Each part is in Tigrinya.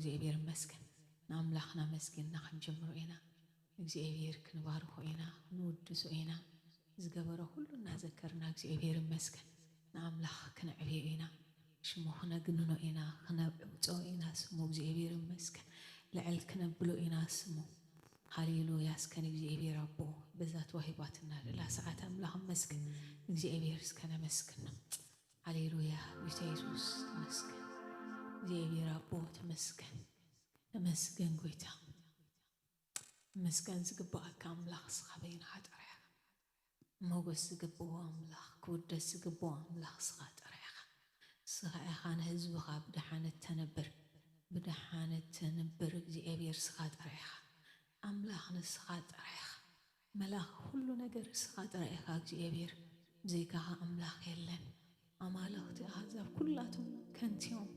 እግዚኣብሔር ይመስገን። ንኣምላኽና መስጊንና ክንጅምሮ ኢና። እግዚኣብሔር ክንባርኾ ኢና፣ ክንውድሶ ኢና። ዝገበሮ ኩሉ እናዘከርና እግዚኣብሔር ይመስገን። ንኣምላኽ ክነዕብዮ ኢና። ሽሙ ክነግንኖ ኢና፣ ክነብጾ ኢና ስሙ እግዚኣብሔር ይመስገን። ልዕል ክነብሎ ኢና ስሙ። ሃሌሉያ። እስከ ንእግዚኣብሔር ኣቦ በዛ ተዋሂባትና ደላ ሰዓት ኣምላኽ መስገን። እግዚኣብሔር እስከ ነመስግን። ሃሌሉያ። ጎይታ የሱስ ተመስገን። እግዚኣብሔር ኣቦ ተመስገን። ተመስገን ጎይታ። መስገን ዝግባኣካ ኣምላኽ እስኻ በይንኻ ጥራሕ ኢኻ። ሞገስ ዝግብኦ ኣምላኽ፣ ክውደስ ዝግብኦ ኣምላኽ እስኻ ጥራሕ ኢኻ። እስኻ ኢኻ ንህዝብኻ ብደሓነት ተንብር፣ ብደሓነት ተንብር እግዚኣብሔር እስኻ ጥራሕ ኢኻ። ኣምላኽ ንስኻ ጥራሕ ኢኻ። መላኺ ኩሉ ነገር እስኻ ጥራሕ ኢኻ እግዚኣብሔር። ብዘይካኻ ኣምላኽ የለን። ኣማልኽቲ ኣህዛብ ኩላቶም ከንቲዮም።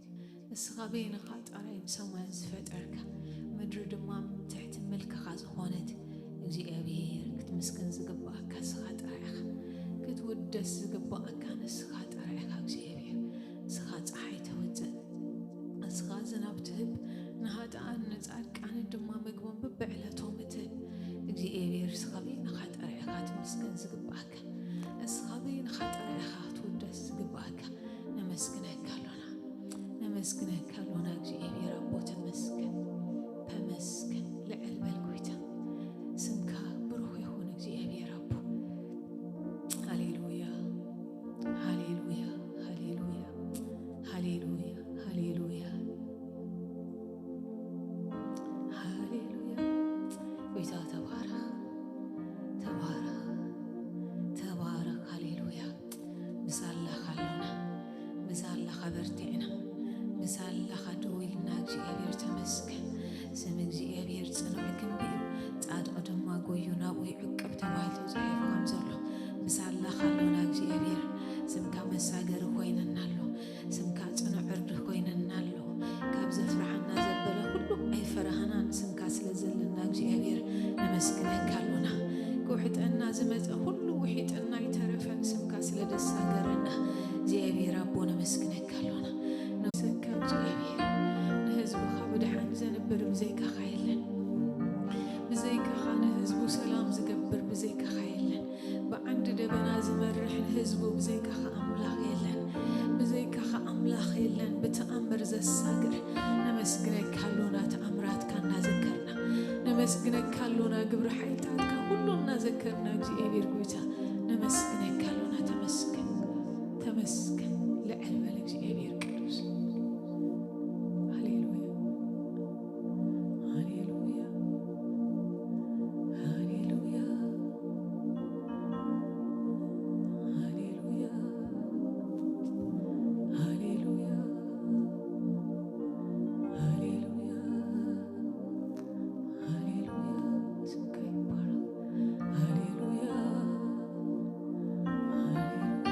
እስኻ በይንኻ ጥራይ ሰማያት ዝፈጠርካ፣ ምድሪ ድማ ትሕቲ ምልክኻ ዝኾነት እግዚኣብሔር ክትምስገን ዝግባኣካ እስኻ ጥራሕ ኢኻ። ክትውደስ ዝግባኣካ ንስኻ ጥራሕ ኢኻ እግዚኣብሔር። እስኻ ፀሓይ ተውፅእ፣ እስኻ ዝናብ ትህብ፣ ንሃጥኣን ንፃድቃንን ድማ ምግቦም ብብዕለቶም እትህብ እግዚኣብሔር እስኻ በይንኻ ጥራሕ ኢኻ ክትምስገን ዝግባኣካ። እስኻ በይንኻ ጥራሕ ኢኻ ክትውደስ ዝግባኣካ። ነመስግነካ ኣሎና፣ ነመስግነካ ኣሎና እግዚኣብሔር ኣቦ ተመስገን፣ ተመስገን። ልዕል በል ጎይታ፣ ስምካ ብሩኽ ይኹን እግዚኣብሔር ኣቦ። ሃሌሉያ፣ ሃሌሉያ፣ ሃሌሉያ፣ ሃሌሉያ፣ ሃሌሉያ፣ ሃሌሉያ። ጎይታ ተባረኽ፣ ተባረኽ፣ ተባረኽ። ሃሌሉያ። ምሳላኻ ኣሎና፣ ምሳላኻ በርቲዕና፣ ምሳላኻ ደው ኢልና እግዚኣብሔር ተመስገን። ስም እግዚኣብሔር ጽኑዕ ግንቢ እዩ፣ ጻድቕ ድማ ጎዩ ናብኡ ይዕቅብ ተባሂሉ ተጻሒፉ ከም ዘሎ፣ ምሳላኻ ኣሎና እግዚኣብሔር። ስምካ መሳገሪ ኮይነና ኣሎ፣ ስምካ ጽኑዕ ዕርዲ ኮይነና ኣሎ። ካብ ዘፍርሓና ዘበለ ኩሉ ኣይፈራህናን፣ ስምካ ስለ ዘለና እግዚኣብሔር ነመስግነካ ኣሎና። ክውሕጠና ዝመጸ ኩሉ ውሒጥና ኣይተረፈን፣ ስምካ ስለ ደሳገረና እግዚኣብሔር ኣቦ ነመስግነካ ኣሎና። ነመስግነካ እግዚኣብሔር፣ ንህዝብኻ ብድሓን ዘንብር ብዘይካኻ የለን። ብዘይካኻ ንህዝቡ ሰላም ዝገብር ብዘይካኻ የለን። ብዓንዲ ደበና ዝመርሕ ንህዝቡ ብዘይካኻ ኣምላኽ የለን። ብዘይካኻ ኣምላኽ የለን። ብተኣምር ዘሳግር ነመስግነካ ኣሎና፣ ተኣምራትካ እናዘከርና ነመስግነካ ኣሎና፣ ግብሪ ሓይልታትካ ኩሉ እናዘከርና እግዚኣብሔር ጎይታ ነመስግነካ ኣሎና። ተመስገን፣ ተመስገን። ልዕል በል እግዚኣብሔር ቅዱስ። ሃሌሉያ፣ ሃሌሉያ፣ ሃሌሉያ፣ ሃሌሉያ፣ ሃሌሉያ፣ ሃሌሉያ፣ ሃሌሉያ። ስምካ ይባረክ። ሃሌሉያ፣ ሃሌሉያ።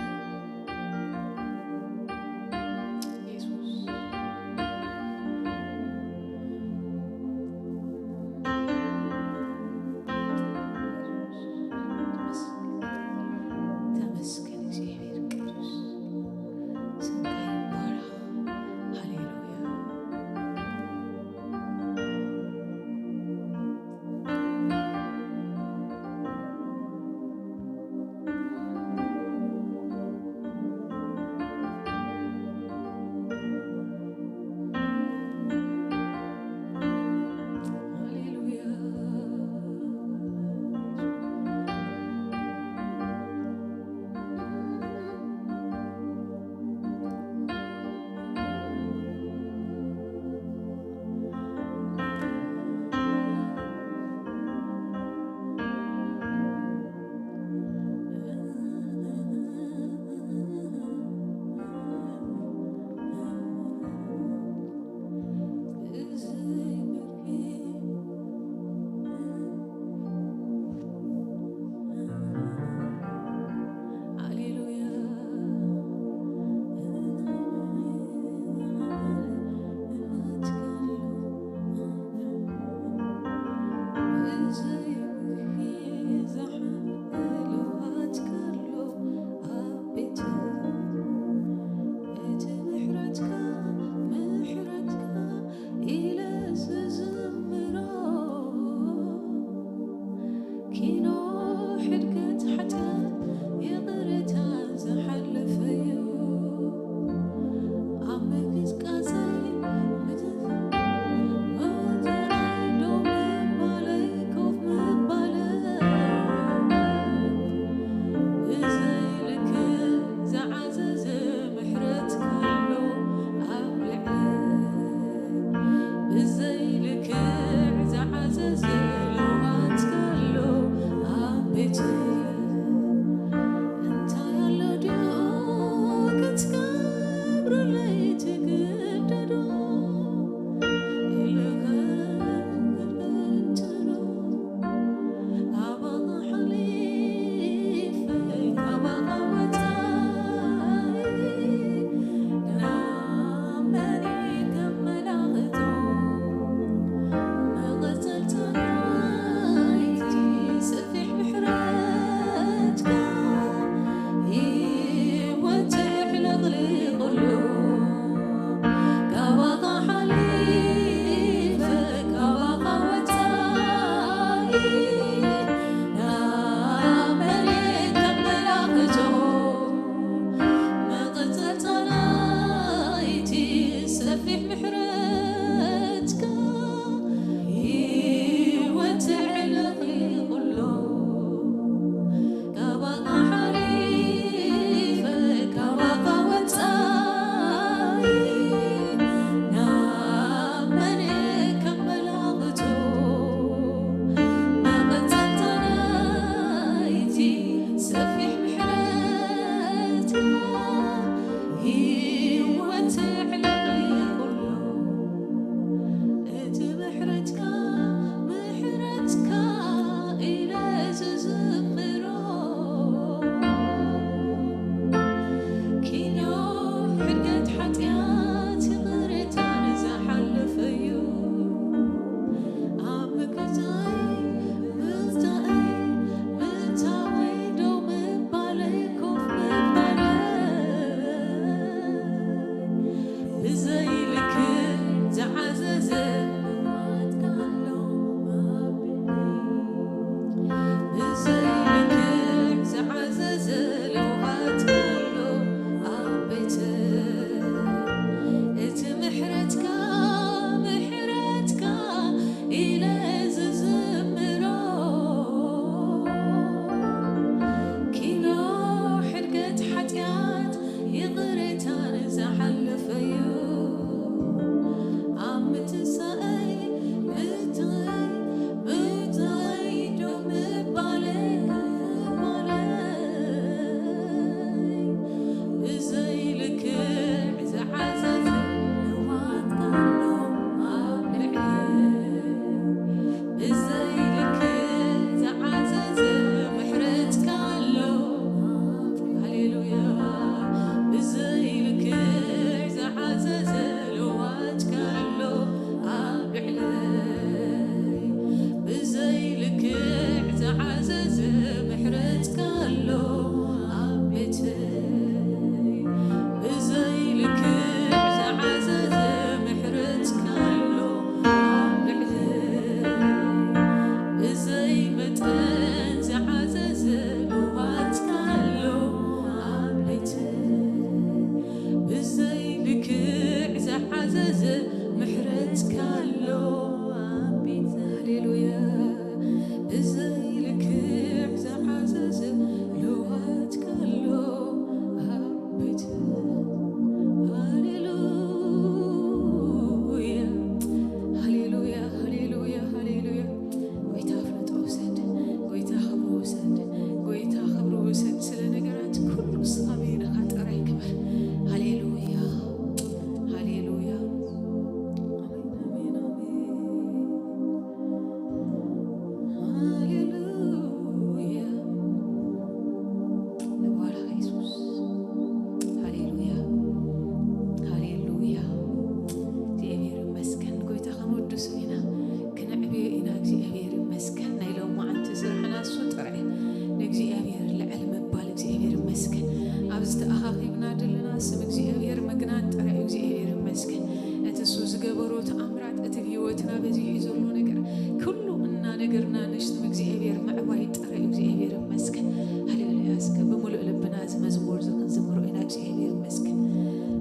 ህይወትና በዚሑ ዘሎ ነገር ኩሉ እናነገርና ንስም እግዚኣብሔር ምዕባይ ጥራይ። እግዚኣብሔር ይመስገን። ሃሌሉያ። እስከ ብምሉእ ልብና እዚ መዝሙር እዚ ክንዝምሮ ኢና። እግዚኣብሔር ይመስገን።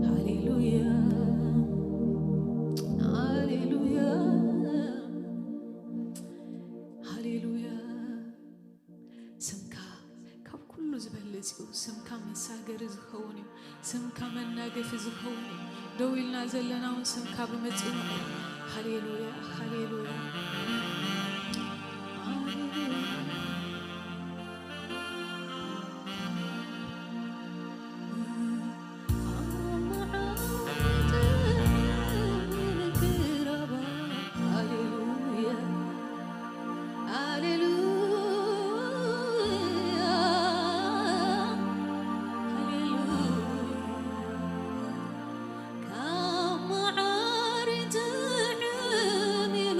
ሃሌሉያ፣ ሃሌሉያ፣ ሃሌሉያ። ስምካ ካብ ኩሉ ዝበልጽ እዩ። ስምካ መሳገሪ ዝኸውን እዩ። ስምካ መናገፊ ዝኸውን እዩ። ደው ኢልና ዘለና እውን ስምካ ብምጽዋዕ እዩ። ሃሌሉያ፣ ሃሌሉያ፣ ሃሌሉያ። ሃሌሉያ፣ ሃሌሉያ፣ ሃሌሉያ። ካብ መዓር ጥዑም እዩ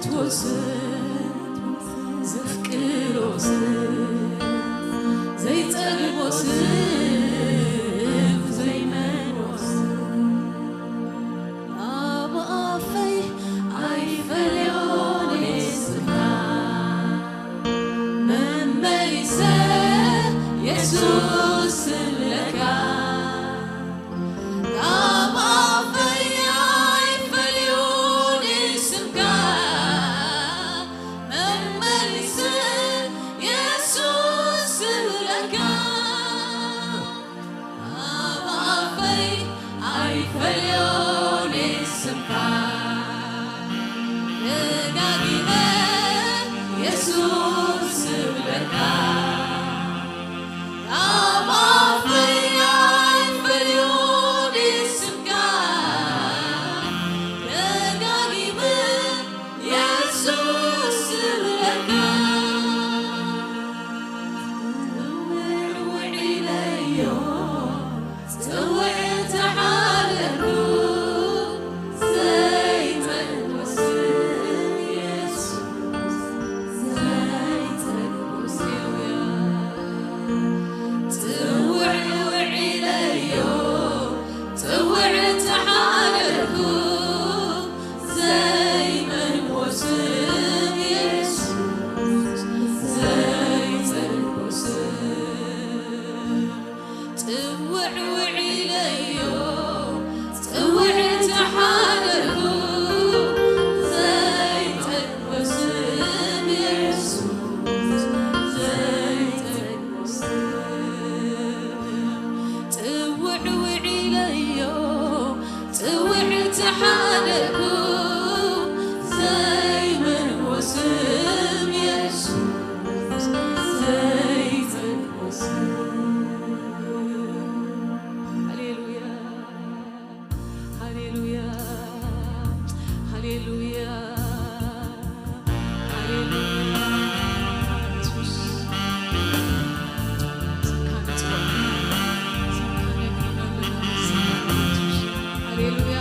ትወስድ ዘፍቅሮ ስም ዘይጸግቦ ስም ዘይመንዎ ስም ኣብ ኣፈይ ኣይፈልዮን ስምካ መመሊሰ የሱስ ስብለካ ካብ ኣፈይ ኣይፈልዮን ስምካ መመሊሰ የሱስ ስብለካ ኣብ ኣፈይ ኣይፈልዮን ስምካ ደጋጊመ የሱስ ስብለካ ኣብ ኣፈይ ኣይፈልዮን ስምካ ደጋጊመ የሱስ ስብለካ ጽውዕ ውዒለዮ ጽውዕ ተሓለልኩ ዘይመንወስ የሱስ ዘይጸግቦ ስውያ ጽውዕ ውዒለዮ ጽውዕ ተሓለልኩ ዘይመንወስ የሱስ ዘይጸግቦ ስም ጽውዕ ውዒለዮ ጽውዕ ተሓለልኩ ዘይጠግቦ ስም የሱስ ዘይጠግቦ ስም ጽውዕ ውዒለዮ ጽውዕ ተሓለልኩ ዘይመንዎ ስም የሱስ ዘይጠግቦ ስም ሃሌሉያ ሃሌሉያ ሃሌሉያ ሃሌሉያ ኢየሱስ ስምካ ንጽውዕ ስምካ ነግንነሉ ሃሌሉያ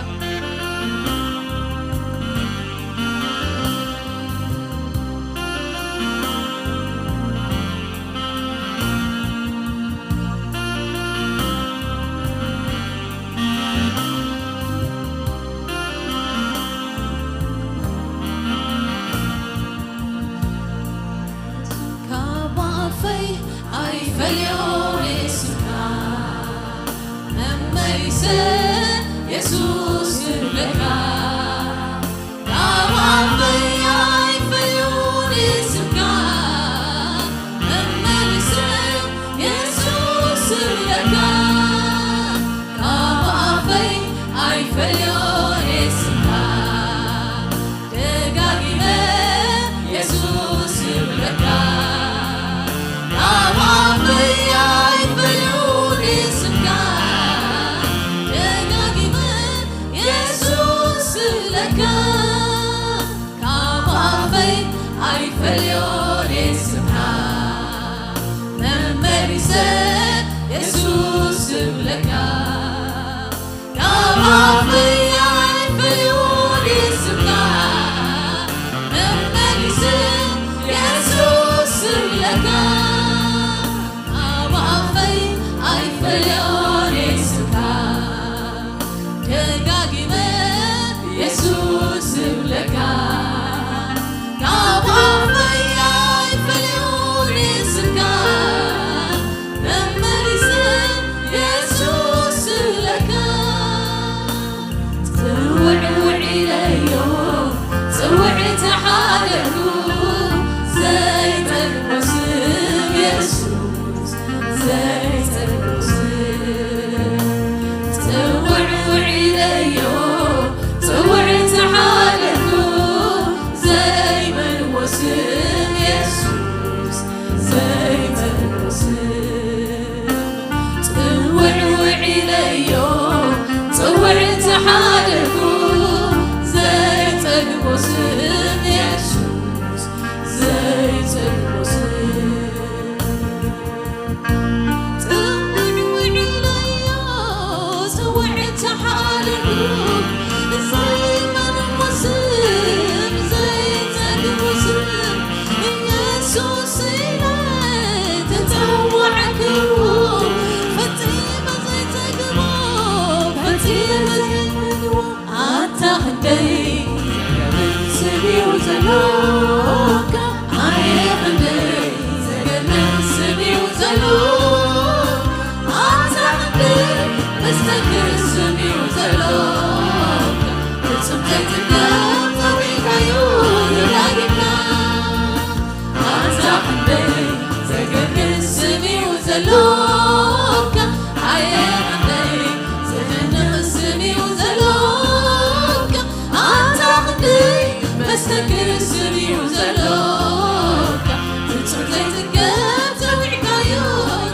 ዘክር ስም እዩ ዘሎካ፣ ፍጹም ዘይጽገብ ጸዊዕካዮ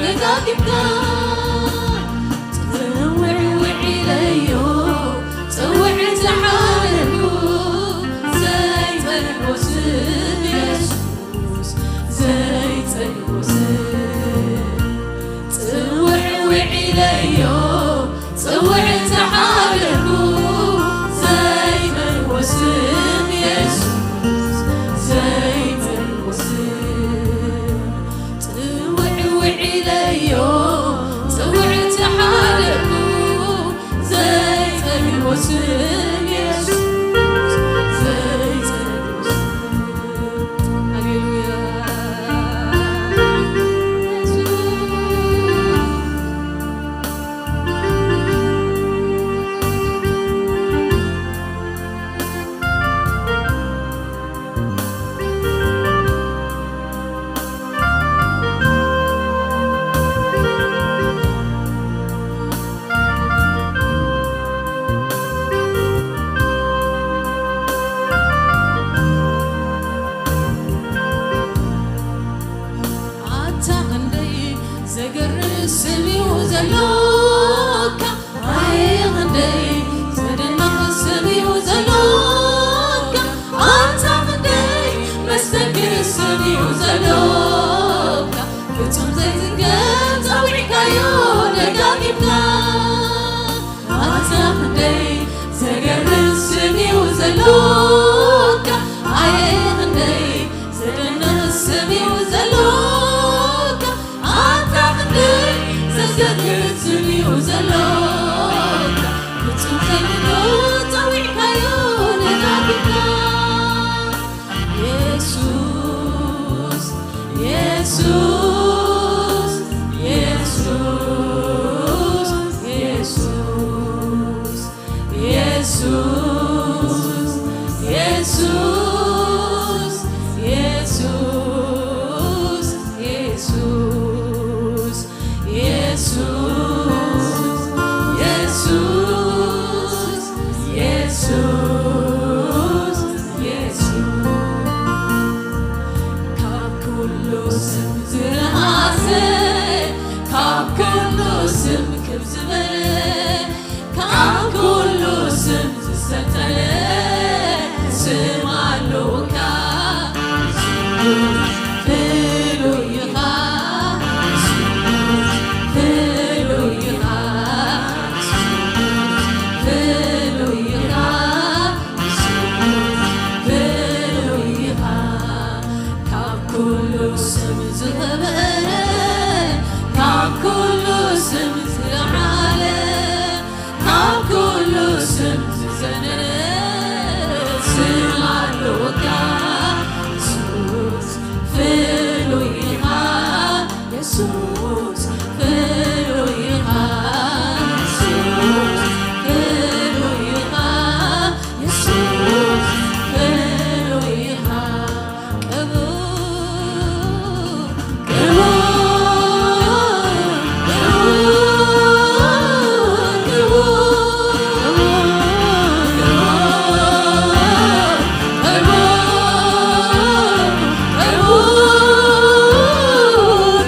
ደጋጊምካ። ጽውዕ ውዕ ኢለዮ፣ ጽውዕ ዝሓለልኩ፣ ዘይጸልዎ ስም የሱስ፣ ዘይጸልዎ ስም። ጽውዕ ውዕ ኢለዮ፣ ጽውዕ ዝሓለልኩ፣ ዘይመልዎ ስም የሱስ፣ ዘይመልዎ ስም። ጽውዕ ውዕ ኢለዮ፣ ጽውዕ ዝሓለልኩ፣ ዘይጸልዎ ስም የሱስ፣ ዘይጸልዎ ስም። ሃሌሉያ። ኣታ ክንደይ ዘገርም ስም እዩ ዘሎካ፣ ኣየ ክንደይ ዘደንቕ ስም እዩ ዘሎካ። ኣታ ክንደይ መስተንክር ስም እዩ ዘሎካ፣ ፍጹም ዘይዝገብ ጸዊዕካዮ ደጋጊምካ። ኣታ ክንደይ ዘገርም ስም እዩ ዘሎካ፣ ኣየ ክንደይ ዘደንቕ ስም እዩ ዘሎካ። ኣታ ክንደይ ዘስገድድ ስም እዩ ዘሎካ፣ ፍጹም ዘይብሉ ጸዊዕካዮ ደጋጊምካ። የሱስ፣ የሱስ፣ የሱስ፣ የሱስ፣ የሱስ፣ የሱስ፣ የሱስ፣ የሱስ፣ የሱስ፣ የሱስ፣ የሱስ፣ የሱስ። ካብ ኩሉ ስም ዝነኣሰ፣ ካብ ኩሉ ስም ክብ ዝበለ፣ ካብ ኩሉ ስም ዝሰልጠነ ስም ኣለውካ። ፍሉይ ኢኻ፣ ፍሉይ ኢኻ፣ ፍሉይ ኢኻ። ፍሉይ ኢኻ፣ ካብ ኩሉ ስም ዝኸበረ፣ ካብ ኩሉ ስም ዝለዓለ፣ ካብ ኩሉ ስም ዝዘነረ ስም ኣለወካ። የሱስ ፍሉይ ኢኻ፣ የሱስ ፍሉይ ኢኻ፣ የሱስ ፍሉይ ኢኻ። የሱስ ፍሉይ ኢኻ። ክቡር፣ ክቡር፣ ክቡር፣ ክቡር፣ ክቡር፣ ክቡር፣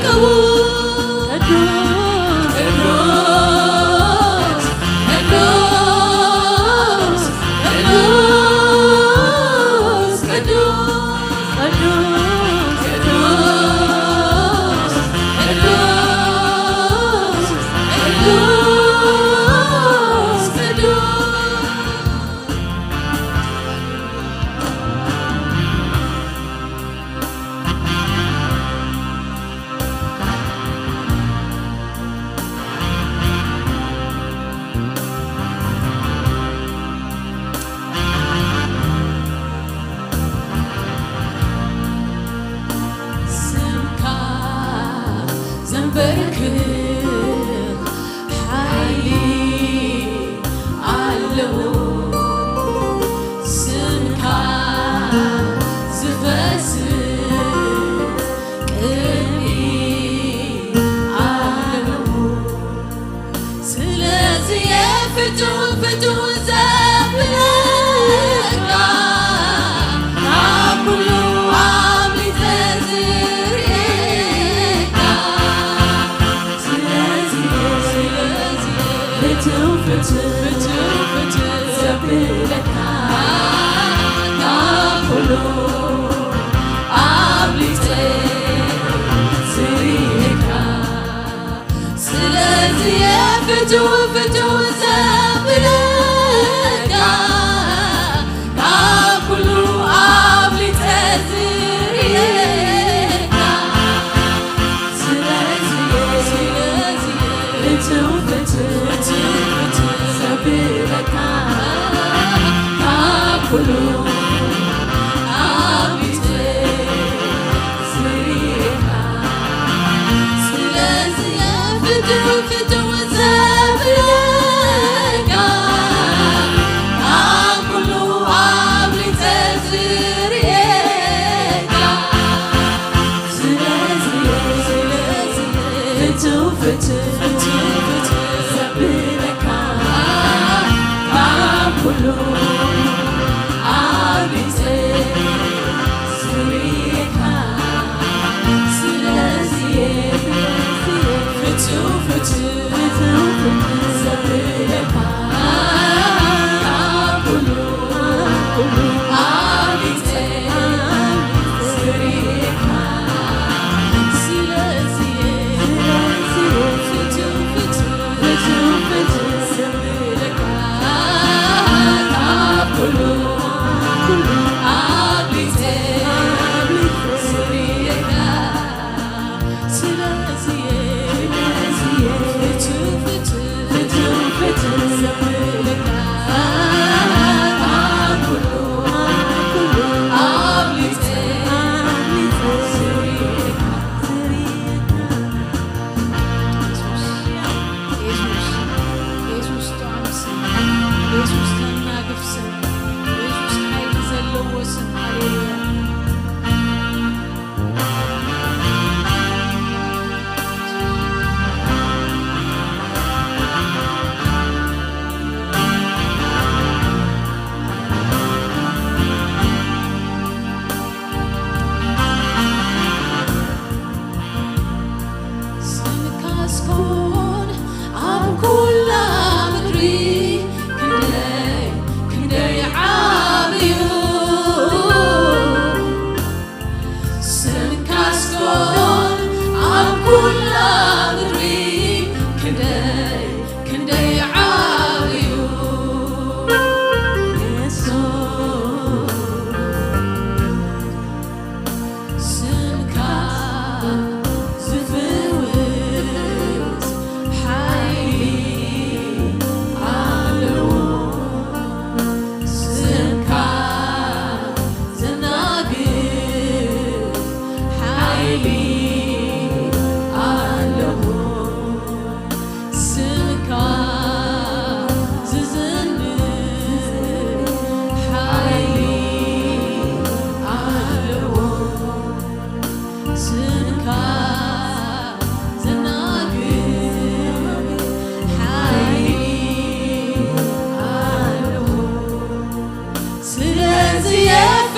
ክቡር።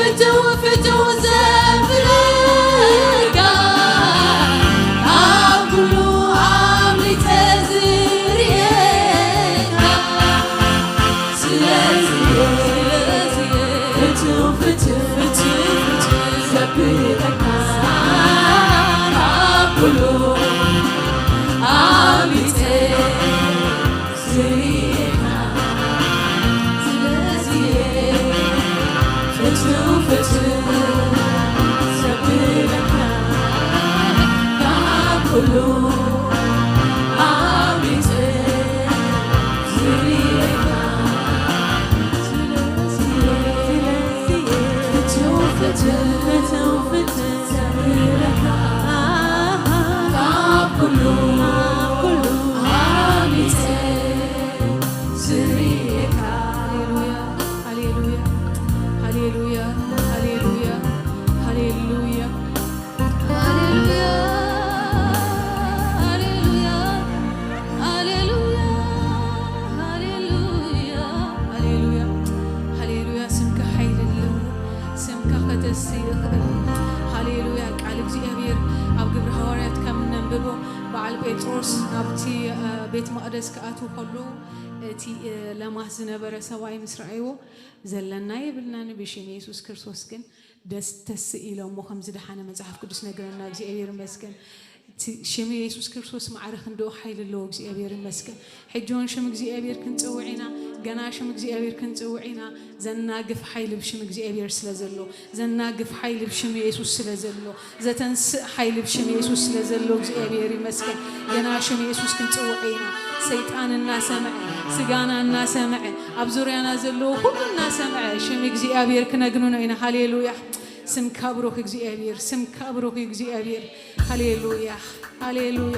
ፍትው ፍትው ዘብለካ ኣብ ኩሉ ኣምሊተ ዝርእየካ ስለዚ ፍትው ፍትው ፍትው ዘብለካ ኣብ ኩሉ ኣምሊተ ዝርእየካ ስለዚ ፍትው ፍትው ዘብለካ ካብ ኩሉ ኣምሊጸ ዝርእየካ ስለዚ ፍትው ፍትው ፍትው ፍትው ዘብለካ ካብ ኩሉ ኣምሊጸ ዝርእየካ። ሃሌሉያ፣ ሃሌሉያ፣ ሃሌሉያ፣ ሃሌሉያ፣ ሃሌሉያ፣ ሃሌሉያ፣ ሃሌሉያ፣ ሃሌሉያ፣ ሃሌሉያ። ስምካ ሓይሊ ኣለዎ። ስምካ ከተሲ ይኽእል። ሃሌሉያ። ቃል እግዚኣብሔር ኣብ ግብሪ ሃዋርያት ከም እነንብቦ በዓል ጴጥሮስ ናብቲ እ፣ ቤት መቕደስ ክኣትው ከሎ እቲ እ፣ ለማስ ዝነበረ ሰብኣይ ምስ ረኣይዎ ዘለና የብልናን፣ ብሽም የሱስ ክርስቶስ ግን ደስ ተስእ ኢሎሞ ከም ዝደሓነ መጽሓፍ ቅዱስ ነግረና። እግዚኣብሔር ይመስገን። እቲ ሽም የሱስ ክርስቶስ ማዕረ ክንደኡ ሓይሊ ኣለዎ። እግዚኣብሔር ይመስገን። ሕጂ እውን ሽም እግዚኣብሔር ክንጽውዕ ኢና። ገና ሽም እግዚኣብሔር ክንጽውዕ ኢና። ዘናግፍ ሓይሊ ብሽም እግዚኣብሔር ስለ ዘሎ፣ ዘናግፍ ሓይሊ ብሽም የሱስ ስለ ዘሎ፣ ዘተንስእ ሓይሊ ብሽም የሱስ ስለ ዘሎ እግዚኣብሔር ይመስገን። ገና ሽም የሱስ ክንጽውዕ ኢና። ሰይጣን እናሰምዐ፣ ስጋና እናሰምዐ፣ ኣብ ዙርያና ዘለዎ ኩሉ እናሰምዐ ሽም እግዚኣብሔር ክነግንኖ ኢና። ሃሌሉያ። ስምካ ብሩኽ እግዚኣብሔር፣ ስምካ ብሩኽ እግዚኣብሔር። ሃሌሉያ፣ ሃሌሉያ፣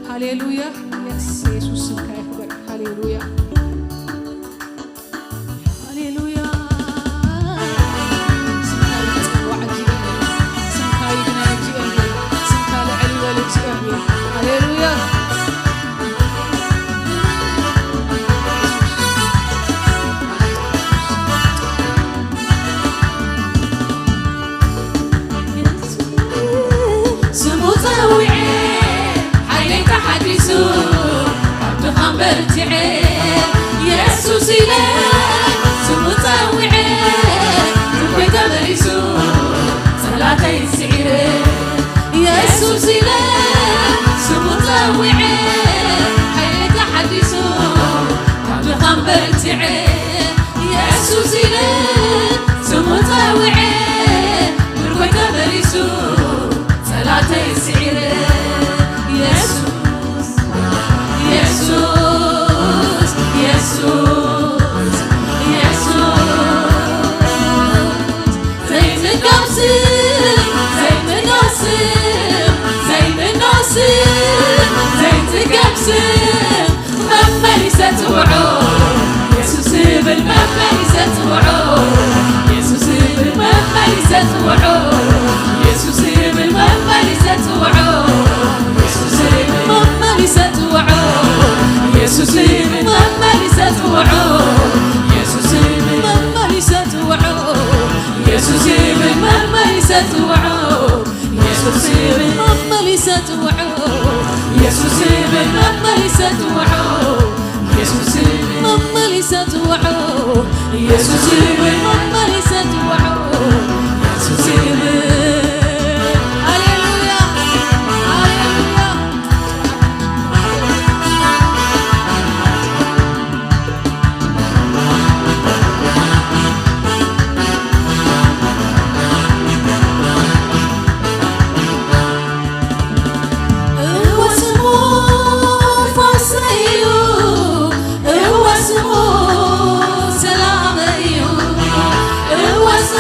ሃሌሉያ። የስ፣ የሱስ ስምካ ይኽበር። ሃሌሉያ፣ ሃሌሉያ። ስምካ ይጽዋዕ እግዚኣብሔር፣ ስምካ ይግነን እግዚኣብሔር፣ ስምካ ልዕል ይበል እግዚኣብሔር። ሃሌሉያ። ስሙ ጸዊዐ ሓይለይ ተሓዲሱ ካብ ድኻም በርቲዐ የሱስ ኢለ ስሙ ጸዊዐ ልበይ ተመሊሱ ጸላተይ ስዒረ የሱስ ኢለ ስሙ ጸዊዐ ሓይለይ ተሓዲሱ ካብ ድኻም በርቲዐ የሱስ ኢለ ስሙ ጸዊዐ ምርኮይ ተመሊሱ ጸላተይ ስዒረ የሱስ የሱስ የሱስ የሱስ ዘይትጋብስም ዘይትጋስም ዘይትጋስም ዘይትጋስም መመሊሰ ጽውዖ የሱስ ዝብል መመሊሰ ጽውዖ የሱስ ዝብል መመሊሰ ጽውዖ የሱስ ዝብል መመሊሰ ጽውዖ የሱስ ዝብል መመሊሰ ጽውዖ የሱስ ዝብል መመሊሰ ጽውዖ የሱስ ዝብል መመሊሰ ጽውዖ የሱስ ዝብል መመሊሰ ጽውዖ የሱስ ዝብል መመሊሰ ጽውዖ የሱስ ዝብል መመሊሰ ጽውዖ የሱስ ዝብል መመሊሰ ጽውዖ የሱስ ዝብል መመሊሰ ጽውዖ የሱስ ዝብል ሃሌሉያ ሃሌሉያ እወ ስሙ ፈውሰይ እዩ፣ እወ ስሙ ሰላመይ እዩ፣ እወ ስሙ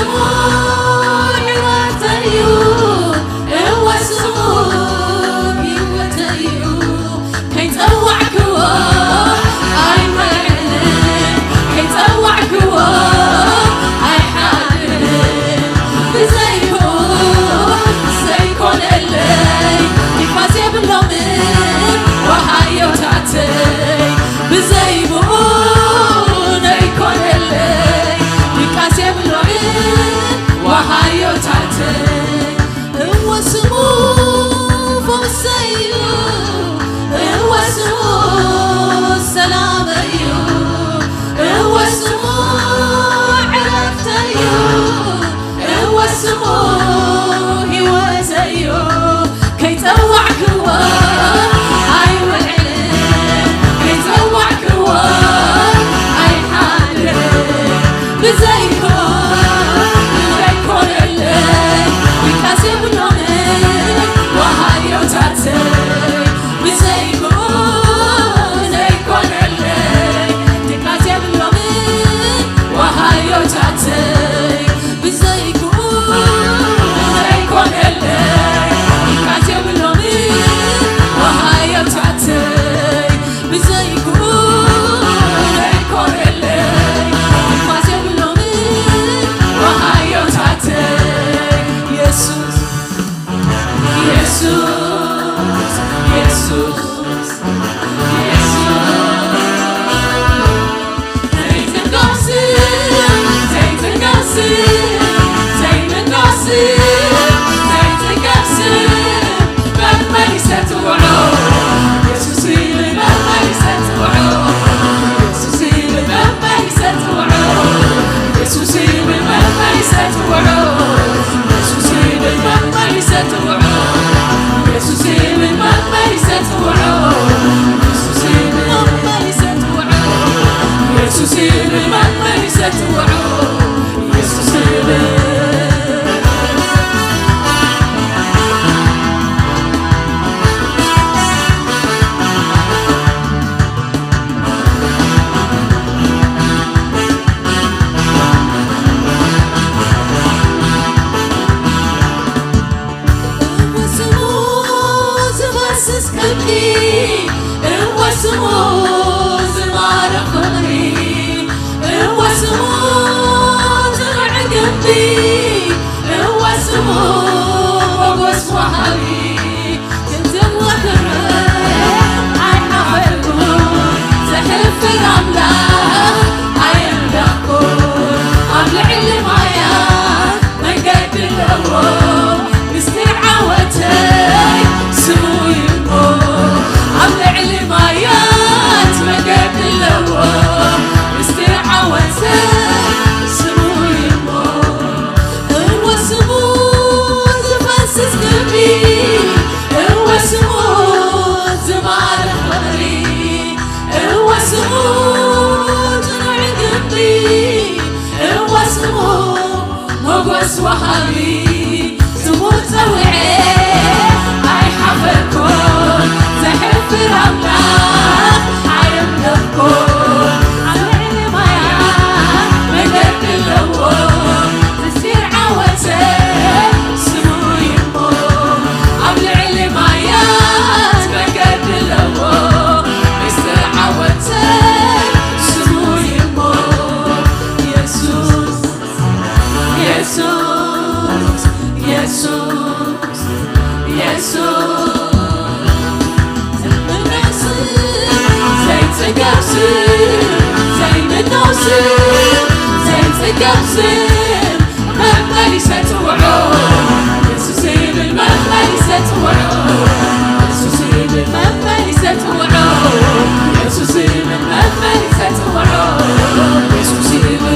እወ ስሙ ሞጎስ ወሃቢ፣ ክንትን ወክብሪ ኣይሓፈርኩ፣ ዘሕፍር ኣምላኽ ኣየምለኽኩ። ኣብ ልዕሊ ማያት መንገዲ ኣለዎ፣ ምስጢር ዓወተይ ስሙ እዩ እሞ። ኣብ ልዕሊ ማያት መንገዲ ኣለዎ፣ ምስጢር ዓወተይ ስሙ እዩ እሞ። እወ ስሙ ዝፈስስ ግምቢ፣ እወ ስሙ ዝማርኽ ፍቕሪ፣ እወ ስሙ ጽኑዕ ግምቢ፣ እወ ስሙ ሞጎስ ወሃቢ። ስሙ ጸዊዐ ኣይሓፈርኩን፣ ዘሕፍር ኣምላኽ ኣየምለኽኩን። ኣብ ልዕሊ ማያት መንገዲ ኣለዎ፣ ምስጢር ዓወተይ ስሙ እዩ እሞ። ኣብ ልዕሊ ማያት መንገዲ ኣለዎ፣ ምስጢር ዓወተይ ስሙ እዩ እሞ። የሱስ፣ የሱስ፣ የሱስ፣ የሱስ። ዘይምኖ ስም፣ ዘይጽገብ ስም፣ ዘይምኖ ስም፣ ዘይጽገብ ስም፣ መመሊሰ ጽውዖ። የሱስ ይብል መመሊሰ ጽውዖ። የሱስ ይብል መመሊሰ ጽውዖ። የሱስ ይብል መመሊሰ ጽውዖ። የሱስ ይብል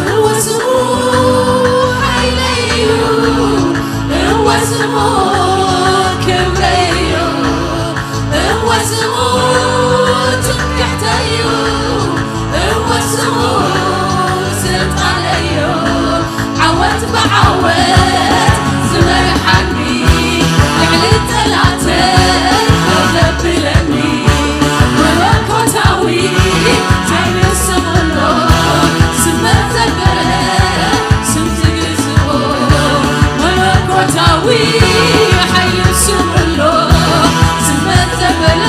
እወ ስሙ ሓይለይ እዩ፣ እወ ስሙ ክብረይ እዩ፣ እወ ስሙ ትምክሕተይ እዩ፣ እወ ስሙ ስልጣነይ እዩ። ዓወት ብዓወት ዝመርሓኒ፣ ልዕሊ ጠላተይ ከፍ ዘብለኒ፣ መለኮታዊ ሓይሊ ስሙ ኣሎ፣ ስም ዘበለ ስም ዝግዝኦ። መለኮታዊ ሓይሊ ስሙ ኣሎ፣ ስም ዘበለ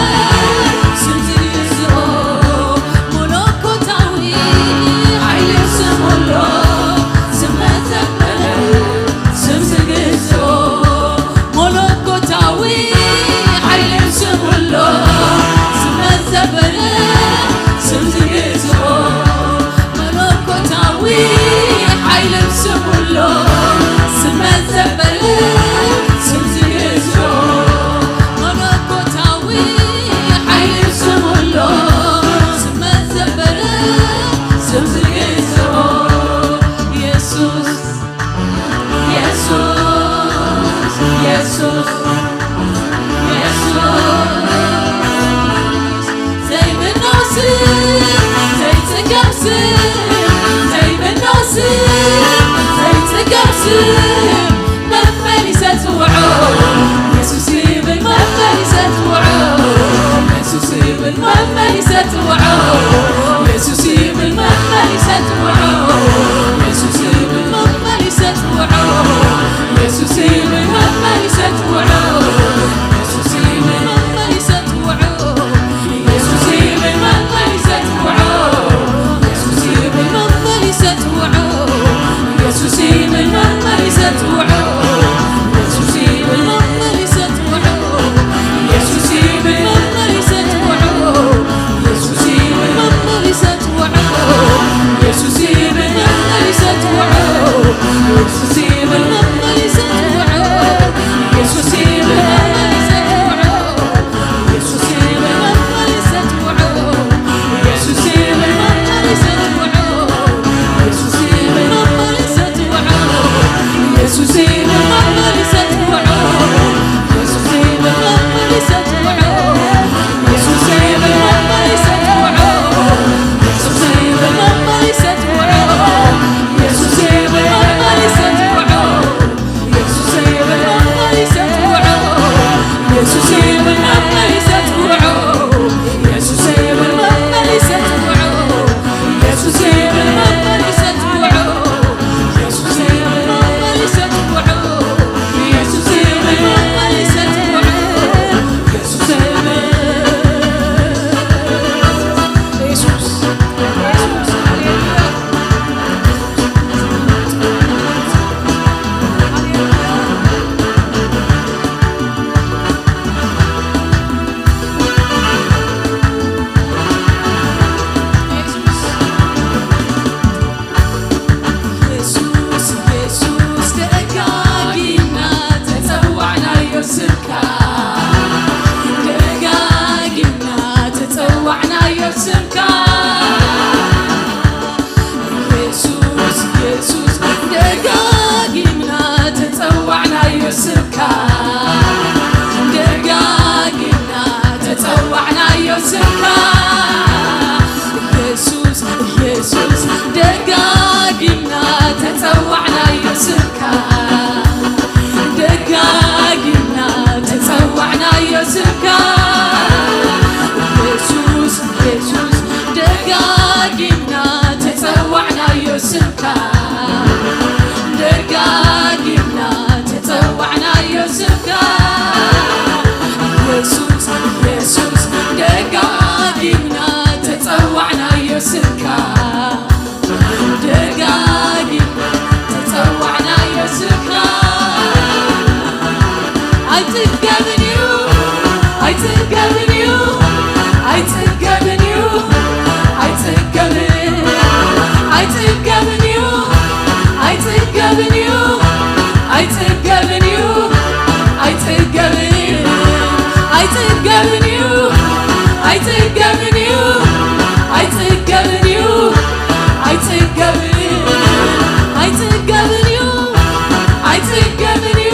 ስም ዝግዝኦ። መለኮታዊ ሓይሊ ስሙ ኣሎ፣ ስም ዘበለ ስም ዝግዝኦ። መለኮታዊ ሓይሊ ስሙ ኣሎ፣ ስም ዘበለ ስም ዝግዝኦ። መለኮታዊ ሓይሊ ስሙ ኣሎ፣ ስም ዘበለ ስም ዝግዝኦ። መለኮታዊ ሓይሊ ስሙ ኣሎ፣ ስም ዘበለ ስም ዝግዝኦ። የሱስ፣ የሱስ፣ የሱስ፣ የሱስ። ዘይምኖ ስም፣ ዘይጽገብ ስም፣ ዘይምኖ ስም፣ ዘይጽገብ ስም፣ መመሊሰ ጽውዖ። የሱስ ይብል መመሊሰ ጽውዖ። የሱስ ይብል መመሊሰ ጽውዖ። የሱስ ይብል መመሊሰ ጽውዖ። የሱስ ይብል መመሊሰ ጽውዖ። የሱስ ይብል መመሊሰ ጽውዖ። የሱስ፣ የሱስ፣ ደጋጊምና ተጸዋዕናዮ ስምካ፣ ደጋጊምና ተጸዋዕናዮ ስምካ። የሱስ፣ የሱስ፣ ደጋጊምና ተጸዋዕናዮ ስምካ፣ ደጋጊምና ተጸዋዕናዮ ስምካ። የሱስ፣ የሱስ፣ ደጋጊምና ተጸዋዕናዮ ስምካ፣ ደጋጊምና ተጸዋዕናዮ ስምካ። የሱስ፣ የሱስ፣ ደጋጊምና ተጸዋዕናዮ ስምካ፣ ደጋጊምና ተጸዋዕናዮ ስምካ። የሱስ፣ የሱስ፣ ደጋጊምና ተጸዋዕናዮ ስምካ፣ ደጋጊምና ተጸዋዕናዮ ስምካ። ኣይጽገብን እዩ፣ ኣይጽገብን እዩ፣ ኣይጽገብን እዩ፣ ኣይጽገብን፣ ኣይጽገብን እዩ፣ ኣይጽገብን እዩ፣ ኣይጽገብን እዩ፣ ኣይጽገብን፣ ኣይጽገብን እዩ፣ ኣይጽገብን እዩ፣ ኣይጽገብን እዩ፣ ኣይጽገብን፣ ኣይጽገብን እዩ፣ ኣይጽገብን እዩ፣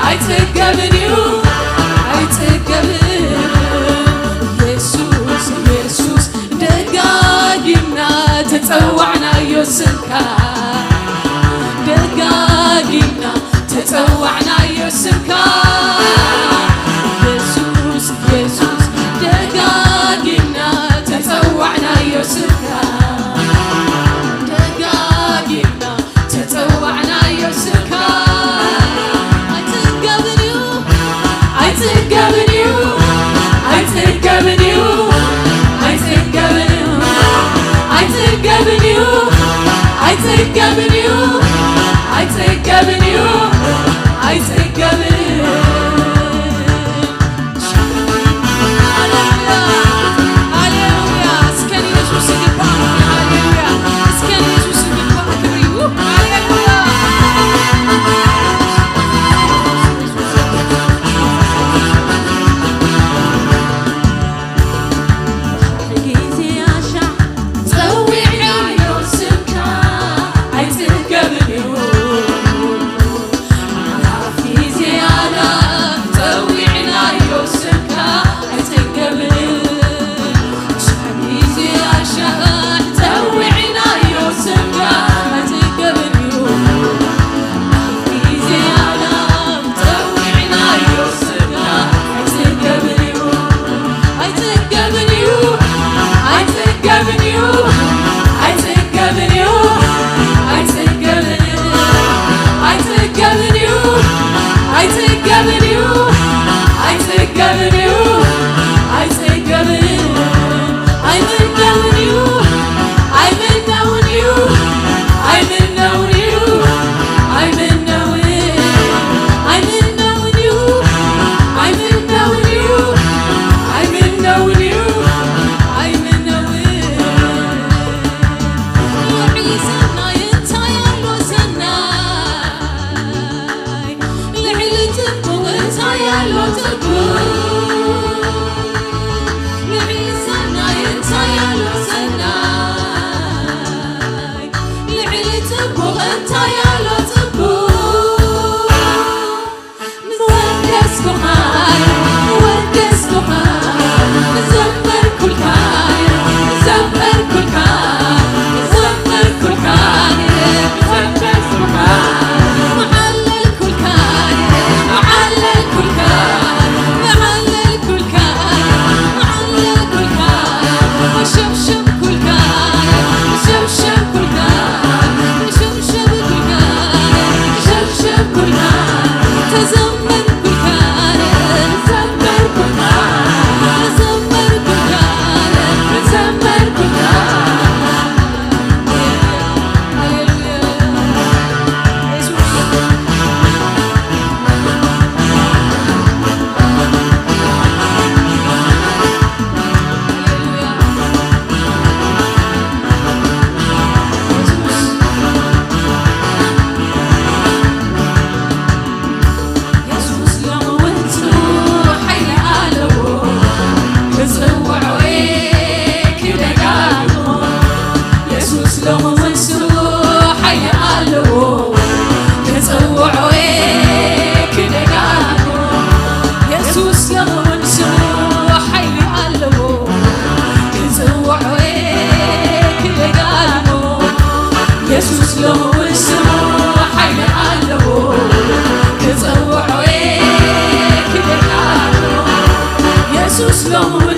ኣይጽገብን እዩ፣ ኣይጽገብን። የሱስ፣ የሱስ፣ ደጋጊምና ተጸዋዕናዮ ስምካ፣ ደጋጊምና ተጸዋዕናዮ ስምካ። የሱስ፣ የሱስ፣ ደጋጊምና ተጸዋዕናዮ ስምካ፣ ደጋጊምና ተጸዋዕናዮ ስምካ። ኣይጽገብን እዩ፣ ኣይጽገብን እዩ፣ ኣይጽገብን እዩ፣ ኣይጽገብን እዩ፣ ኣይጽገብን እዩ፣ ኣይጽገብን እዩ፣ ኣይጽገብን እዩ፣ ኣይጽገብን። ሃሌሉያ፣ ሃሌሉያ። እስከ ንየሱስ ይግባእ። ሃሌሉያ። እስከ ንየሱስ ይግባእ ክብሪ። ሃሌሉያ። ግዜ ኣሻዕ ጸዊዕናዮ ስምካ ኣይጽገብን እዩ። ኣይጽገብን እዩ፣ ኣይጽገብን እዩ፣ ኣይጽገብን እዩ፣ ኣይጽገብን እዩ፣ ኣይጽገብን እዩ፣ ኣይጽገብን፣ ኣይምነውን እዩ፣ ኣይምነውን እዩ፣ ኣይምነውን እዩ፣ ኣይምነውን፣ ኣይምነውን እዩ፣ ኣይምነውን እዩ፣ ኣይምነውን እዩ፣ ኣይምነውን። ልዕሊ ሰናይ እንታይ ኣሎ ሰናይ? ልዕሊ ጽቡቕ እንታይ ኣሎ ጽቡቕ? ልዕሊ ሰናይ እንታይ ኣሎ ሰናይ? ልዕሊ ጽቡቕ እንታይ ኣሎ ጽቡቕ? ምወደስኩኻ፣ ምወደስኩኻ፣ ምዘመርኩልካ፣ ምዘመርኩልካ፣ ምዘመርኩልካ፣ ምወደስኩኻ፣ ምዓለልኩልካ፣ ምዓለልኩልካ፣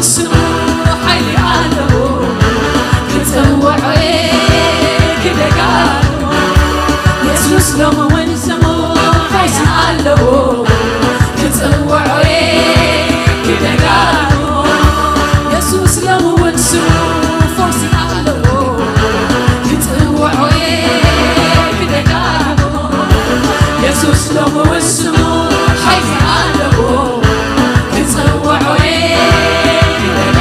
ስሙ ሓይሊ ኣለዎ፣ ክጽውዖ ክደጋግሞ። የሱስ ሎሚ እውን ስሙ ሓይሊ ኣለዎ፣ ክጽውዖ ክደጋግሞ። የሱስ ሎሚ እውን ስሙ ፈውሲ ኣለዎ፣ ክጽውዖ ክደጋግሞ። የሱስ ሎሚ እውን ስሙ ሓይሊ ኣለዎ፣ ክጽውዖ ክደጋግሞ።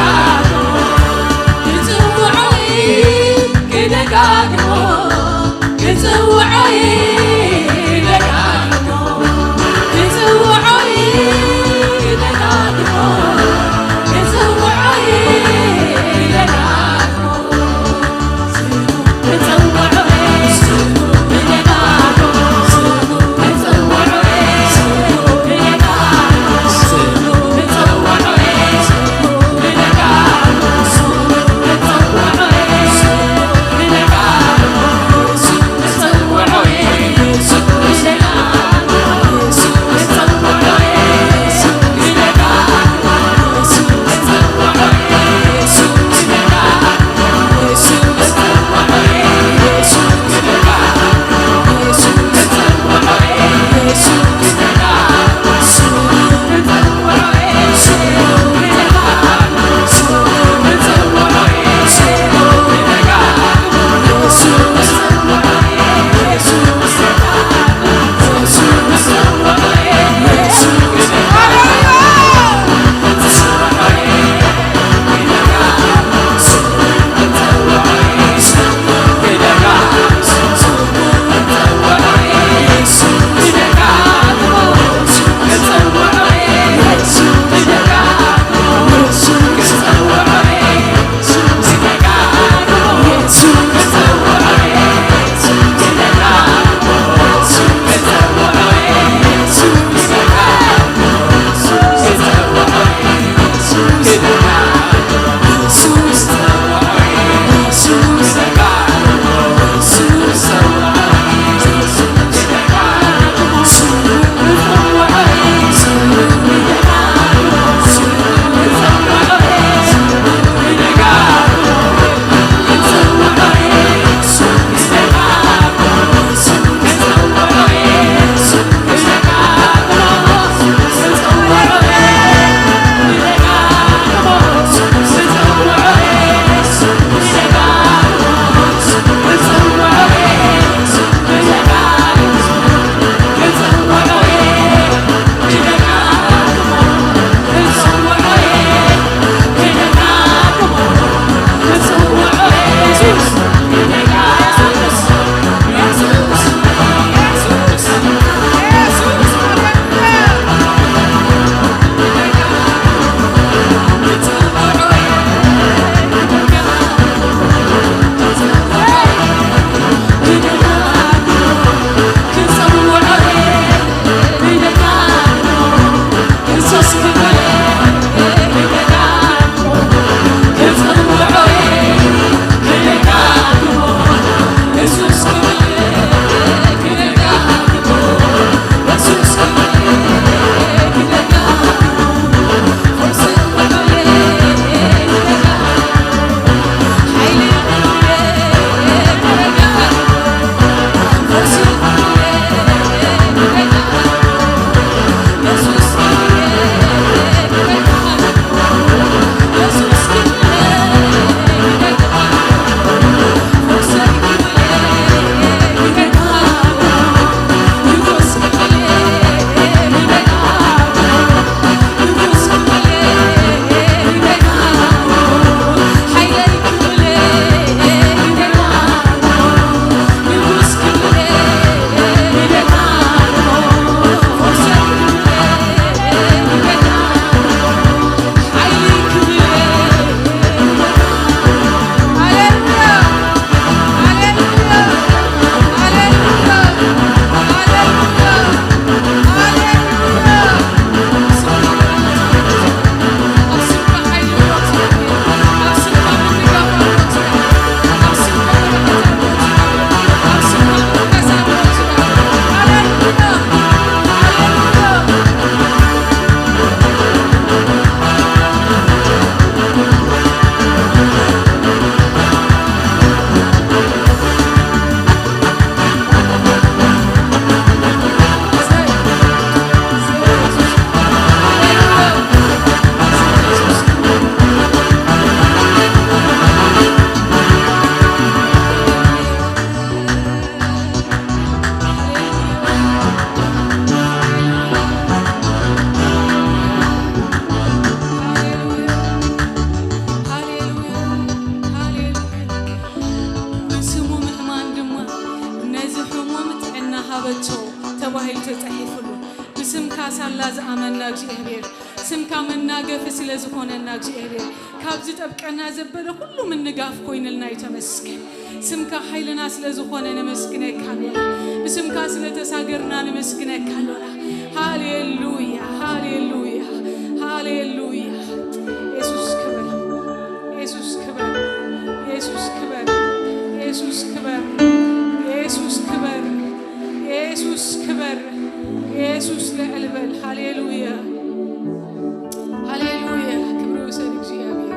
ስምካ ሳላ ዝኣመና እግዚኣብሔር፣ ስምካ መናገፊ ስለ ዝኾነና እግዚኣብሔር፣ ካብ ዝጠብቀና ዘበለ ኩሉ ምንጋፍ ኮይንልና እዩ። ተመስገን። ስምካ ሓይልና ስለ ዝኾነ ነመስግነካ ኣሎና። ብስምካ ስለ ተሳገርና ነመስግነካ ኣሎና። ሃሌሉያ፣ ሃሌሉያ፣ ሃሌሉያ። የሱስ ክበር፣ የሱስ ክበር፣ የሱስ ክበር፣ የሱስ ክበር፣ የሱስ ክበር፣ የሱስ ክበር። የሱስ ልዕል በል። ሃሌሉያ፣ ሃሌሉያ። ክብሪ ውሰድ እግዚኣብሔር።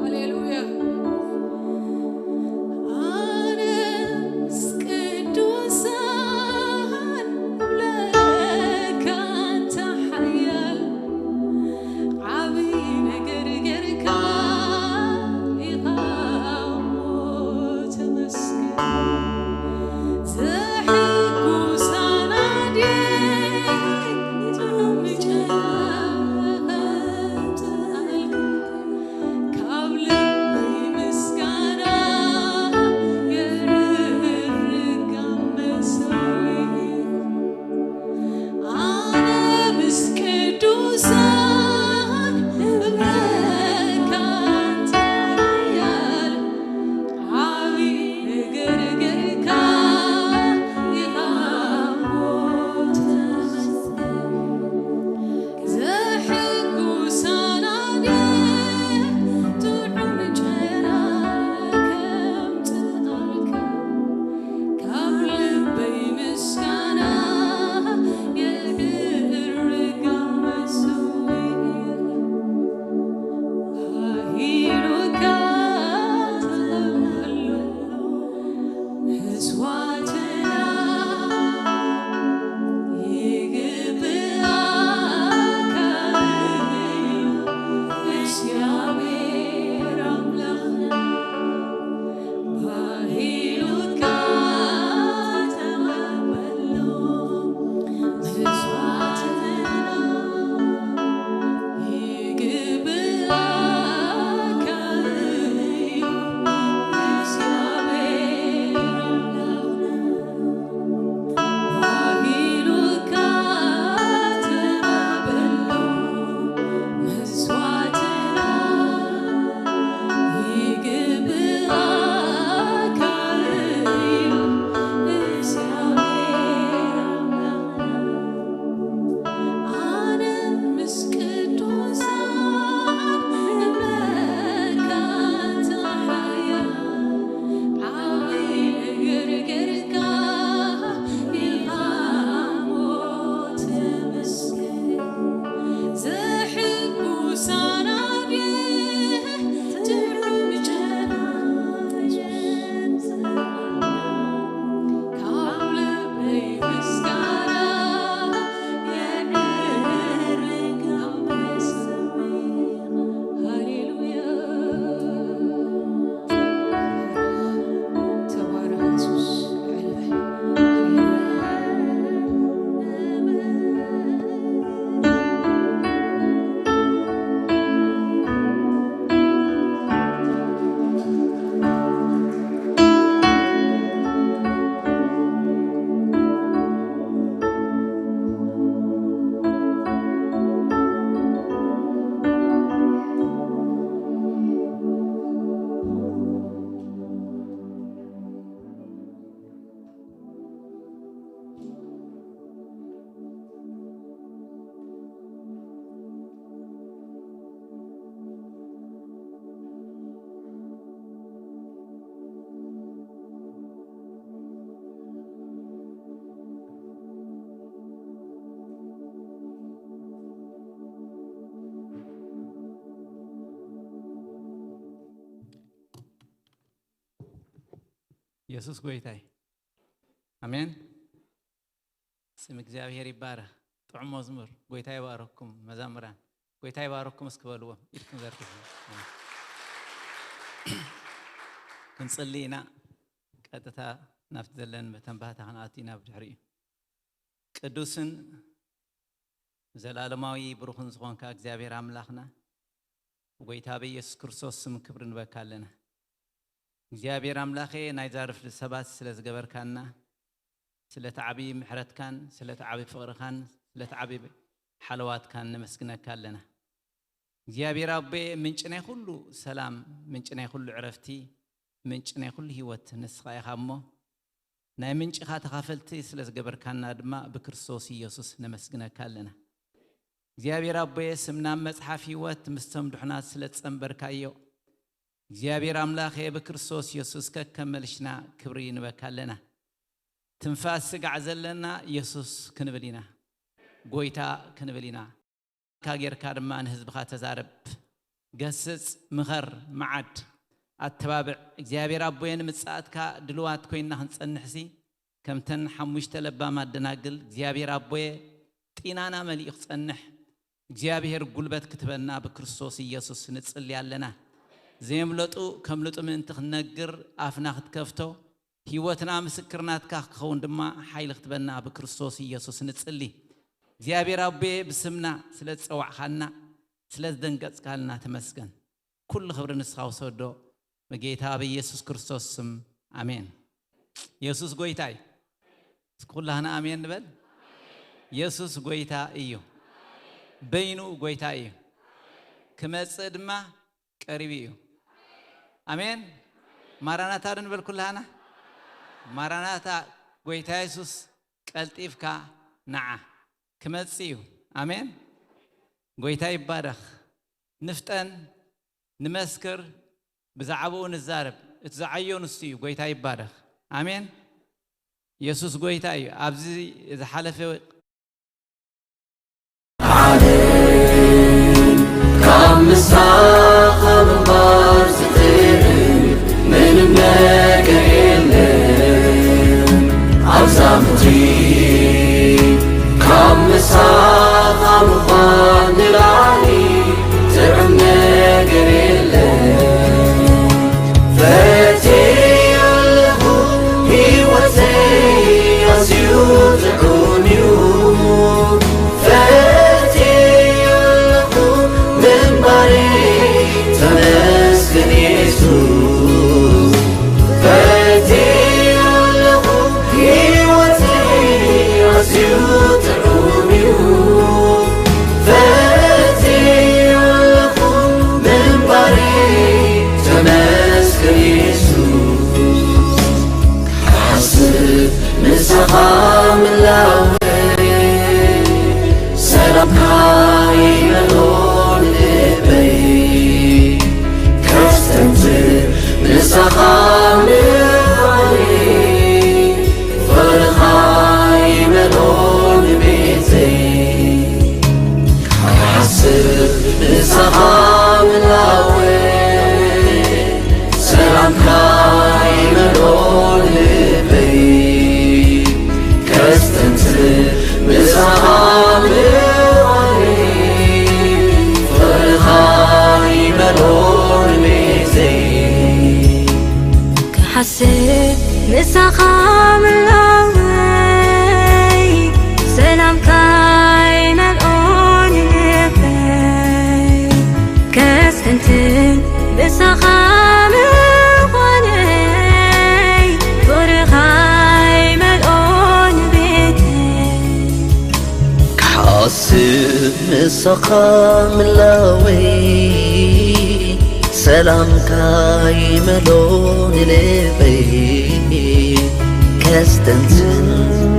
ሃሌሉያ። ኣነስ ቅዱሳን እብለካ ኣንታ ሓያል፣ ዓብዪ ነገር ጌርካ ኢኻ እሞ ተመስገን። ዘሕጉሳና ድየ ጥዑም ጨናኸ ተኣልኩ፣ ካብ ልቢ ምስጋና የዕርግ ኣመሰዊ። ኣነ ምስ ቅዱሳን እብለካ ኣንታ ሓያል፣ ዓቢ ነገር ጌርካ ኢኻ እሞ ተመስገን። ዘሕጉሳና ድየ ጥዑም ጨና ከምጽኣልካ፣ ካብ ልበይ ምስጋና የዕርግ ኣመሰዊ። ሃይሉካ ተቐበሎ መስዋዕትና፣ ይግብኣካ እዩ እግዚኣብሔር ኣምላኽና። ሃይሉካ ተቐበሎ መስዋዕትና፣ ይግብኣካ እዩ እግዚኣብሔር ኣምላኽና። ሃይሉካ ተቐበሎ መስዋዕትና፣ ይግብኣካ እዩ እግዚኣብሔር ኣምላኽና። ኣነ ምስ ቅዱሳን እብለካ ኣንታ ሓያል፣ ዓቢ ነገር ጌርካ ኢኻ እሞ ተመስገን። ዘሕጉሳና ድየ ጥዑም ጨና ካብ ልበይ ምስጋና የዕርግ ኣመሰዊ። ሃሌሉያ። ተባረኽ የሱስ። የሱስ ጎይታይ። ኣሜን። ስም እግዚኣብሔር ይባረኽ። ጥዑም መዝሙር። ጎይታ ይባረኩም መዛምራን። ጎይታ ይባረኩም እስኪ በልዎም ኢድኩም ዘርግሑ። ክንጽሊ ኢና። ቀጥታ ናብቲ ዘለን መተንባህታ ክንኣቱ ኢና ብድሕሪኡ። ቅዱስን ዘላለማዊ ብሩኽን ዝኾንካ እግዚኣብሔር ኣምላኽና፣ ብጎይታ በኢየሱስ ክርስቶስ ስም ክብሪ ንበካ ኣለና። እግዚኣብሔር ኣምላኸ፣ ናይዛ ርፍዲ ሰባት ስለ ዝገበርካና፣ ስለቲ ዓብዪ ምሕረትካን ስለቲ ዓብዪ ፍቕርኻን ስለቲ ዓብዪ ሓለዋትካን ነመስግነካ ኣለና። እግዚኣብሔር ኣቦየ፣ ምንጪ ናይ ኩሉ ሰላም፣ ምንጪ ናይ ኩሉ ዕረፍቲ፣ ምንጪ ናይ ኩሉ ህይወት ንስኻ ኢኻ እሞ፣ ናይ ምንጭኻ ተኻፈልቲ ስለ ዝገበርካና ድማ ብክርስቶስ ኢየሱስ ነመስግነካ ኣለና። እግዚኣብሔር ኣቦየ፣ ስምና ኣብ መጽሓፍ ህይወት ምስቶም ድሑናት ስለ ዝጸንበርካዮ፣ እግዚኣብሔር ኣምላኸ፣ ብክርስቶስ ኢየሱስ ከከም መልሽና ክብሪ ንበካ ኣለና። ትንፋስ ስጋዕ ዘለና ኢየሱስ ክንብል ኢና፣ ጎይታ ክንብል ኢና። ካ ጌርካ ድማ ንህዝብኻ ተዛረብ፣ ገስጽ፣ ምኸር፣ መዓድ፣ ኣተባብዕ። እግዚኣብሔር ኣቦየ፣ ንምጽኣትካ ድልዋት ኮይንና ክንጸንሕሲ፣ ከምተን ሓሙሽተ ለባማት ደናግል፣ እግዚኣብሔር ኣቦየ፣ ጢናና መሊኡ ክጸንሕ፣ እግዚኣብሔር ጉልበት ክትበና ብክርስቶስ ኢየሱስ ንጽሊ ኣለና። ዘየምለጡ ከምልጡ ምእንቲ ክንነግር ኣፍና ክትከፍቶ፣ ህይወትና ምስክርናትካ ክኸውን ድማ ሓይሊ ክትበና ብክርስቶስ ኢየሱስ ንጽሊ። እግዚኣብሔር ኣቦየ፣ ብስምና ስለ ዝጸዋዕኻና፣ ስለ ዝደንገጽካልና ተመስገን። ኩሉ ክብሪ ንስኻ ውሰዶ፣ ብጌታ ብኢየሱስ ክርስቶስ ስም፣ ኣሜን። ኢየሱስ ጎይታ እዩ። እስኪ ኩላህና ኣሜን ንበል። ኢየሱስ ጎይታ እዩ። በይኑ ጎይታ እዩ። ክመጽእ ድማ ቀሪቡ እዩ። ኣሜን። ማራናታ ዶ ንበል ኩላህና? ማራናታ፣ ጎይታ የሱስ ቀልጢፍካ ንዓ። ክመጽእ እዩ። ኣሜን። ጎይታ ይባረኽ። ንፍጠን፣ ንመስክር፣ ብዛዕባኡ ንዛረብ። እቲ ዝዓዮ ንሱ እዩ። ጎይታ ይባረኽ። ኣሜን። የሱስ ጎይታ እዩ። ኣብዚ ዝሓለፈ ዓለም ካብ ምሳኻ ምንባር ዝጥዕም ምንም ነገር የለን። ኣብዛ ምድሪ ካብ ምሳኻ ምዃን ንላዕሊ ጥዑም ነገር የለን። ፈትየ ኣለኹ፣ ህይወተይ ኣዝዩ ጥዑም እዩ። ፈትየ ኣለኹ፣ ምንባረይ ተመስገን የሱስ። ፈትየ ኣለኹ፣ ህይወተይ ኣዝዩ ጥዑም እዩ። ፈትየ ኣለኹ፣ ምንባረይ ተመስገን የሱስ። ክሓስብ ምሳኻ ምላወይ፣ ሰላምካ ይመልኦ ልበይ። ከስተንትር ምሳኻ ምዃነይ፣ ፍቕርኻ ይመልኦ ንቤተይ። ክሓስብ ምሳኻ ምላወይ፣ ሰላምካ ይመልኦ ልበይ። ከስተንትር ምሳኻ ምዃነይ፣ ፍቕርኻ ይመልኦ ንቤተይ። ክሓስብ ምሳኻ ምላወይ፣ ሰላምካ ይመልኦ ልበይ። ከስተንትን ምሳኻ ምዃነይ፣ ፍቕርኻ ይመልኦ ንቤተይ። ክሓስብ ምሳኻ ምላወይ፣ ሰላምካ ይመልኦ ንልበይ። ከስተንትን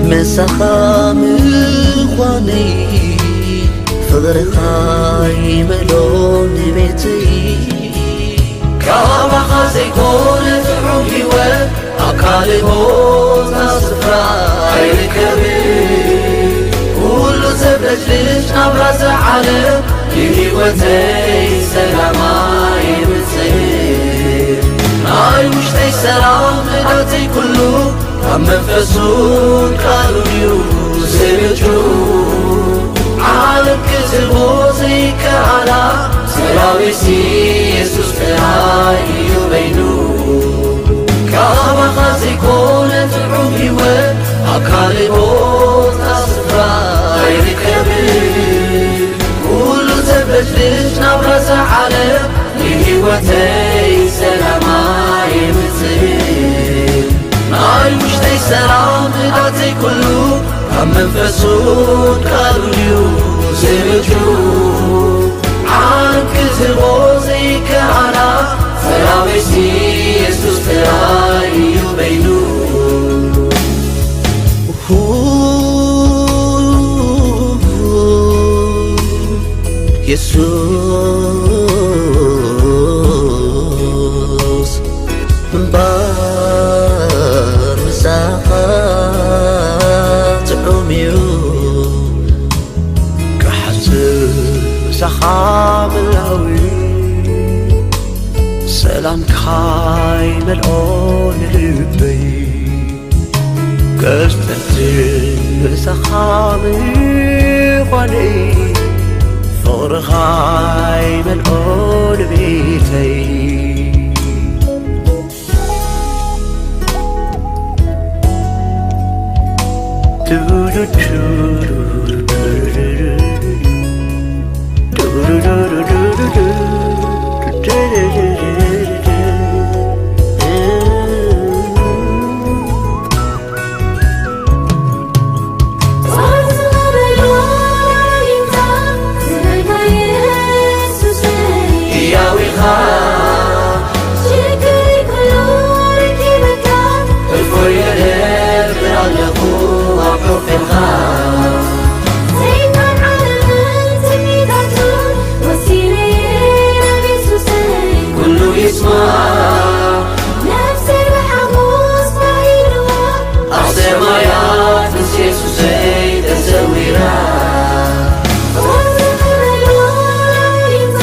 ምሳኻ ምዃነይ፣ ፍቕርኻ ይመልኦ ንቤተይ። ካባኻ ዘይኮነ ጥዑም ህይወት ኣብ ካልእ ቦታ ስፍራ ኣይርከብን። ኩሉ ዘብለጭልጭ ናብራ እዛ ዓለም ንህይወተይ ሰላም ኣየምጽእን። ናይ ውሽጠይ ሰላም ንብረተይ ኩሉ ካብ መንፈሱ ቃሉ እዩ ዝምንጩ። ዓለም ክትህቦ ዘይከኣላ ሰላመይሲ የሱስ ጥራይ እዩ በይኑ። ካባኻ ዘይኮነ ጥዑም ህይወት ኣብ ካልእ ቦታ ስፍራ ኣይርከብን። ኩሉ ዘበድልሽ ናብራ እዛ ዓለም ንህይወተይ ሰላም ኣየምጽእን። ናይ ውሽጠይ ሰላም ህድኣተይ ኩሉ ካብ መንፈሱን ቃሉን እዩ ዝምንጩ። ዓለም ክትህቦ ዘይከኣላ ሰላመይሲ የሱስ ጥራይ እዩ በይኑ። የሱስ እምበር ምሳኻ ጥዑም እዩ። ክሓስብ ምሳኻ ምህላው እዩ። ሰላምካ ይመልኦ ንልበይ። ከስተንትን ምሳኻ ምዃነይ። ፍቕርኻ ይመልኦ ንቤተይ። ኩሉ ይስማ ነፍሰይ ብሓጎስ ማሂርዋ ኣብ ሰማያት ምስ የሱሰይ ተሰዊራ። ክብሪ ክብሪ ሎይታ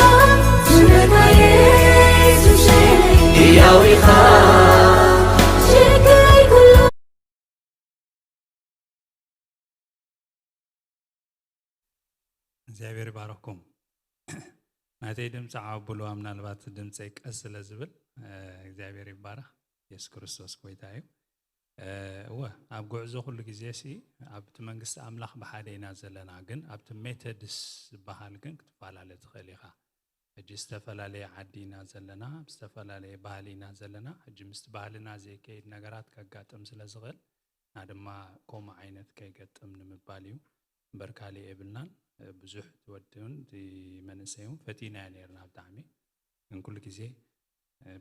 ስምካ የሱሰይ ህያው ኢኻ ሽግረይ ኩሉ። እግዚኣብሔር ይባረኩም። ናተይ ድምፂ ዓብሉዋ ምናልባት ድምፀይ ቀስ ስለ ዝብል እግዚኣብሔር ይባረክ። የሱስ ክርስቶስ ጎይታ እዩ። እወ ኣብ ጉዕዞ ኩሉ ግዜ ሲ ኣብቲ መንግስቲ ኣምላኽ ብሓደ ኢና ዘለና፣ ግን ኣብቲ ሜተድስ ዝበሃል ግን ክትፈላለ ትኽእል ኢኻ። ሕጂ ዝተፈላለየ ዓዲ ኢና ዘለና፣ ኣብ ዝተፈላለየ ባህሊ ኢና ዘለና። ሕጂ ምስቲ ባህልና ዘይከይድ ነገራት ከጋጥም ስለ ዝኽእል፣ እና ድማ ከምኡ ዓይነት ከይገጥም ንምባል እዩ እምበር ካልእ የብልናን። ብዙሕ እቲ ወድን እቲ መንእሰይን ፈቲናዮ ነይርና ብጣዕሚ። ግን ኩሉ ግዜ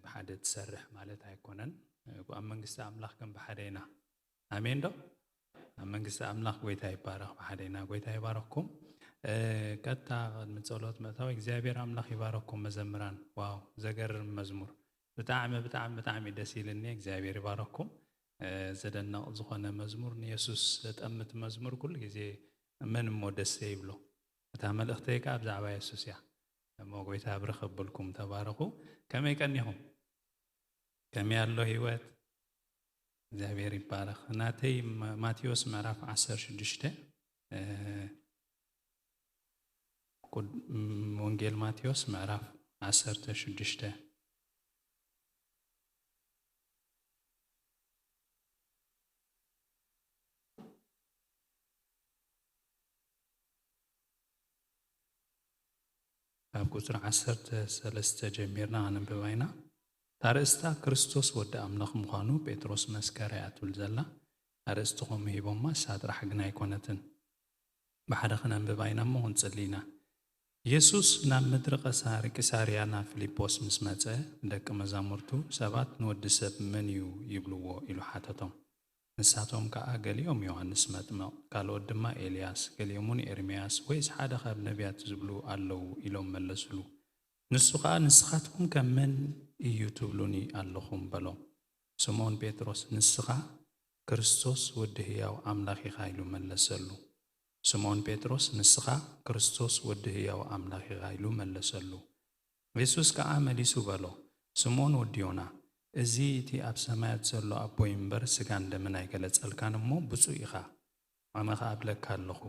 ብሓደ ትሰርሕ ማለት ኣይኮነን። ኣብ መንግስቲ ኣምላኽ ግን ብሓደ ኢና። ኣሜን ዶ? ኣብ መንግስቲ ኣምላኽ ጎይታ ይባረኽ። ብሓደ ኢና። ጎይታ ይባረኽኩም። ቀጥታ ቅድሚ ጸሎት ምእታው እግዚኣብሔር ኣምላኽ ይባረኽኩም መዘምራን። ዋው፣ ዘገርም መዝሙር። ብጣዕሚ ብጣዕሚ ብጣዕሚ ደስ ኢልኒ። እግዚኣብሔር ይባረኽኩም። ዘደንቕ ዝኾነ መዝሙር፣ ንየሱስ ዘጠምት መዝሙር ኩሉ ግዜ መን እሞ ደስ ዘይብሎ። እታ መልእኽተይ ከኣ ብዛዕባ የሱስ እያ። እሞ ጎይታ ብርኽ ኣብልኩም፣ ተባረኹ። ከመይ ቀኒኹም? ከመይ ኣሎ ህይወት? እግዚኣብሔር ይባረኽ። ናተይ ማ-፣ ማቴዎስ ምዕራፍ ዓሰርተ ሽዱሽተ፣ እ፣ ቁድ-፣ ም-፣ ወንጌል ማቴዎስ ምዕራፍ ዓሰርተ ሽዱሽተ። ካብ ቁጽሪ ዓሰርተ ሰለስተ ጀሚርና ከነንብባ ኢና። እታ ኣርእስታ ክርስቶስ ወዲ ኣምላኽ ምዃኑ ጴጥሮስ መስከረ እያ ትብል ዘላ። ኣርእስቲ ከምኡ ሂቦማ፣ ንሳ ጥራሕ ግን ኣይኮነትን። ብሓደ ክነንብባ ኢና እሞ ክንጽሊ ኢና። የሱስ ናብ ምድሪ ቀሳሪ-፣ ቂሳርያ ናብ ፊልጶስ ምስ መጸ፣ ንደቂ መዛሙርቱ፣ "ሰባት ንወዲ ሰብ መን እዩ ይብልዎ?" ኢሉ ሓተቶም። ንሳቶም ከኣ፣ "ገሊኦም ዮሃንስ መጥምቕ፣ ካልኦት ድማ ኤልያስ፣ ገሊኦም እውን ኤርምያስ ወይስ ሓደ ካብ ነቢያት ዝብሉ ኣለዉ" ኢሎም መለሱሉ። ንሱ ከኣ፣ "ንስኻትኩም ከ መን እዩ ትብሉኒ ኣለኹም?" በሎም። ስምዖን ጴጥሮስ፣ "ንስኻ ክርስቶስ ወዲ ህያው ኣምላኽ ኢኻ" ኢሉ መለሰሉ። ስምዖን ጴጥሮስ፣ "ንስኻ ክርስቶስ ወዲ ህያው ኣምላኽ ኢኻ" ኢሉ መለሰሉ። የሱስ ከኣ መሊሱ በሎ፣ "ስምዖን ወዲ ዮና፣ እዚ እቲ ኣብ ሰማያት ዘሎ ኣቦይ እምበር ስጋን ደምን ኣይገለጸልካን እሞ ብጹእ ኢኻ። ኣነ ኸኣ እብለካ ኣለኹ፣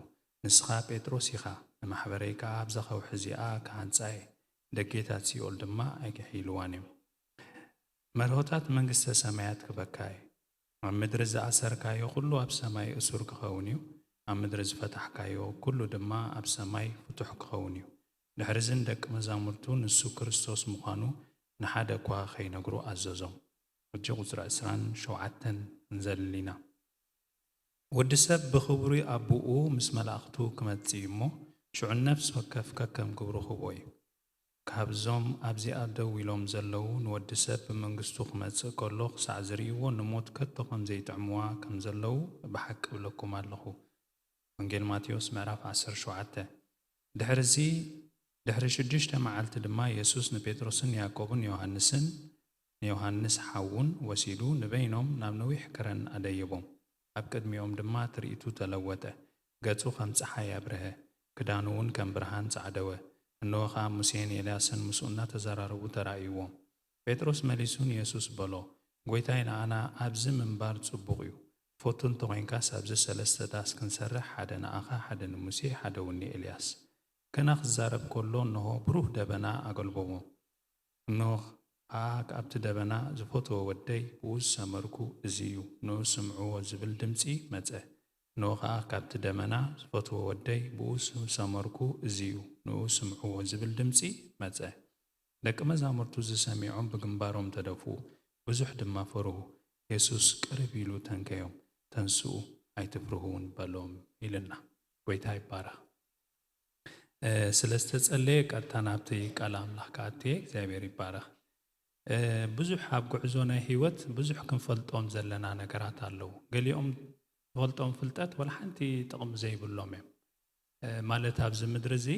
ንስኻ ጴጥሮስ ኢኻ፣ ንማሕበረይ ከኣ ኣብዛ ከውሒ እዚኣ ክሃንጻ እየ፣ ደጌታት ሲኦል ድማ ኣይክሕይልዋን እዮም። መርሆታት መንግስተ ሰማያት ክበካ እየ። ኣብ ምድሪ ዝኣሰርካዮ ኩሉ ኣብ ሰማይ እሱር ክኸውን እዩ፣ ኣብ ምድሪ ዝፈታሕካዮ ኩሉ ድማ ኣብ ሰማይ ፍቱሕ ክኸውን እዩ።" ድሕሪ እዚ ንደቂ መዛሙርቱ ንሱ ክርስቶስ ምዃኑ ንሓደ እኳ ኸይነግሩ ኣዘዞም። ሕጂ ቁጽሪ ዕስራን ሸውዓተን ክንዘልል ኢና። ወዲ ሰብ ብኽብሪ ኣቦኡ ምስ መላእኽቱ ክመጽእ እዩ እሞ፣ ሽዑ ነፍሲ ወከፍ ከከም ግብሩ ክህቦ እዩ። ካብዞም ኣብዚኣ ደው ኢሎም ዘለዉ ንወዲ ሰብ ብመንግስቱ ክመጽእ ከሎ ክሳዕ ዝርእይዎ ንሞት ከቶ ከም ዘይጥዕምዋ ከም ዘለዉ ብሓቂ እብለኩም ኣለኹ። ወንጌል ማቴዎስ ምዕራፍ ዓሰርተ ሸውዓተ። ድሕርዚ ድሕሪ ሽዱሽተ መዓልቲ ድማ የሱስ ንጴጥሮስን ያዕቆብን ዮሃንስን ንዮሃንስ ሓዉን ወሲዱ ንበይኖም ናብ ነዊሕ ከረን ኣደየቦም። ኣብ ቅድሚኦም ድማ ትርኢቱ ተለወጠ። ገጹ ከም ጸሓይ ኣብርሀ፣ ክዳኑ እውን ከም ብርሃን ጻዕደወ። እንሆ ኸኣ ሙሴን ኤልያስን ምስኡ እናተዘራረቡ ተራእይዎም። ጴጥሮስ መሊሱ ንየሱስ በሎ፣ ጐይታይ፣ ንኣና ኣብዚ ምንባር ጽቡቕ እዩ። ትፈቱ እንተ ኾይንካስ ኣብዚ ሰለስተ ዳስ ክንሰርሕ፣ ሓደ ንኣኻ፣ ሓደ ንሙሴ፣ ሓደ እውን ንኤልያስ። ገና ክዛረብ ከሎ እንሆ ብሩህ ደበና ኣገልበቦ። እንሆ ኸኣ ኣብቲ ደበና ዝፈትዎ ወደይ ብኡ ዝሰመርኩ እዚ እዩ፣ ንኡ ስምዕዎ ዝብል ድምጺ መጸ። እንሆ ኸኣ ካብቲ ደመና ዝፈትዎ ወደይ ብኡ ዝሰመርኩ እዚ እዩ፣ ንኡ ስምዕዎ ዝብል ድምጺ መጸ። ደቂ መዛሙርቱ እዚ ሰሚዖም ብግንባሮም ተደፍኡ፣ ብዙሕ ድማ ፈርሁ። የሱስ ቅርብ ኢሉ ተንከዮም፣ ተንስኡ፣ ኣይትፍርሁ እውን በሎም ኢልና። ጐይታ ይባረኽ። ስለ ዝተጸለየ ቀጥታ ናብቲ ቃል ኣምላኽ ክኣትየ እግዚኣብሔር ይባረኽ። ብዙሕ ኣብ ጉዕዞ ናይ ህይወት ብዙሕ ክንፈልጦም ዘለና ነገራት ኣለዉ። ገሊኦም ንፈልጦም ፍልጠት ወላ ሓንቲ ጥቕሚ ዘይብሎም እዮም። ማለት ኣብዚ ምድሪ እዚ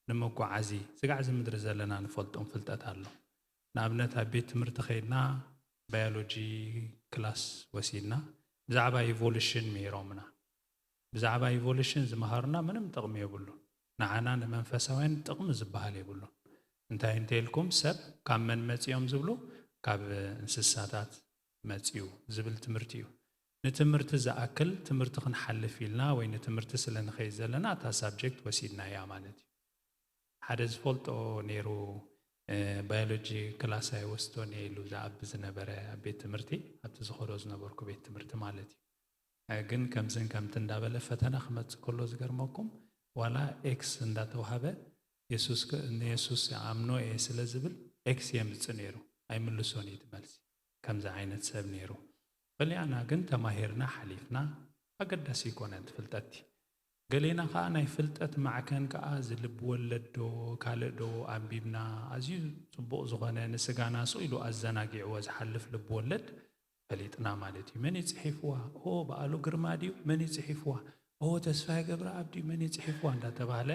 ንመጓዓዚ ስጋዕ እዚ ምድሪ ዘለና ንፈልጦም ፍልጠት ኣሎ። ንኣብነት ኣብ ቤት ትምህርቲ ከይድና ባዮሎጂ ክላስ ወሲድና ብዛዕባ ኢቮሉሽን ምሂሮምና። ብዛዕባ ኢቮሉሽን ዝመሃሩና ምንም ጥቕሚ የብሉን። ንዓና ንመንፈሳውያን ጥቕሚ ዝበሃል የብሉን። እንታይ እንተኢልኩም ሰብ ካብ መን መጺኦም ዝብሉ ካብ እንስሳታት መጺኡ ዝብል ትምህርቲ እዩ። ንትምህርቲ ዝኣክል ትምህርቲ ክንሓልፍ ኢልና ወይ ንትምህርቲ ስለ ንኸይድ ዘለና እታ ሳብጀክት ወሲድናያ ማለት እዩ። ሓደ ዝፈልጦ ነይሩ ባዮሎጂ ክላስ ኣይወስዶን እየ ኢሉ ዝኣቢ ዝነበረ ኣብ ቤት ትምህርቲ ኣብቲ ዝኸዶ ዝነበርኩ ቤት ትምህርቲ ማለት እዩ። ግን ከምዝን ከምቲ እንዳበለ ፈተና ክመጽእ ከሎ ዝገርመኩም ዋላ ኤክስ እንዳተዋሃበ የሱስ ንየሱስ ኣምኖ እየ ስለ ዝብል ኤክስ የምጽእ ነይሩ። ኣይምልሶን እዩ እቲ መልሲ። ከምዚ ዓይነት ሰብ ነይሩ። ገሊኣና ግን ተማሂርና ሓሊፍና ኣገዳሲ ይኮነን ትፍልጠቲ። ገሌና ከዓ ናይ ፍልጠት ማዕከን ከዓ ዝልብ ወለድ ዶ ካልእ ዶ ኣንቢብና ኣዝዩ ጽቡቕ ዝኾነ ንስጋና ስቕ ኢሉ ኣዘናጊዕዎ ዝሓልፍ ልብ ወለድ ፈሊጥና ማለት እዩ። መን እዩ ጽሒፍዋ? ኦ በኣሉ ግርማ ድዩ? መን እዩ ጽሒፍዋ? ኦ ተስፋዬ ገብረኣብ ድዩ? መን እዩ ጽሒፍዋ? እንዳተባህለ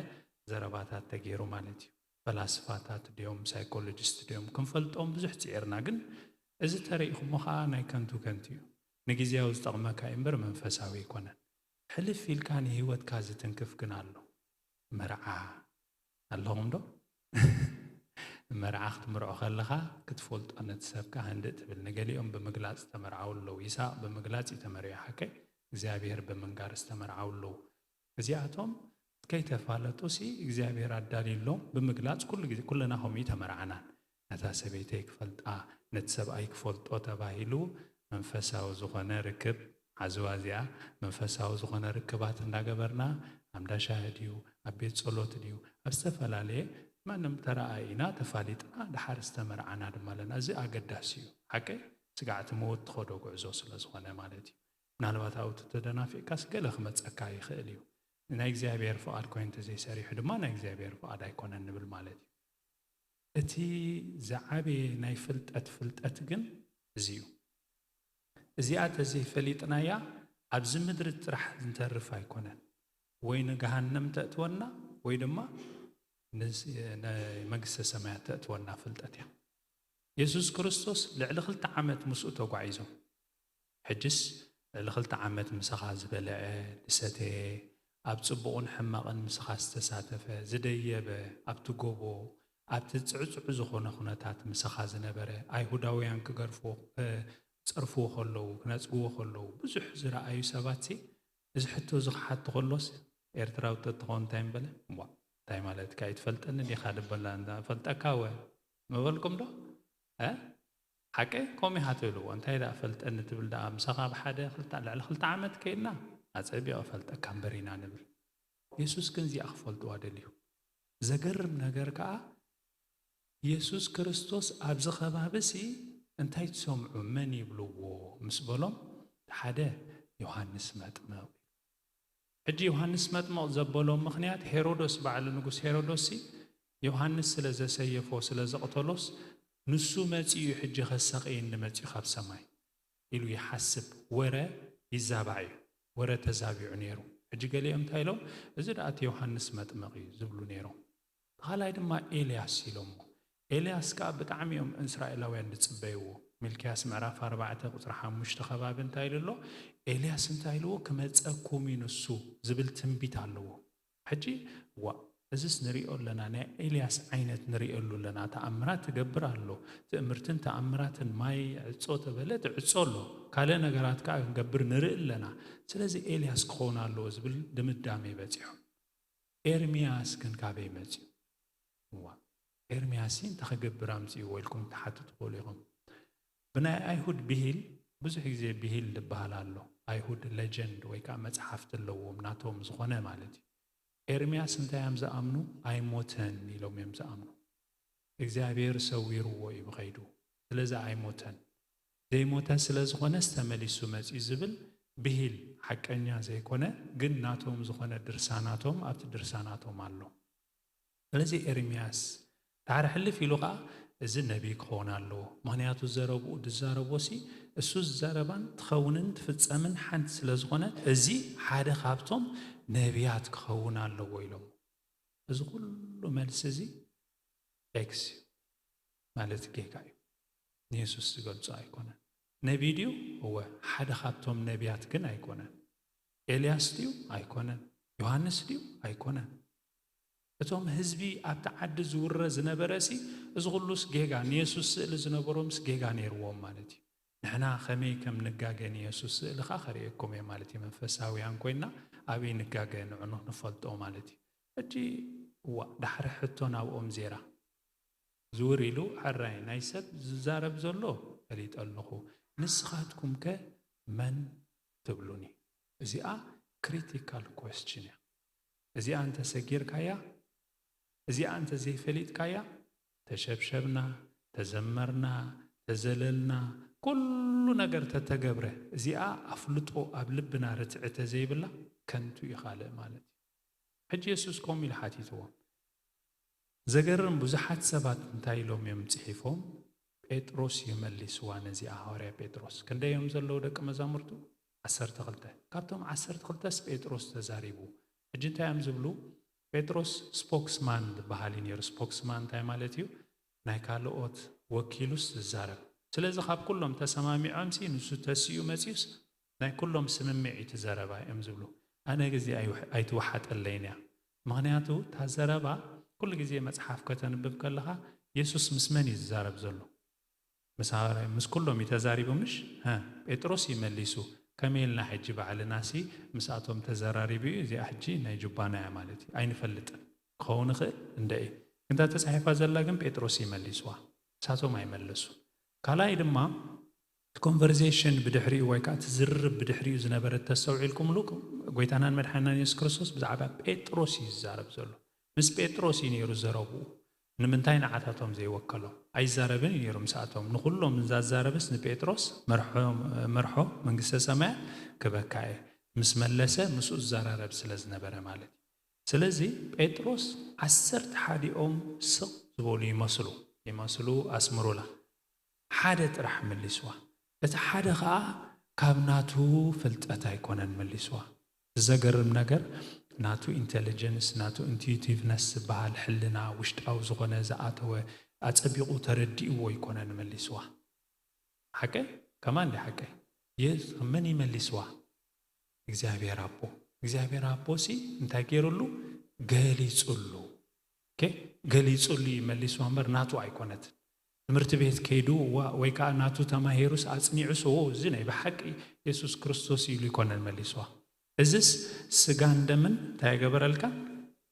ዘረባታት ተገይሩ ማለት እዩ። ፈላስፋታት ድዮም ሳይኮሎጂስት ድዮም ክንፈልጦም ብዙሕ ጽዒርና፣ ግን እዚ ተረኢኹሞ ከዓ ናይ ከንቱ ከንቱ እዩ። ንግዜያዊ ዝጠቕመካ እዩ እምበር መንፈሳዊ ኣይኮነን። ሕልፍ ኢልካ ንህይወትካ ዝትንክፍ ግን ኣሎ። መርዓ ኣለኹም ዶ? መርዓ ክትምርዖ ከለኻ ክትፈልጦ ነቲ ሰብካ ህንድእ ትብል። ንገሊኦም ብምግላፅ ዝተመርዓው ኣለዉ። ይስሐቅ ብምግላፅ እዩ ተመሪዑ ሓቀይ እግዚኣብሔር ብምንጋር ዝተመርዓው ኣለዉ። እዚኣቶም ከይተፋለጡ ሲ እግዚኣብሔር ኣዳልዩሎም ብምግላፅ ኩሉ ግዜ ኩልና ከምኡ ተመርዓናን። ነታ ሰበይተይ ክፈልጣ ነቲ ሰብኣይ ክፈልጦ ተባሂሉ መንፈሳዊ ዝኾነ ርክብ ዓዝዋ እዚኣ መንፈሳዊ ዝኾነ ርክባት እንዳገበርና ኣብ እንዳሻሂ ድዩ ኣብ ቤት ጸሎት ድዩ ኣብ ዝተፈላለየ ማንም ተረኣኢና ተፋሊጥና ድሓር ዝተመርዓና ድማ ኣለና። እዚ ኣገዳሲ እዩ። ሓቀይ ስጋዕ ትመውት ትኸዶ ጉዕዞ ስለ ዝኾነ ማለት እዩ። ምናልባት ኣብኡ ተደናፊዕካስ ገለ ክመጸካ ይኽእል እዩ። ናይ እግዚኣብሔር ፍቓድ ኮይኑ እንተዘይሰሪሑ ድማ ናይ እግዚኣብሔር ፍቓድ ኣይኮነን ንብል ማለት እዩ። እቲ ዝዓበየ ናይ ፍልጠት ፍልጠት ግን እዚ እዩ። እዚኣ ተዘይፈሊጥናያ ኣብዚ ምድሪ ጥራሕ ንተርፍ ኣይኮነን። ወይ ንገሃነም ተእትወና ወይ ድማ ንስ-፣ ንመንግስተ ሰማያት ተእትወና ፍልጠት እያ። የሱስ ክርስቶስ ልዕሊ ክልተ ዓመት ምስኡ ተጓዒዞም። ሕጅስ ልዕሊ ክልተ ዓመት ምሳኻ ዝበልዐ፣ ዝሰተየ፣ ኣብ ጽቡቕን ሕማቕን ምሳኻ ዝተሳተፈ፣ ዝደየበ፣ ኣብቲ ጎቦ፣ ኣብቲ ጽዕጹዕ ዝኾነ ኩነታት ምሳኻ ዝነበረ፣ ኣይሁዳውያን ክገርፍዎ፣ ክጸርፍዎ ከለዉ፣ ክነጽግዎ ከለዉ፣ ብዙሕ ዝረኣዩ ሰባትሲ፣ እዚ ሕቶ እዚ ክሓቱ ከሎስ፣ ኤርትራዊ ተትኾን እንታይ ምበለ? እዋ፣ እንታይ ማለትካ? ኣይትፈልጠኒ ዲኻ? ድበላ እንዳ ፈልጠካ ወ ምበልኩም ዶ? እ? ሓቀይ? ከምኡ ኢኻ ትብልዎ። እንታይ ደኣ ፈልጠኒ ትብል ደኣ? ምሳኻ ኣብ ሓደ ክልተ፣ ልዕሊ ክልተ ዓመት ከይድና፣ ኣጸቢቑ እፈልጠካ እምበር ኢና ንብል። የሱስ ግን እዚኣ ክፈልጥዋ ደልዩ። ዘገርም ነገር ከኣ፣ የሱስ ክርስቶስ ኣብዚ ከባቢሲ እንታይ ትሰምዑ? መን ይብልዎ? ምስ በሎም፣ ሓደ ዮሃንስ መጥምቕ። ሕጂ ዮሃንስ መጥምቕ ዘበሎ ምኽንያት፣ ሄሮዶስ፣ ባዕሉ ንጉስ ሄሮዶስ ሲ ዮሃንስ ስለ ዘሰየፎ፣ ስለ ዘቕተሎስ፣ ንሱ መጺኡ ሕጂ ከሳቕየኒ መጺኡ ካብ ሰማይ ኢሉ ይሓስብ፣ ወረ ይዛባዕ እዩ። ወረ ተዛቢዑ ነይሩ። ሕጂ ገሊኦም እንታይ ኢሎም? "እዚ ደኣ እቲ ዮሃንስ መጥምቕ እዩ" ዝብሉ ነይሮም። ካልኣይ ድማ ኤልያስ ኢሎሞ። ኤልያስ ከኣ ብጣዕሚ እዮም እስራኤላውያን ዝጽበይዎ። ሚልክያስ ምዕራፍ ኣርባዕተ ቁጽሪ ሓሙሽተ ከባቢ እንታይ ኢሉ ኣሎ? ኤልያስ እንታይ ኢልዎ? "ክመጸኩም እዩ ንሱ" ዝብል ትንቢት ኣለዎ። ሕጂ፣ ዋ፣ እዚስ ንሪኦ ኣለና፣ ናይ ኤልያስ ዓይነት ንሪኤሉ ኣለና። ተኣምራት ትገብር ኣሎ። ትእምርትን ተኣምራትን፣ ማይ ዕጾ ተበለ ትዕጾ ኣሎ። ካልእ ነገራት ከኣ ክንገብር ንርኢ ኣለና። ስለዚ ኤልያስ ክኸውን ኣለዎ ዝብል ድምዳሜ በጺሖም። ኤርምያስ ግን ካበይ መጺኡ? እዋ፣ ኤርምያስ እንተ ክገብር ኣምጺእዎ ኢልኩም ትሓቱ ትኽእሉ ኢኹም። ብናይ ኣይሁድ ብሂል፣ ብዙሕ ግዜ ብሂል ዝበሃል ኣሎ። ኣይሁድ ሌጀንድ ወይ ከኣ መጽሓፍቲ ኣለዎም፣ ናቶም ዝኾነ ማለት እዩ። ኤርምያስ እንታይ እዮም ዝኣምኑ? ኣይሞተን ኢሎም እዮም ዝኣምኑ። እግዚኣብሔር ሰዊርዎ እዩ ብኸይዱ። ስለዚ ኣይሞተን። ዘይሞተ ስለ ዝኾነስ ተመሊሱ መጺኡ ዝብል ብሂል ሓቀኛ ዘይኮነ፣ ግን ናቶም ዝኾነ ድርሳናቶም ኣብቲ ድርሳናቶም ኣሎ። ስለዚ ኤርምያስ ዳሕሪ ሕልፍ ኢሉ ኸኣ፣ "እዚ ነቢይ ክኸውን ኣለዎ፣ ምኽንያቱ ዘረብኡ ዝዛረቦ ሲ እሱ ዝዛረባን ትኸውንን ትፍጸምን ሓንቲ ስለ ዝኾነ፣ እዚ ሓደ ካብቶም ነቢያት ክኸውን ኣለዎ" ኢሎም። እዚ ኩሉ መልሲ እዚ ኤክስ እዩ፣ ማለት ጌጋ እዩ። ንየሱስ ዝገልጾ ኣይኮነን። ነቢይ ድዩ? እወ፣ ሓደ ካብቶም ነቢያት ግን ኣይኮነን። ኤልያስ ድዩ? ኣይኮነን። ዮሃንስ ድዩ? ኣይኮነን። እቶም ህዝቢ ኣብቲ ዓዲ ዝውረ ዝነበረ ሲ፣ እዚ ኩሉስ ጌጋ፣ ንየሱስ ስእሊ ዝነበሮምስ ጌጋ ነይርዎም ማለት እዩ። ንሕና ከመይ ከም ንጋገ ንየሱስ ስእሊ ኸኣ ከርእየኩም እየ ማለት እዩ። መንፈሳውያን ኮይና ኣበይ ንጋገ ንዑ ንፈልጦ ማለት እዩ። ሕጂ፣ እዋ፣ ዳሕሪ ሕቶ ናብኦም ዜራ ዝውር ኢሉ፣ "ሕራይ፣ ናይ ሰብ ዝዛረብ ዘሎ ፈሊጠ ኣለኹ፣ ንስኻትኩምከ መን ትብሉኒ?" እዚኣ ክሪቲካል ኮስችን እያ። እዚኣ እንተ ሰጊርካያ፣ እዚኣ እንተ ዘይፈሊጥካያ፣ ተሸብሸብና፣ ተዘመርና፣ ተዘለልና፣ ኩሉ ነገር ተተገብረ፣ እዚኣ ኣፍልጦ ኣብ ልብና ርትዒ ተዘይብላ፣ ከንቱ እዩ ካልእ ማለት እዩ። ሕጂ የሱስ ከምኡ ኢሉ ሓቲትዎም። ዘገርም፣ ብዙሓት ሰባት እንታይ ኢሎም እዮም ጽሒፎም? ጴጥሮስ እዩ መሊስዋ ነዚኣ፣ ሃዋርያ ጴጥሮስ። ክንደይ እዮም ዘለዉ ደቂ መዛሙርቱ? ዓሰርተ ክልተ። ካብቶም ዓሰርተ ክልተስ ጴጥሮስ ተዛሪቡ። ሕጂ እንታይ እዮም ዝብሉ? ጴጥሮስ ስፖክስማን ዝበሃል እዩ ነይሩ። ስፖክስማን እንታይ ማለት እዩ? ናይ ካልኦት ወኪሉስ ዝዛረብ። ስለዚ ካብ ኩሎም ተሰማሚዖምሲ ንሱ ተሲኡ መጺኡስ ናይ ኩሎም ስምምዕ እዩ እቲ ዘረባ እዮም ዝብሉ። ኣነ ግዜ ኣይውሕ-፣ ኣይትወሓጠለይን እያ። ምኽንያቱ እታ ዘረባ ኩሉ ግዜ መጽሓፍ ከተንብብ ከለኻ የሱስ ምስ መን እዩ ዝዛረብ ዘሎ? ምስ ሃዋርያ-፣ ምስ ኩሎም እዩ ተዛሪቡ ምሽ? ሃ፣ ጴጥሮስ እዩ መሊሱ። ከመይ ኢልና ሕጂ ባዕልናሲ ምስኣቶም ተዘራሪቡ እዩ፣ እዚኣ ሕጂ ናይ ጁባና እያ ማለት እዩ። ኣይንፈልጥን። ክኸውን ይኽእል እንደ እዩ። ግን እታ ተጻሒፋ ዘላ ግን ጴጥሮስ እዩ መሊስዋ። ንሳቶም ኣይመለሱን። ካልኣይ ድማ እቲ ኮንቨርሴሽን ብድሕሪኡ ወይ ከኣ እቲ ዝርርብ ብድሕሪኡ ዝነበረ ተስተውዒልኩምሉ፣ ጎይታናን መድሓናን የሱስ ክርስቶስ ብዛዕባ ጴጥሮስ እዩ ዝዛረብ ዘሎ። ምስ ጴጥሮስ እዩ ነይሩ ዘረብኡ። ንምንታይ ንዓታቶም ዘይወከሎም? ኣይዛረብን እዩ ነይሩ ምስኣቶም። ንኹሎም እንዛዛረብስ ንጴጥሮስ መርሖ፣ መርሖ መንግስተ ሰማያት ክበካ እየ። ምስ መለሰ ምስኡ ዝዘራረብ ስለ ዝነበረ ማለት እዩ። ስለዚ ጴጥሮስ ዓሰርተ ሓዲኦም ስቕ ዝበሉ ይመስሉ፣ ይመስሉ ኣስምሩላ። ሓደ ጥራሕ መሊስዋ። እቲ ሓደ ኸኣ ካብ ናቱ ፍልጠት ኣይኮነን መሊስዋ። ዘገርም ነገር፣ ናቱ ኢንተሊጀንስ፣ ናቱ ኢንቱይቲቭነስ ዝበሃል ሕልና፣ ውሽጣዊ ዝኾነ ዝኣተወ፣ ኣጸቢቑ ተረዲእዎ ኣይኮነን መሊስዋ። ሓቀይ? ከማን እንዲ ሓቀይ? የስ-፣ መን ይመሊስዋ? እግዚኣብሔር ኣቦ። እግዚኣብሔር ኣቦ ሲ እንታይ ገይሩሉ? ገሊጹሉ። ኦኬ? ገሊጹሉ እዩ መሊስዋ እምበር ናቱ ኣይኮነትን። ትምህርቲ ቤት ከይዱ ዋ-፣ ወይ ከኣ ናቱ ተማሂሩስ ኣጽኒዑስ፣ ኦ፣ እዚ ናይ ብሓቂ የሱስ ክርስቶስ ኢሉ ኣይኮነን መሊስዋ። እዝስ ስጋን ደምን እንታይ ኣይገበረልካን?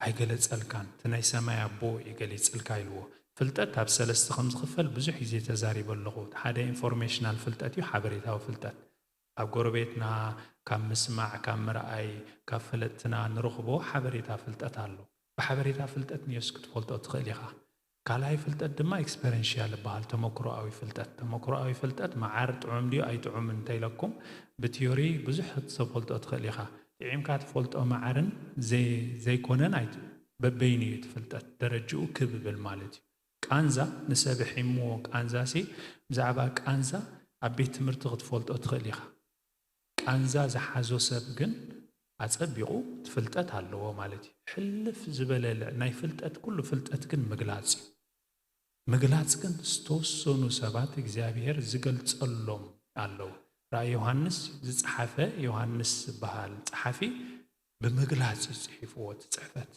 ኣይገለጸልካን። እቲ ናይ ሰማይ ኣቦ እዩ ገሊጽልካ ኢልዎ። ፍልጠት ኣብ ሰለስተ ከም ዝኽፈል ብዙሕ ግዜ ተዛሪበ ኣለኹ። ሓደ ኢንፎርሜሽናል ፍልጠት እዩ፣ ሓበሬታዊ ፍልጠት። ካብ ጎረቤትና፣ ካብ ምስማዕ፣ ካብ ምርኣይ፣ ካብ ፈለጥትና ንረኽቦ ሓበሬታ ፍልጠት ኣሎ። ብሓበሬታ ፍልጠት ንየሱስ ክትፈልጦ ትኽእል ኢኻ። ካልኣይ ፍልጠት ድማ ኤክስፐረንሽያል ይበሃል፣ ተመክሮኣዊ ፍልጠት። ተመክሮኣዊ ፍልጠት መዓር ጥዑም ድዩ ኣይጥዑም እንተኢለኩም፣ ብቲዮሪ ብዙሕ ክትፈልጦ ትኽእል ኢኻ። ጥዒምካ ትፈልጦ መዓርን ዘይ-፣ ዘይኮነን ኣይት-፣ በበይኑ እዩ እቲ ፍልጠት፣ ደረጅኡ ክብ ይብል ማለት እዩ። ቃንዛ ንሰብ ሒምዎ፣ ቃንዛ ሲ ብዛዕባ ቃንዛ ኣብ ቤት ትምህርቲ ክትፈልጦ ትኽእል ኢኻ። ቃንዛ ዝሓዞ ሰብ ግን ኣጸቢቑ እቲ ፍልጠት ኣለዎ ማለት እዩ። ሕልፍ ዝበለ ልዕ-፣ ናይ ፍልጠት፣ ኩሉ ፍልጠት ግን ምግላጽ እዩ። ምግላጽ ግን ዝተወሰኑ ሰባት እግዚኣብሔር ዝገልጸሎም ኣለዉ። ራእይ ዮሃንስ ዝጸሓፈ፣ ዮሃንስ ዝበሃል ጸሓፊ ብምግላጽ እዩ ጽሒፍዎ እቲ ጽሕፈት።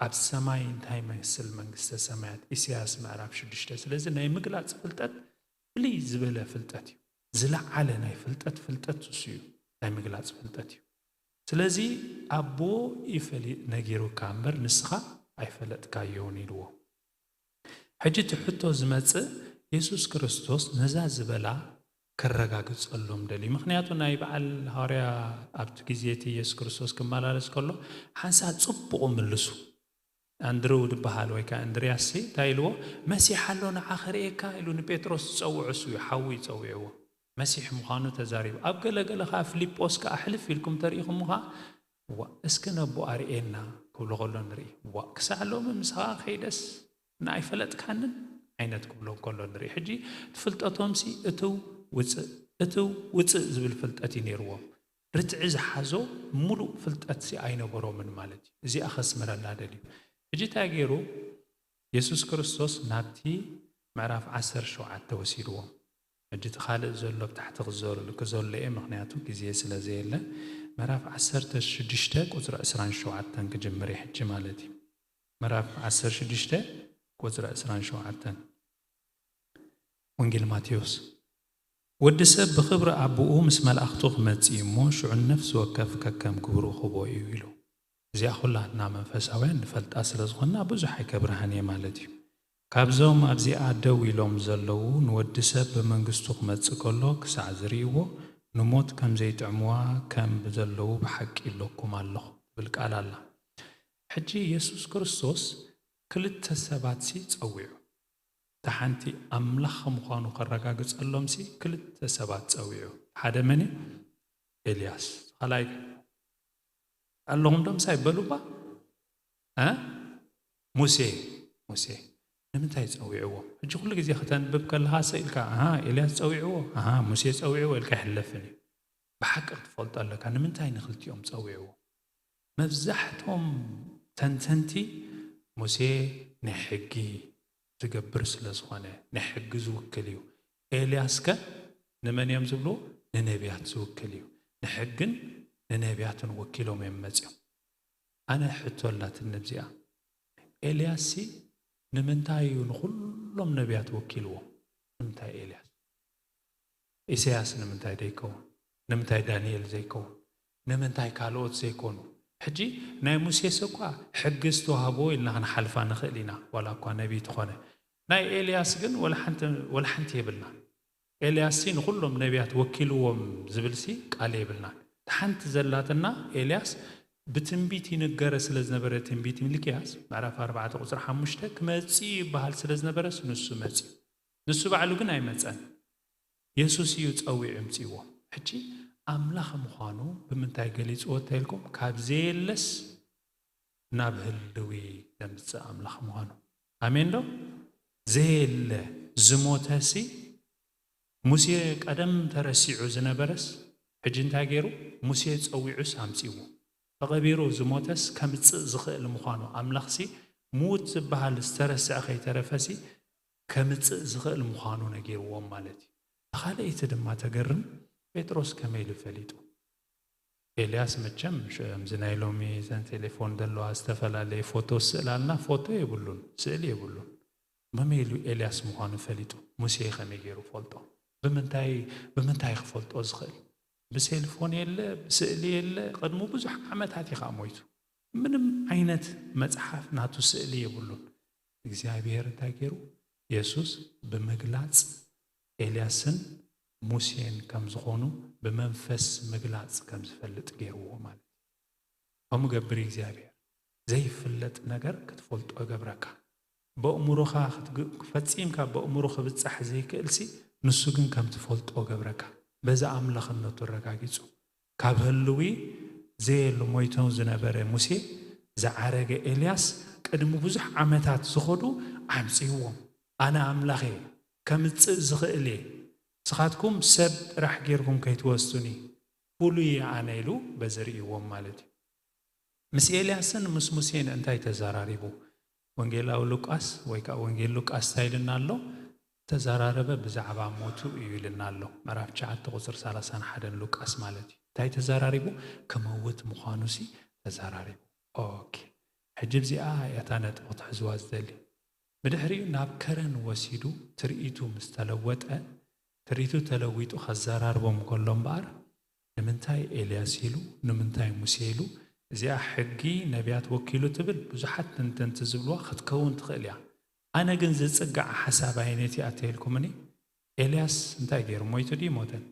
ኣብ ሰማይ እንታይ ይመስል መንግስተ ሰማያት? ኢሳያስ ምዕራፍ ሽዱሽተ። ስለዚ ናይ ምግላጽ ፍልጠት ፍልይ ዝበለ ፍልጠት እዩ። ዝለዓለ ናይ ፍልጠት ፍልጠት እሱ እዩ፣ ናይ ምግላጽ ፍልጠት እዩ። ስለዚ ኣቦ ይፈሊ-፣ ነጊሩካ እምበር ንስኻ ኣይፈለጥካዮን ኢልዎ። ሕጂ እቲ ሕቶ ዝመጽእ፣ የሱስ ክርስቶስ ነዛ ዝበላ ከረጋግጸሎም ደልዩ። ምኽንያቱ ናይ በዓል ሃዋርያ ኣብቲ ግዜ እቲ የሱስ ክርስቶስ ክመላለስ ከሎ፣ ሓንሳእ ጽቡቕ ምልሱ። ኣንድርው ዝበሃል ወይ ከኣ እንድርያስ ሲ እንታይ ኢልዎ? "መሲሕ ኣሎ ንዓ ክርእየካ" ኢሉ ንጴጥሮስ ዝጸውዖ እሱ እዩ፣ ሓዉ እዩ ጸዊዕዎ። መሲሕ ምዃኑ ተዛሪቡ። ኣብ ገለ ገለ ከኣ ፊልጶስ ከኣ ሕልፍ ኢልኩም ተሪኢኹም ከኣ፣ "ዋእ፣ እስኪ ነቦ ኣርእየና" ክብሎ ከሎ ንርኢ። "ዋእ፣ ክሳዕ ሎሚ ምሳኻ ከይደስ ንኣይፈለጥካንን" ዓይነት ክብሎ ከሎ ንርኢ። ሕጂ እቲ ፍልጠቶምሲ እትው ውጽእ፣ እትው ውጽእ ዝብል ፍልጠት እዩ ነይርዎም። ርትዒ ዝሓዞ ምሉእ ፍልጠትሲ ኣይነበሮምን ማለት እዩ። እዚኣ ከስምረላ ደልዩ። ሕጂ እንታይ ገይሩ? የሱስ ክርስቶስ ናብቲ ምዕራፍ ዓሰርተ ሸውዓተ ወሲድዎም። ሕጂ እቲ ካልእ ዘሎ ብታሕቲ ክዘል-፣ ክዘሎ እየ፣ ምኽንያቱ ግዜ ስለ ዘየለ። ምዕራፍ ዓሰርተ ሽዱሽተ ቁጽሪ ዕስራን ሸውዓተን ክጅምር እየ ሕጂ ማለት እዩ። ምዕራፍ ዓሰርተ ሽዱሽተ ቁጽሪ ዕስራን ሸውዓተን። ወንጌል ማቴዎስ። "ወዲ ሰብ ብኽብሪ ኣቦኡ ምስ መላእኽቱ ክመጽእ እዩ እሞ፣ ሽዑ ነፍሲ ወከፍ ከከም ግብሩ ክህቦ እዩ" ኢሉ። እዚኣ ኩላትና መንፈሳውያን ንፈልጣ ስለ ዝኾንና ብዙሕ ኣይከብርሃን እየ ማለት እዩ። ካብዞም ኣብዚኣ ደው ኢሎም ዘለዉ፣ ንወዲ ሰብ ብመንግስቱ ክመጽእ ከሎ ክሳዕ ዝርእይዎ፣ ንሞት ከም ዘይጥዕምዋ ከም ብዘለዉ ብሓቂ ኢለኩም ኣለኹ ትብል ቃል ኣላ። ሕጂ የሱስ ክርስቶስ ክልተ ሰባትሲ ጸዊዑ። እታ ሓንቲ ኣምላኽ ምዃኑ ከረጋግጸሎምሲ ክልተ ሰባት ጸዊዑ። ሓደ መን እዩ? ኤልያስ። ካልኣይ ኣለኹም ዶ ምሳይ በሉባ? እ? ሙሴ፣ ሙሴ። ንምንታይ ጸዊዕዎ? ሕጂ ኩሉ ግዜ ከተንብብ ከለኻ ስኢልካ፣ ኣሃ፣ ኤልያስ ጸዊዕዎ፣ ኣሃ፣ ሙሴ ጸዊዕዎ ኢልካ ኣይሕለፍን እዩ። ብሓቂ ክትፈልጦ ኣለካ፣ ንምንታይ ንክልቲኦም ጸዊዕዎ? መብዛሕቶም ተንተንቲ ሙሴ ናይ ሕጊ ዝገብር ስለ ዝኾነ፣ ናይ ሕጊ ዝውክል እዩ። ኤልያስከ ንመን እዮም ዝብልዎ? ንነቢያት ዝውክል እዩ። ንሕግን ንነቢያትን ወኪሎም እዮም መጺኦም። ኣነ ሕቶ ኣላትኒ ኣብዚኣ። ኤልያስሲ ንምንታይ እዩ ንኹሎም ነቢያት ወኪልዎ? ንምንታይ ኤልያስ? ኢሳያስ ንምንታይ ዘይከውን? ንምንታይ ዳንኤል ዘይከውን? ንምንታይ ካልኦት ዘይኮኑ? ሕጂ ናይ ሙሴስ እኳ ሕጊ ዝተዋህቦ ኢልና ክንሓልፋ ንኽእል ኢና፣ ዋላ እኳ ነቢይ ትኾነ። ናይ ኤልያስ ግን ወላ ሓንቲ፣ ወላ ሓንቲ የብልና። ኤልያስሲ ንኹሎም ነቢያት ወኪልዎም ዝብልሲ ቃል የብልናን። እታ ሓንቲ ዘላትና ኤልያስ ብትንቢት ይንገረ ስለ ዝነበረ፣ ትንቢት ሚልክያስ ምዕራፍ ኣርባዕተ ቁጽሪ ሓሙሽተ ክመጽእ ይበሃል ስለ ዝነበረስ ንሱ መጽዩ። ንሱ ባዕሉ ግን ኣይመጸን። የሱስ እዩ ጸዊዑ ኣምጺእዎ። ሕጂ ኣምላኽ ምዃኑ ብምንታይ ገሊጽዎ እንተኢልኩም፣ ካብ ዘየለስ ናብ ህልዊ ዘምጽእ ኣምላኽ ምዃኑ። ኣሜን ዶ? ዘየለ ዝሞተሲ፣ ሙሴ ቀደም ተረሲዑ ዝነበረስ፣ ሕጂ እንታይ ገይሩ? ሙሴ ጸዊዑስ ኣምጺእዎ። ተቐቢሩ ዝሞተስ ከምጽእ ዝኽእል ምዃኑ፣ ኣምላኽሲ ምዉት ዝበሃል ዝተረስዐ ከይተረፈሲ ከምጽእ ዝኽእል ምዃኑ ነጊርዎም ማለት እዩ። እቲ ካልኣይቲ ድማ ተገርም፣ ጴጥሮስ ከመይ ኢሉ ፈሊጡ? ኤልያስ መቸም ሽ-፣ ከምዚ ናይ ሎሚ ዘን ቴሌፎን ዘለዋ ዝተፈላለየ ፎቶ ስእል ኣልና፣ ፎቶ የብሉን፣ ስእሊ የብሉን። ከመይ ኢሉ ኤልያስ ምዃኑ ፈሊጡ? ሙሴ ከመይ ገይሩ ፈልጦ? ብምንታይ፣ ብምንታይ ክፈልጦ ዝኽእል? ብሴልፎን የለ፣ ብስእሊ የለ። ቅድሙ ብዙሕ ዓመታት እዩ ከዓ ሞይቱ። ምንም ዓይነት መጽሓፍ ናቱ ስእሊ የብሉን። እግዚኣብሔር እንታይ ገይሩ? የሱስ ብምግላጽ ኤልያስን ሙሴን ከም ዝኾኑ ብመንፈስ ምግላጽ ከም ዝፈልጥ ገይርዎ ማለት እዩ። ከምኡ ገብር እግዚኣብሔር። ዘይፍለጥ ነገር ክትፈልጦ ይገብረካ። በእምሮኻ ክትግ- ፈጺምካ በእምሮ ክብጻሕ ዘይክእልሲ፣ ንሱ ግን ከም ትፈልጦ ገብረካ። በዛ ኣምላኽነቱ ኣረጋጊጹ። ካብ ህልዊ ዘየሉ ሞይቶም ዝነበረ ሙሴ፣ ዝዓረገ ኤልያስ ቅድሚ ብዙሕ ዓመታት ዝኸዱ ኣምጽእዎም። ኣነ ኣምላኽ እየ፣ ከምጽእ ዝኽእል እየ። ንስኻትኩም ሰብ ጥራሕ ጌርኩም ከይትወስዱኒ፣ ፍሉይ እየ ኣነ ኢሉ በዚ ርእይዎም ማለት እዩ። ምስ ኤልያስን ምስ ሙሴን እንታይ ተዘራሪቡ? ወንጌላዊ ሉቃስ ወይ ከዓ ወንጌል ሉቃስ እንታይ ኢልና ኣሎ? ተዘራረበ ብዛዕባ ሞቱ እዩ ኢልና ኣሎ። ምዕራፍ ትሽዓተ ቁፅሪ ሰላሳን ሓደን ሉቃስ ማለት እዩ። እንታይ ተዘራሪቡ? ክመውት ምዃኑሲ ተዘራሪቡ። ኦኬ፣ ሕጂ እዚኣ እያ እታ ነጥቢ ክትሕዝዋ ዝደሊ። ብድሕሪኡ ናብ ከረን ወሲዱ ትርኢቱ ምስ ተለወጠ፣ ትርኢቱ ተለዊጡ ከዘራርቦም ከሎ እምበኣር፣ ንምንታይ ኤልያስ ኢሉ፣ ንምንታይ ሙሴ ኢሉ፣ እዚኣ ሕጊ ነቢያት ወኪሉ ትብል ብዙሓት ተንተንቲ ዝብልዋ ክትከውን ትኽእል እያ። ኣነ ግን ዝጽጋዕ ሓሳብ ኣየነይቲ እያ ተይልኩምኒ? ኤልያስ እንታይ ገይሩ? ሞይቱ ድዩ ሞተን?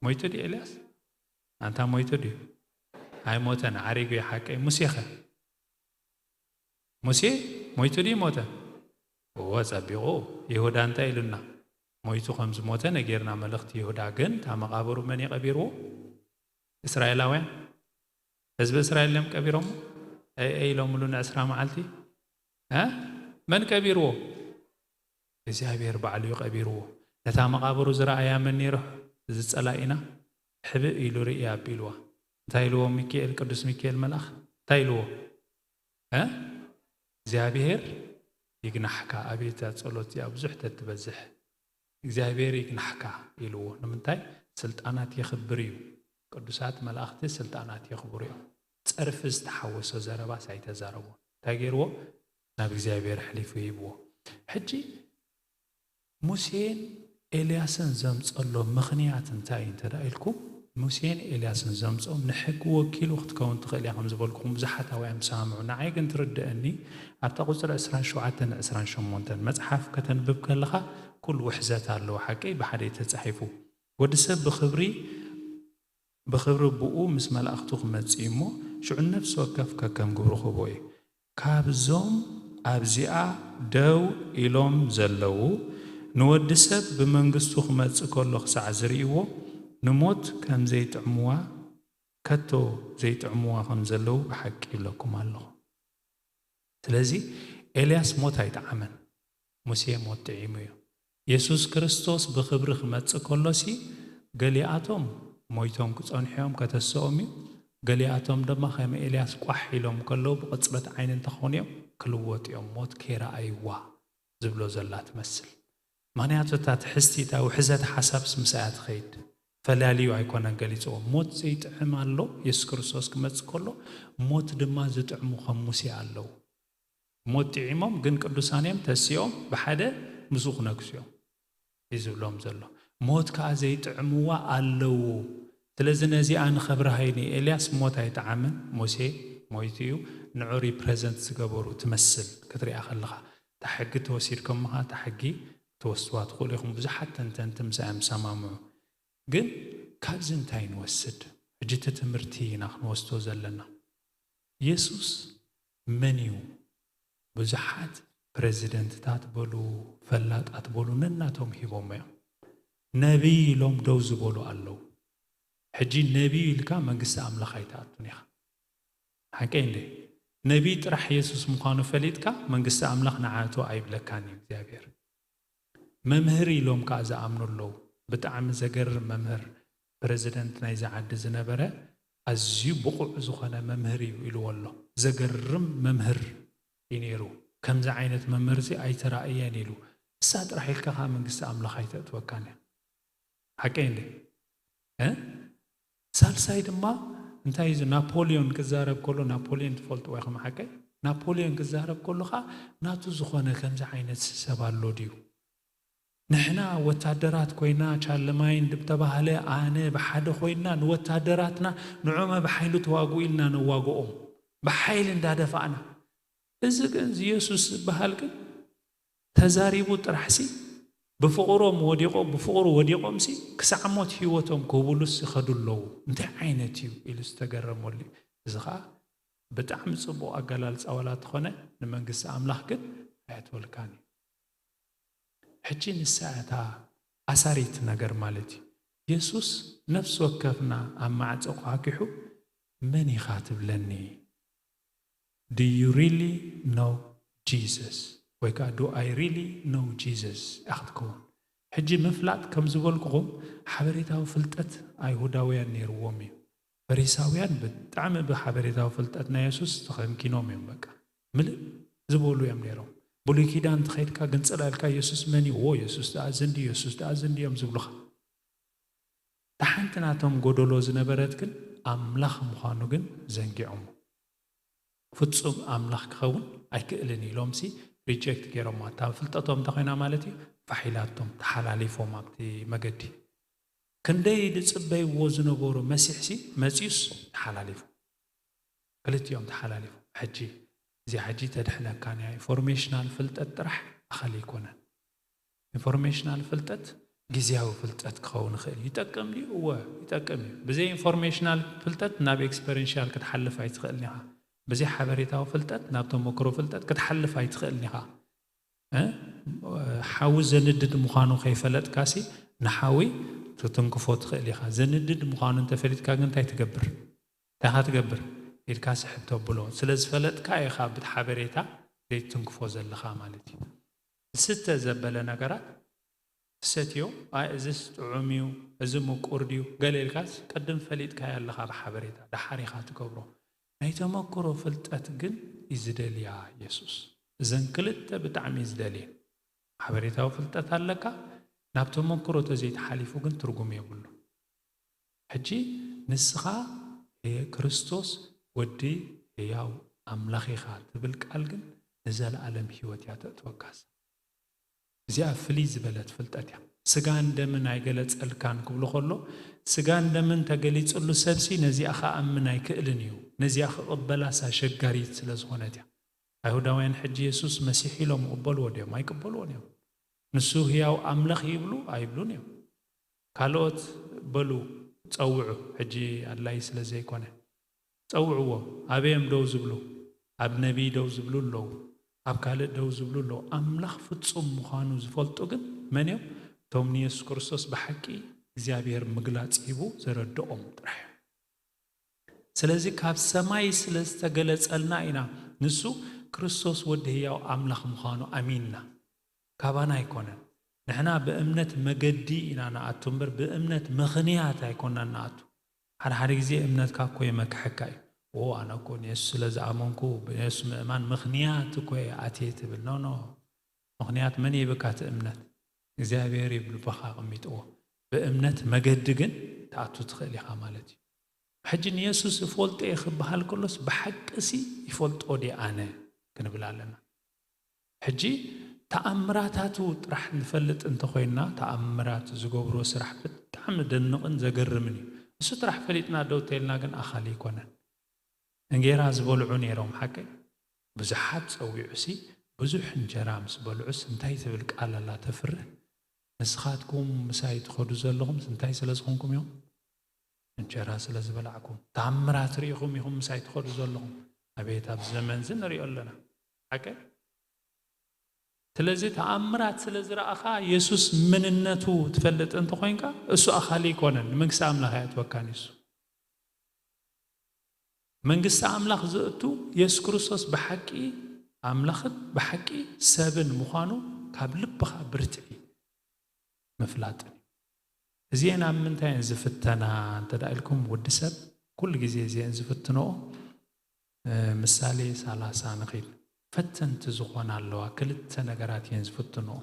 ሞይቱ ድዩ ኤልያስ? ኣንታ ሞይቱ ድዩ? ኣይሞተን፣ ዓሪጉ እዩ ሓቀይ። ሙሴኸ? ሙሴ ሞይቱ ድዩ ሞተ? እወ፣ ጸቢቑ። ይሁዳ እንታይ ኢሉና? ሞይቱ ከም ዝሞተ ነጊርና። መልእኽቲ ይሁዳ ግን፣ እታ መቓብሩ መን እዩ ቀቢርዎ? እስራኤላውያን፣ ህዝቢ እስራኤል እዮም ቀቢሮሞ። ኣይ ኣይ ኢሎምሉ ንዕስራ መዓልቲ? እ? መን ቀቢርዎ? እግዚኣብሔር ባዕሉ እዩ ቀቢርዎ። ነታ መቓብሩ ዝረኣያ መን ነይሩ? እዚ ጸላኢና። ሕብእ ኢሉ ርእያ ኣቢልዋ። እንታይ ኢልዎ ሚካኤል፣ ቅዱስ ሚካኤል መልኣኽ? እንታይ ኢልዎ? እ? እግዚኣብሔር ይግናሕካ። ኣቤት እዛ ጸሎት እዚኣ ብዙሕ ተትበዝሕ። እግዚኣብሔር ይግናሕካ ኢልዎ። ንምንታይ? ስልጣናት የኽብር እዩ። ቅዱሳት መላእኽቲ ስልጣናት የኽብሩ እዮም። ጸርፊ ዝተሓወሶ ዘረባስ ኣይተዛረቦን። እንታይ ገይርዎ? ናብ እግዚኣብሔር ኣሕሊፉ ሂብዎ። ሕጂ ሙሴን ኤልያስን ዘምጸሎ ምኽንያት እንታይ እዩ እንተ ደኣ ኢልኩም፣ ሙሴን ኤልያስን ዘምጾም ንሕጊ ወኪሉ ክትከውን ትኽእል እያ ከም ዝበልኩኹም ብዙሓት ኣውያን ሰማምዑ። ንዓይ ግን ትርድአኒ ኣብታ ቁጽሪ ዕስራን ሸውዓተን ዕስራን ሸሞንተን መጽሓፍ ከተንብብ ከለኻ ኩሉ ውሕዘት ኣለዎ። ሓቀይ ብሓደ እዩ ተጻሒፉ። ወዲ ሰብ ብኽብሪ ብኽብሪ ብኡ ምስ መላእኽቱ ክመጽእ እዩ እሞ፣ ሽዑ ነፍሲ ወከፍ ከከም ግብሩ ክህቦ እዩ። ካብዞም ኣብዚኣ ደው ኢሎም ዘለዉ፣ ንወዲ ሰብ ብመንግስቱ ክመጽእ ከሎ ክሳዕ ዝርእይዎ፣ ንሞት ከም ዘይጥዕምዋ፣ ከቶ ዘይጥዕምዋ ከም ዘለዉ ብሓቂ ይብለኩም ኣለኹ። ስለዚ ኤልያስ ሞት ኣይጠዓመን፣ ሙሴ ሞት ጥዒሙ እዩ። የሱስ ክርስቶስ ብኽብሪ ክመጽእ ከሎሲ፣ ገሊኣቶም ሞይቶም ክጸንሑ እዮም፣ ከተስኦም እዩ። ገሊኣቶም ድማ ከም ኤልያስ ቋሕ ኢሎም ከለዉ፣ ብቕጽበት ዓይኒ እንተኾኑ እዮም፣ ክልወጡ እዮም፣ ሞት ከይረኣይዋ ዝብሎ ዘላ ትመስል። ምኽንያቱ እታ ትሕዝቲ፣ እታ ውሕዘት ሓሳብስ ምስኣ እያ ትኸይድ። ፈላልዩ ኣይኮነን ገሊጽዎ። ሞት ዘይጥዕም ኣሎ፣ የሱስ ክርስቶስ ክመጽእ ከሎ፣ ሞት ድማ ዝጥዕሙ ከም ሙሴ ኣለዉ። ሞት ጥዒሞም ግን ቅዱሳን እዮም፣ ተሲኦም ብሓደ ምስኡ ክነግሱ እዮም እዩ ዝብሎም ዘሎ። ሞት ከኣ ዘይጥዕምዋ ኣለዉ። ስለዚ ነዚኣ ንኸብርሃ እዩ። ንኤልያስ ሞት ኣይጠዓምን፣ ሙሴ ሞይቱ እዩ። ንዑ ሪፕረዘንት ዝገበሩ ትመስል ክትሪኣ ከለኻ። እታ ሕጊ ተወሲድኩምኻ፣ እታ ሕጊ ትወስድዋ ትኽእሉ ኢኹም። ብዙሓት ተንተንቲ ምስኣ እዮም ዝሰማምዑ። ግን ካብዚ እንታይ ንወስድ? ሕጂ እቲ ትምህርቲ ኢና ክንወስዶ ዘለና። የሱስ መን እዩ? ብዙሓት ፕረዚደንትታት በሉ፣ ፈላጣት በሉ፣ ነናቶም ሂቦሞ እዮም። ነቢይ ኢሎም ደው ዝበሉ ኣለዉ። ሕጂ ነቢይ ኢልካ መንግስቲ ኣምላኽ ኣይትኣቱን ኢኻ። ሓቀይ እንዴ? ነቢይ ጥራሕ የሱስ ምዃኑ ፈሊጥካ መንግስቲ ኣምላኽ ንዓቱ ኣይብለካን እዩ እግዚኣብሔር። መምህር ኢሎም ከኣ ዝኣምኑ ኣለዉ። ብጣዕሚ ዘገርም መምህር፣ ፕረዚደንት ናይዛ ዓዲ ዝነበረ ኣዝዩ ብቑዕ ዝኾነ መምህር እዩ ኢልዎ ኣሎ። ዘገርም መምህር እዩ ነይሩ። ከምዚ ዓይነት መምህር እዚ ኣይተራእየን ኢሉ። እሳ ጥራሕ ኢልካ ከኣ መንግስቲ ኣምላኽ ኣይተእትወካን እያ። ሓቀይ እንዴ? እ? ሳልሳይ ድማ እንታይ እዩ? ናፖሊዮን ክዛረብ ከሎ፣ ናፖሊዮን ትፈልጥዎ ኢኹም ሓቀይ? ናፖሊዮን ክዛረብ ከሎ ኸኣ ናቱ ዝኾነ ከምዚ ዓይነት ሰብ ኣሎ ድዩ? ንሕና ወታደራት ኮይና፣ ቻርለማይን ድብ ተባህለ፣ ኣነ ብሓደ ኮይና ንወታደራትና ንዖመ ብሓይሉ ተዋግኡ ኢልና ነዋግኦም። ብሓይሊ እንዳደፋእና። እዚ ግን፣ እዚ የሱስ ዝበሃል ግን ተዛሪቡ ጥራሕሲ ብፍቕሮም ወዲቖ-፣ ብፍቕሩ ወዲቖምሲ ክሳዕ ሞት ህይወቶም ክህቡሉስ ይኸዱ ኣለዉ። እንታይ ዓይነት እዩ? ኢሉ ዝተገረመሉ እዩ። እዚ ኸኣ ብጣዕሚ ጽቡቕ ኣገላልጻ ዋላ ተኾነ፣ ንመንግስቲ ኣምላኽ ግን ኣየእትወልካን እዩ። ሕጂ ንሳ እታ ኣሳሪት ነገር ማለት እዩ። የሱስ ነፍሲ ወከፍና ኣብ ማዕጾ ኳሕኪሑ፣ "መን ኢኻ ትብለኒ? Do you really know Jesus?" ወይ ከኣ "Do I really know Jesus?" ኢኻ ክትከውን። ሕጂ ምፍላጥ ከም ዝበልኩኹም ሓበሬታዊ ፍልጠት ኣይሁዳውያን ነይርዎም እዩ። ፈሪሳውያን ብጣዕሚ ብሓበሬታዊ ፍልጠት ናይ የሱስ ተኸንኪኖም እዮም። በቃ ምልእ ዝበሉ እዮም ነይሮም። ብሉይ ኪዳን እንተኸይድካ ግንጽል ኣልካ፣ "የሱስ መን እዩ? ዎ፣ የሱስ ደኣ እዚ እንድዩ፣ የሱስ ደኣ እዚ እንድዩ" እዮም ዝብሉኻ። እታ ሓንቲ ናቶም ጎደሎ ዝነበረት ግን ኣምላኽ ምዃኑ ግን ዘንጊዖሞ። ፍጹም ኣምላኽ ክኸውን ኣይክእልን እዩ ኢሎምሲ ሪጀክት ገይሮሞ። እታ ፍልጠቶም እንታይ ኮይና ማለት እዩ? ፋሕ ኢላቶም፣ ተሓላሊፎም ኣብቲ መገዲ። ክንደይ ዝጽበይዎ ዝነበሩ መሲሕሲ መጺኡስ ተሓላሊፉ። ክልቲኦም ተሓላሊፉ። ሕጂ እዚኣ ሕጂ ተድሕነካን እያ። ኢንፎርሜሽናል ፍልጠት ጥራሕ ኣኸል ኣይኮነን። ኢንፎርሜሽናል ፍልጠት ግዝያዊ ፍልጠት ክኸውን ይኽእል እዩ። ይጠቅም ድዩ? እወ፣ ይጠቅም እዩ። ብዘይ ኢንፎርሜሽናል ፍልጠት ናብ ኤክስፐሪንሻል ክትሓልፍ ኣይትኽእልን ኢኻ። ብዘይ ሓበሬታዊ ፍልጠት ናብ ተመክሮ ፍልጠት ክትሓልፍ ኣይትኽእልን ኢኻ። እ? ሓዊ ዘንድድ ምዃኑ ከይፈለጥካሲ ንሓዊ ክትትንክፎ ትኽእል ኢኻ። ዘንድድ ምዃኑ እንተፈሊጥካ ግን እንታይ ትገብር? እንታይ ኢኻ ትገብር? ኢድካ ስሕብ ተብሎ። ስለ ዝፈለጥካ ኢኻ ብቲ ሓበሬታ ዘይትትንክፎ ዘለኻ ማለት እዩ። ዝስተ ዘበለ ነገራት ትሰትዮ፣ "ኣይ፣ እዚስ ጥዑም እዩ፣ እዚ ምቁር ድዩ?" ገለ ኢልካስ ቅድም ፈሊጥካዮ ኣለኻ ብሓበሬታ፣ ደሓር ኢኻ ትገብሮ። ናይ ተመክሮ ፍልጠት ግን እዩ ዝደልያ የሱስ። እዘን ክልተ ብጣዕሚ እዩ ዝደልየን። ሓበሬታዊ ፍልጠት ኣለካ፣ ናብ ተመክሮ ተዘይተሓሊፉ ግን ትርጉም የብሉ። ሕጂ ንስኻ የ-፣ ክርስቶስ ወዲ ህያው ኣምላኽ ኢኻ ትብል ቃል ግን ንዘለኣለም ህይወት እያ ተእትወካስ። እዚኣ ፍልይ ዝበለት ፍልጠት እያ። ስጋን ደምን ኣይገለጸልካን ክብሉ ከሎ፣ ስጋን ደምን ተገሊጽሉ ሰብሲ ነዚኣ ክኣምን ኣይክእልን እዩ። ነዚኣ ክቕበላስ ኣሸጋሪት ስለ ዝኾነት እያ። ኣይሁዳውያን ሕጂ የሱስ መሲሕ ኢሎም ይቕበልዎ ድዮም? ኣይቅበልዎን እዮም። ንሱ ህያው ኣምላኽ ይብሉ ኣይብሉን እዮም። ካልኦት በሉ ጸውዑ፣ ሕጂ ኣድላይ ስለ ዘይኮነ። ጸውዕዎ። ኣበይ እዮም ደው ዝብሉ? ኣብ ነቢይ ደው ዝብሉ ኣለዉ። ኣብ ካልእ ደው ዝብሉ ኣለዉ። ኣምላኽ ፍጹም ምዃኑ ዝፈልጡ ግን መን እዮም? እቶም ንየሱስ ክርስቶስ ብሓቂ እግዚኣብሔር ምግላጽ ሂቡ ዘረድኦም ጥራሕ እዮም። ስለዚ ካብ ሰማይ ስለ ዝተገለጸልና ኢና ንሱ ክርስቶስ ወዲ ህያው ኣምላኽ ምዃኑ ኣሚንና። ካባና ኣይኮነን። ንሕና ብእምነት መገዲ ኢና ንኣቱ እምበር ብእምነት ምኽንያት ኣይኮናን ንኣቱ። ሓደ ሓደ ግዜ እምነትካ እኮ የመክሐካ እዩ። "ኦ፣ ኣነ እኮ ንየሱስ ስለ ዝኣመንኩ ብየሱስ ምእማን ምኽንያት እኮ እየ ኣትየ" ትብል። ኖ፣ ኖ። ምኽንያት መን ይህበካ እቲ እምነት? እግዚኣብሔር እዩ ብልብኻ ኣቐሚጥዎ። ብእምነት መገዲ ግን ትኣቱ ትኽእል ኢኻ ማለት እዩ። ሕጂ ንየሱስ እፈልጦ እየ ክበሃል ከሎስ ብሓቅሲ ይፈልጦ ድየ ኣነ ክንብል ኣለና። ሕጂ ተኣምራታቱ ጥራሕ ንፈልጥ እንተኾይንና፣ ተኣምራት ዝገብሮ ስራሕ ብጣዕሚ ደንቕን ዘገርምን እዩ። እሱ ጥራሕ ፈሊጥና ደው ተይልና ግን ኣኻሊ ኣይኮነን። እንጌራ ዝበልዑ ነይሮም፣ ሓቀይ? ብዙሓት ጸዊዑሲ፣ ብዙሕ እንጀራ ምስ በልዑስ እንታይ ትብል ቃል ኣላ ተፍርህ? "ንስኻትኩም ምሳይ ትኸዱ ዘለኹምስ እንታይ ስለ ዝኾንኩም እዮም? እንጀራ ስለ ዝበላዕኩም። ተኣምራት ርኢኹም ኢኹም ምሳይ ትኸዱ ዘለኹም." ኣቤት፣ ኣብ ዘመንዚ ንሪኦ ኣለና። ሓቀይ? ስለዚ ተኣምራት ስለ ዝረኣኻ የሱስ መንነቱ ትፈልጥ እንተኾይንካ፣ እሱ ኣኻሊ ኣይኮነን፣ ንመንግስቲ ኣምላኽ ኣየእትወካን እዩ እሱ። መንግስቲ ኣምላኽ ዘእቱ የሱስ ክርስቶስ ብሓቂ ኣምላኽን ብሓቂ ሰብን ምዃኑ ካብ ልብኻ ብርትዒ ምፍላጥን እዩ። እዚኤን ኣብ ምንታይ እየን ዝፍተና እንተ ደኣ ኢልኩም፣ ወዲ ሰብ ኩሉ ግዜ እዚኤን ዝፍትንኦ፣ እ፣ ምሳሌ ሰላሳ ንኺድ። ፈተንቲ ዝኾና ኣለዋ፣ ክልተ ነገራት እየን ዝፍትንኦ።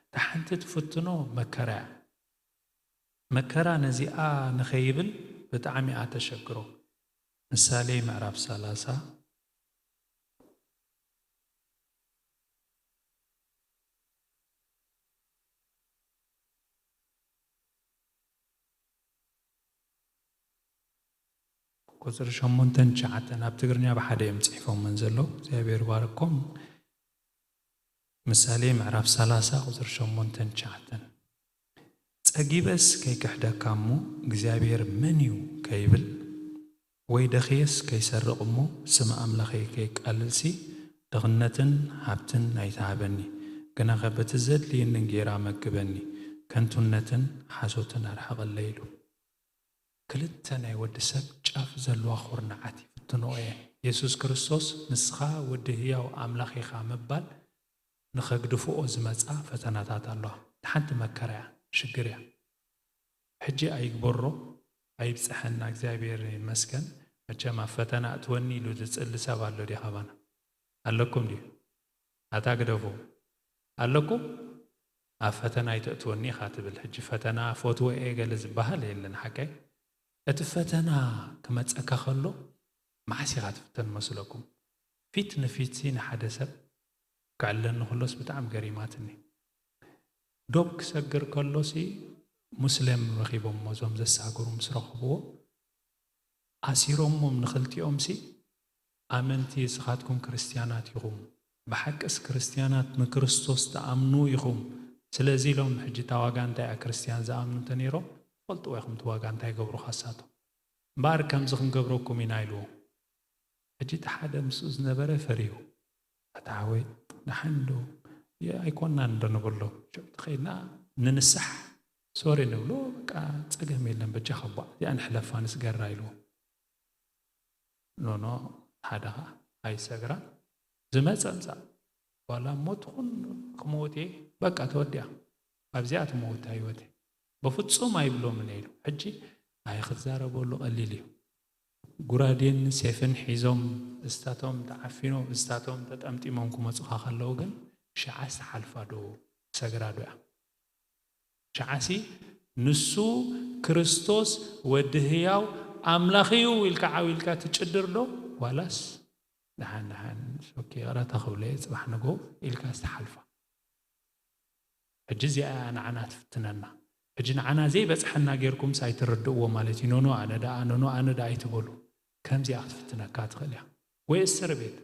እታ ሓንቲ ትፍትኖ መከራ እያ። መከራ ነዚኣ ንኸይብል ብጣዕሚ እያ ተሸግሮ። ምሳሌ ምዕራፍ ሰላሳ ቁጽሪ ሸሞንተን ትሽዓተን ኣብ ትግርኛ ብሓደ እዮም ጽሒፎመን ዘለዉ። እግዚኣብሔር ይባርኮም። ምሳሌ ምዕራፍ ሰላሳ ቁጽሪ ሸሞንተን ትሽዓተን። "ጸጊበስ ከይክሕደካ እሞ እግዚኣብሔር መን እዩ ከይብል፣ ወይ ደኽየስ ከይሰርቕ እሞ ስም ኣምላኸይ ከይቃልልሲ ድኽነትን ሃብትን ኣይትሃበኒ፣ ግናኸ በቲ ዘድልየንን ጌራ መግበኒ፣ ከንቱነትን ሓሶትን ኣርሕቐለይ ኢሉ። ክልተ ናይ ወዲ ሰብ ጫፍ ዘለዋ ኹርናዓት ይፍትንኦ እየን። የሱስ ክርስቶስ ንስኻ ወዲ ህያው ኣምላኽ ኢኻ ምባል ንኸግድፍኦ ዝመጻ ፈተናታት ኣለዋ። ሓንቲ መከራ እያ፣ ሽግር እያ። ሕጂ ኣይግበሮ ኣይብጽሐና፣ እግዚኣብሔር ይመስገን። መቸም ኣብ ፈተና እትወኒ ኢሉ ዝጽሊ ሰብ ኣሎ ድዩ ካባና? ኣለኩም ድዩ? ኣታ ግደፉ። ኣለኩም? ኣብ ፈተና ኣይተእትወኒ ኢኻ ትብል። ሕጂ ፈተና ፈትወ እየ ገለ ዝበሃል የለን፣ ሓቀይ? እቲ ፈተና ክመጸካ ከሎ መዓስ ኢኻ ትፍተን መስለኩም? ፊት ንፊትሲ ንሓደ ሰብ ክዕለኒ ከሎስ ብጣዕሚ ገሪማትኒ። ዶብ ክሰግር ከሎሲ ሙስሌም ረኺቦሞ እዞም ዘሳግሩ ምስ ረኽብዎ፣ ኣሲሮሞም ንኽልቲኦምሲ፣ ኣመንቲ እስኻትኩም ክርስትያናት ኢኹም፣ ብሓቅስ ክርስትያናት ንክርስቶስ ትኣምኑ ኢኹም፣ ስለዚ ኢሎም ሕጂ እታ ዋጋ እንታይ እያ ክርስትያን ዝኣምኑ እንተነይሮም ትፈልጥዎ ኢኹም እቲ ዋጋ እንታይ ይገብሩ ካሳቶም። እምበኣር ከምዚ ክንገብረኩም ኢና ኢልዎ። ሕጂ እቲ ሓደ ምስኡ ዝነበረ ፈሪሁ፣ ኣታ ሓወይ ደሓን ዶ ኣይኮናን ዶ ንብሎ። ሽዑ ተኸይድና ንንሳሕ ሶሪ ንብሎ፣ በቃ ጸገም የለን በጃኻ እባ እዚኣ ንሕለፋ ንስገራ ኢልዎ። ኖኖ ሓደ ኸዓ ኣይሰግራ ዝመጸ ምጻእ ዋላ እሞ ትኹን ክመውት እየ በቃ ተወዲኣ ኣብዚኣ ትመውት ህይወተይ በፍጹም ኣይብሎምን እየ ኢሉ። ሕጂ ኣይክዛረበሉ ቀሊል እዩ። ጉራዴን ሴፍን ሒዞም እስታቶም ተዓፊኖም እስታቶም ተጠምጢሞም ክመፁኻ ከለዉ ግን ሽዓስ ትሓልፋ ዶ ትሰግራ ዶ እያ? ሽዓሲ ንሱ ክርስቶስ ወዲ ህያው ኣምላኽ እዩ ኢልካ ዓው ኢልካ ትጭድር ዶ ዋላስ ደሓን ደሓን ኦኬ ይቕረታ ክብሎ እየ ፅባሕ ንጎ ኢልካ ዝተሓልፋ? ሕጂ እዚኣ እያ ንዓና ትፍትነና። ሕጂ ንዓና ዘይበፅሐና ጌርኩምስ ኣይትርድእዎ ማለት እዩ። ኖኖ ኣነ ደኣ ኖኖ ኣነ ደኣ ኣይትበሉ። ከምዚኣ ክትፍትነካ ትኽእል እያ። ወይ እስር ቤት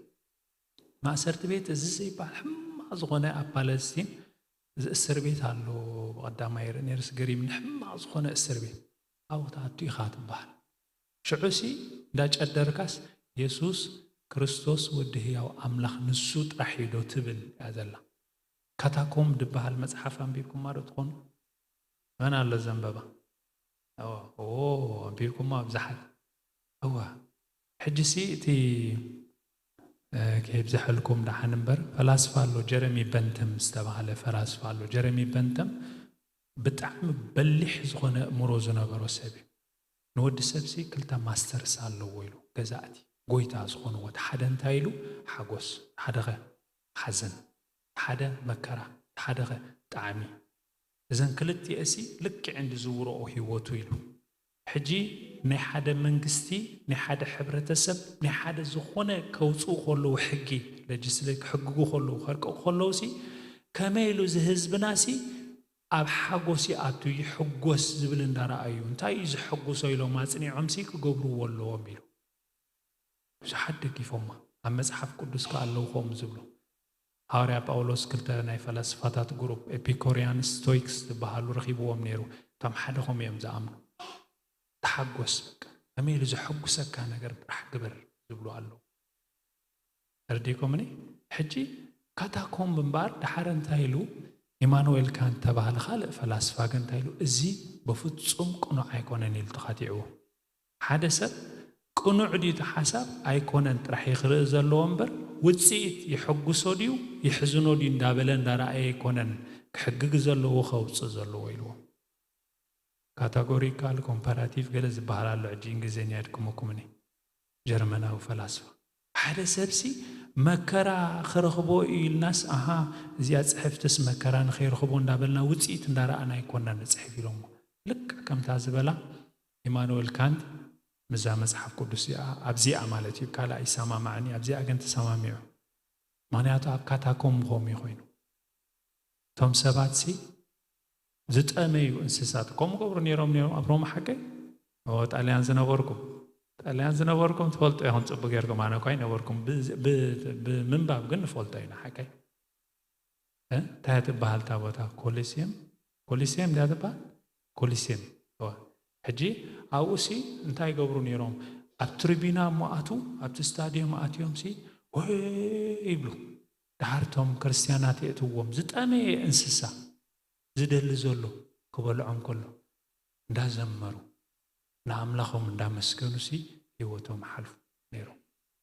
ማእሰርቲ ቤት እዚ ዘይበሃል ሕማቕ ዝኾነ ኣብ ፓለስቲን እዚ እስር ቤት ኣሎ። ብቐዳማይ ይርኢ ነይርስ ገሪምኒ ሕማቕ ዝኾነ እስር ቤት ኣብኡ ክትኣቱ ኢኻ ትበሃል። ሽዑሲ እንዳጨደርካስ የሱስ ክርስቶስ ወዲ ህያው ኣምላኽ ንሱ ጥራሕ እዩ ዶ ትብል እያ ዘላ። ካታኮምብ ዝበሃል መጽሓፍ ኣንቢብኩማ ዶ ትኾኑ? መን ኣሎ ዘንበባ? ኣዎ፣ ኦ፣ ኣንቢብኩማ ብዙሓት። እዋ፣ ሕጂሲ እቲ፣ እ፣ ከይብዝሐልኩም ደሓን እምበር፣ ፈላስፋ ኣሎ፣ ጀረሚ በንተም ዝተባህለ ፈላስፋ ኣሎ። ጀረሚ በንተም ብጣዕሚ በሊሕ ዝኾነ ኣእምሮ ዝነበሮ ሰብ እዩ። ንወዲ ሰብሲ ክልተ ማስተርስ ኣለዎ ኢሉ፣ ገዛእቲ፣ ጎይታ ዝኾንዎ። እቲ ሓደ እንታይ ኢሉ? ሓጎስ፣ እቲ ሓደኸ ሓዘን፣ እቲ ሓደ መከራ፣ እቲ ሓደኸ ጣዕሚ። እዘን ክልቲኤሲ ልክዕን ዝዝውርኦ ህይወቱ ኢሉ። ሕጂ ናይ ሓደ መንግስቲ፣ ናይ ሓደ ሕብረተሰብ፣ ናይ ሓደ ዝኾነ ከውፅኡ ከለዉ ሕጊ፣ ለጅስሌት ክሕግጉ ከለዉ፣ ከርቅቑ ከለዉሲ ከመይ ኢሉ እዚ ህዝብናሲ ኣብ ሓጎስ ይኣቱ፣ ይሕጎስ ዝብል እንዳረኣዩ፣ እንታይ እዩ ዘሐጉሶ ኢሎም ኣጽኒዖምሲ ክገብርዎ ኣለዎም ኢሉ። ብዙሓት ደጊፎማ። ኣብ መጽሓፍ ቅዱስ ከኣ ኣለዉ ከምኡ ዝብሉ። ሃዋርያ ጳውሎስ ክልተ ናይ ፈላስፋታት ግሩፕ፣ ኤፒኮሪያን ስቶይክስ ዝበሃሉ ረኺብዎም ነይሩ። እቶም ሓደ ከምኡ እዮም ዝኣምኑ። ተሓጎስ፣ በቃ። ከመይ ኢሉ ዘሐጉሰካ ነገር ጥራሕ ግበር ዝብሉ ኣለዉ። ተረዲእኩምኒ? ሕጂ ካታኮምብ እምበኣር ደሓር እንታይ ኢሉ? ኢማኑኤል ካንት ተባህለ ካልእ ፈላስፋ ግን እንታይ ኢሉ? እዚ በፍጹም ቅኑዕ ኣይኮነን ኢሉ ተኻቲዕዎ። ሓደ ሰብ ቅኑዕ ድዩ እቲ ሓሳብ ኣይኮነን ጥራሕ እዩ ክርኢ ዘለዎ እምበር፣ ውጽኢት የሐጉሶ ድዩ የሕዝኖ ድዩ እንዳበለ እንዳረኣየ ኣይኮነን ክሕግግ ዘለዎ ከውጽእ ዘለዎ ኢልዎ። ካታጎሪካል ኮምፓራቲቭ ገለ ዝበሃል ኣሎ፣ ሕጂ እንግሊዝኛ የድክመኩምኒ። ጀርመናዊ ፈላስፋ። ሓደ ሰብሲ መከራ ክረኽቦ እዩ ኢልናስ፣ ኣሃ፣ እዚኣ ጽሕፍትስ መከራ ንኸይረኽቦ እንዳበልና ውጽኢት እንዳረኣና ኣይኮንና ንጽሕፍ ኢሎሞ። ልክዕ ከምታ ዝበላ ኢማኑኤል ካንት፣ ምስዛ መጽሓፍ ቅዱስ እዚኣ፣ ኣብዚኣ ማለት እዩ፣ ካልኣ ይሰማማዕን እዩ፣ ኣብዚኣ ግን ተሰማሚዑ። ምኽንያቱ ኣብ ካታኮምብ ከምኡ እዩ ኮይኑ። እቶም ሰባትሲ ዝጠመዩ እንስሳት ከምኡ ገብሩ ነይሮም ነይሮም ኣብ ሮማ ሓቀይ? ኦ፣ ጣልያን ዝነበርኩም፣ ጣልያን ዝነበርኩም ትፈልጡ ኢኹም ጽቡቅ ጌርኩም። ኣነ እኳ ኣይነበርኩም፣ ብ-፣ ብ-፣ ብምንባብ ግን ንፈልጦ ኢና ሓቀይ። እ? እንታይ ትበሃል እታ ቦታ? ኮሊሲየም? ኮሊሲየም ድያ ትበሃል? ኮሊሲየም። እዋ። ሕጂ ኣብኡሲ እንታይ ይገብሩ ነይሮም? ኣብ ትሪቢና እሞ ኣትዉ ኣብቲ ስታድዮም ኣትዮም ሲ ወይ ይብሉ። ድሓርቶም ክርስትያናት የእትዎም ዝጠመየ እንስሳ ዝደሊ ዘሎ ክበልዖም ከሎ እንዳዘመሩ ንኣምላኾም እንዳመስገኑ ሲ ህይወቶም ሓልፉ ነይሮም።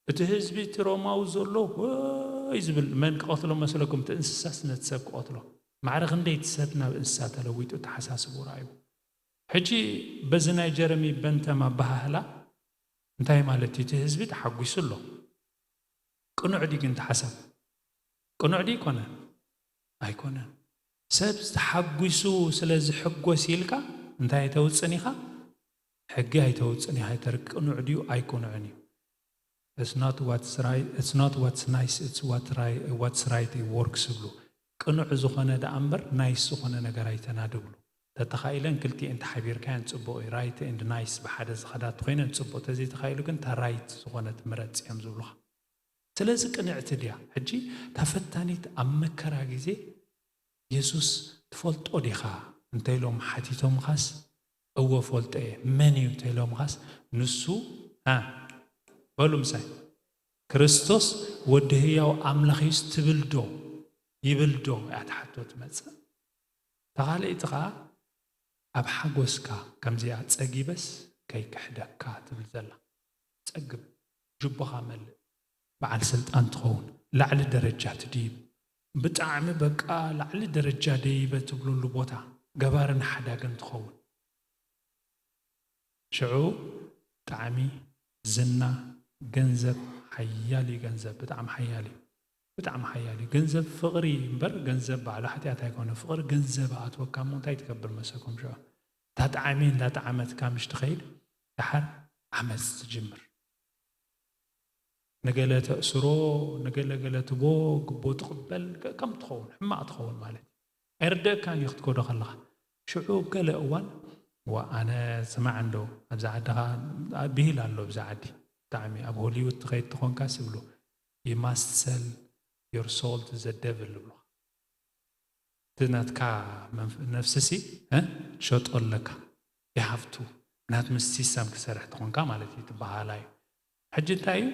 እቲ ህዝቢ እቲ ሮማዊ ዘሎ ወይ ዝብል መን ክቐትሎ መስለኩም? እቲ እንስሳስ ነቲ ሰብ ክቐትሎ? ማዕረ ክንደይ እቲ ሰብ ናብ እንስሳ ተለዊጡ ተሓሳስቡ ረኣዩ። ሕጂ በዚ ናይ ጀረሚ በንተም ኣበሃህላ እንታይ ማለት እዩ? እቲ ህዝቢ ተሓጒሱ ኣሎ። ቅኑዕ ድዩ ግን ተሓሳብ? ቅኑዕ ድዩ ይኮነ? ኣይኮነን። ሰብ ተሓጒሱ ስለ ዝሕጎስ ኢልካ እንታይ ኣይተውፅን ኢኻ? ሕጊ ኣይተውፅን ኢኻ። ተር ቅኑዕ ድዩ ኣይቅኑዕን እዩ። It's not what's right, it's not what's nice, it's what right, what's right it works ይብሉ። ቅኑዕ ዝኾነ ደኣ እምበር ናይስ ዝኾነ ነገር ኣይተናድብሉ። ተተኻኢለን ክልቲኤን ተሓቢርካየን ፅቡቕ እዩ። ራይት ኤንድ ናይስ ብሓደ ዝኸዳ ተኾይነን ፅቡቕ፣ ተዘይተኻኢሉ ግን እታ ራይት ዝኾነት ምረፅ እዮም ዝብሉኻ። ስለዚ ቅንዕቲ ድያ? ሕጂ እታ ፈታኒት ኣብ መከራ ግዜ የሱስ ትፈልጦ ዲኻ እንተኢሎም ሓቲቶምኻስ፣ እወ ፈልጦ እየ። መን እዩ እንተኢሎምኻስ፣ ንሱ እ በሉ ምሳይ፣ ክርስቶስ ወዲ ህያው ኣምላኽ እዩስ ትብል ዶ? ይብል ዶ እያ ትሓቶ ትመጽእ። እታ ካልኣይቲ ኸኣ ኣብ ሓጎስካ ከምዚኣ ጸጊበስ ከይክሕደካ ትብል ዘላ። ጸግብ፣ ጅቦኻ መልእ፣ በዓል ስልጣን ትኸውን፣ ላዕሊ ደረጃ ትድይብ፣ ብጣዕሚ በቃ ላዕሊ ደረጃ ደይበ ትብሉሉ ቦታ ገባርን ሓዳግን ትኸውን። ሽዑ ጣዕሚ፣ ዝና፣ ገንዘብ ሓያል እዩ። ገንዘብ ብጣዕሚ ሓያል እዩ። ብጣዕሚ ሓያል እዩ። ገንዘብ ፍቕሪ እምበር ገንዘብ ባዕሉ ሓጢኣት ኣይኮነ። ፍቕሪ ገንዘብ ኣትወካ እሞ እንታይ ትገብር መሰኩም? ሽዑ እታ ጣዕሚ እንዳጣዕመትካ ምሽ ትኸይድ ደሓር ዓመፅ ትጅምር። ንገለ ተእስሮ፣ ንገለ ገለ ትቦ ግቦ ትቕበል ከ- ከም ትኸውን ሕማቕ ትኸውን ማለት እዩ። ኣይርደእካን እዩ ክትከዶ ከለኻ። ሽዑ ገለ እዋን ዋ ኣነ ስማዕ እንዶ ኣብዚ ዓድኻ ብሂል ኣሎ ኣብዚ ዓዲ ብጣዕሚ ኣብ ሆሊውድ ትኸይድ ትኾንካ ስብሉ you must sell your soul to the devil ይብሉኻ። እቲ ናትካ መንፍ- ነፍስሲ እ? ትሸጦ ኣለካ ይሃፍቱ ናት ምስ ሲስተም ክሰርሕ ትኾንካ ማለት እዩ ትበሃላ እዩ። ሕጂ እንታይ እዩ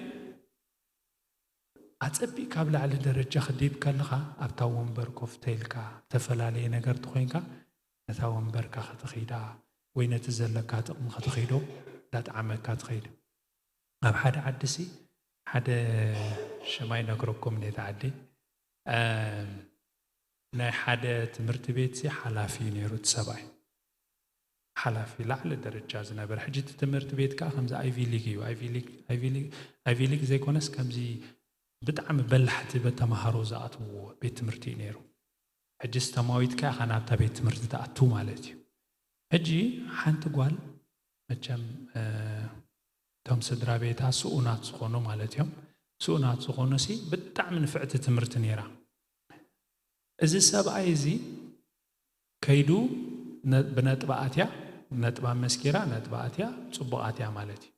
ኣጸቢቕ ካብ ላዕሊ ደረጃ ክድይብ ከለኻ ኣብታ ወንበር ኮፍ ተይልካ ዝተፈላለየ ነገር ትኾይንካ ነታ ወንበርካ ከተኺዳ ወይ ነቲ ዘለካ ጥቕሚ ከተኺዶ እንዳጠዓመካ ትኸይድ። ኣብ ሓደ ዓዲ ሲ ሓደ ሽማይ ነግረኩም ነቲ ዓዲ ናይ ሓደ ትምህርቲ ቤት ሲ ሓላፊ እዩ ነይሩ እቲ ሰብኣይ ሓላፊ ላዕሊ ደረጃ ዝነበረ ሕጂ እቲ ትምህርቲ ቤት ከዓ ከምዚ ኣይቪ ሊግ እዩ ኣይቪ ሊግ ዘይኮነስ ከምዚ ብጣዕሚ በላሕቲ ተምሃሮ ዝኣትውዎ ቤት ትምህርቲ እዩ ነይሩ ሕጂ ስተማዊት ከዓ ከ ናብታ ቤት ትምህርቲ ትኣቱ ማለት እዩ ሕጂ ሓንቲ ጓል መቸም እቶም ስድራ ቤታ ስኡናት ዝኾኑ ማለት እዮም ስኡናት ዝኾኑ ሲ ብጣዕሚ ንፍዕቲ ትምህርቲ ነይራ እዚ ሰብኣይ እዚ ከይዱ ብነጥባ ኣትያ ነጥባ መስኪራ ነጥባ ኣትያ ፅቡቕ ኣትያ ማለት እዩ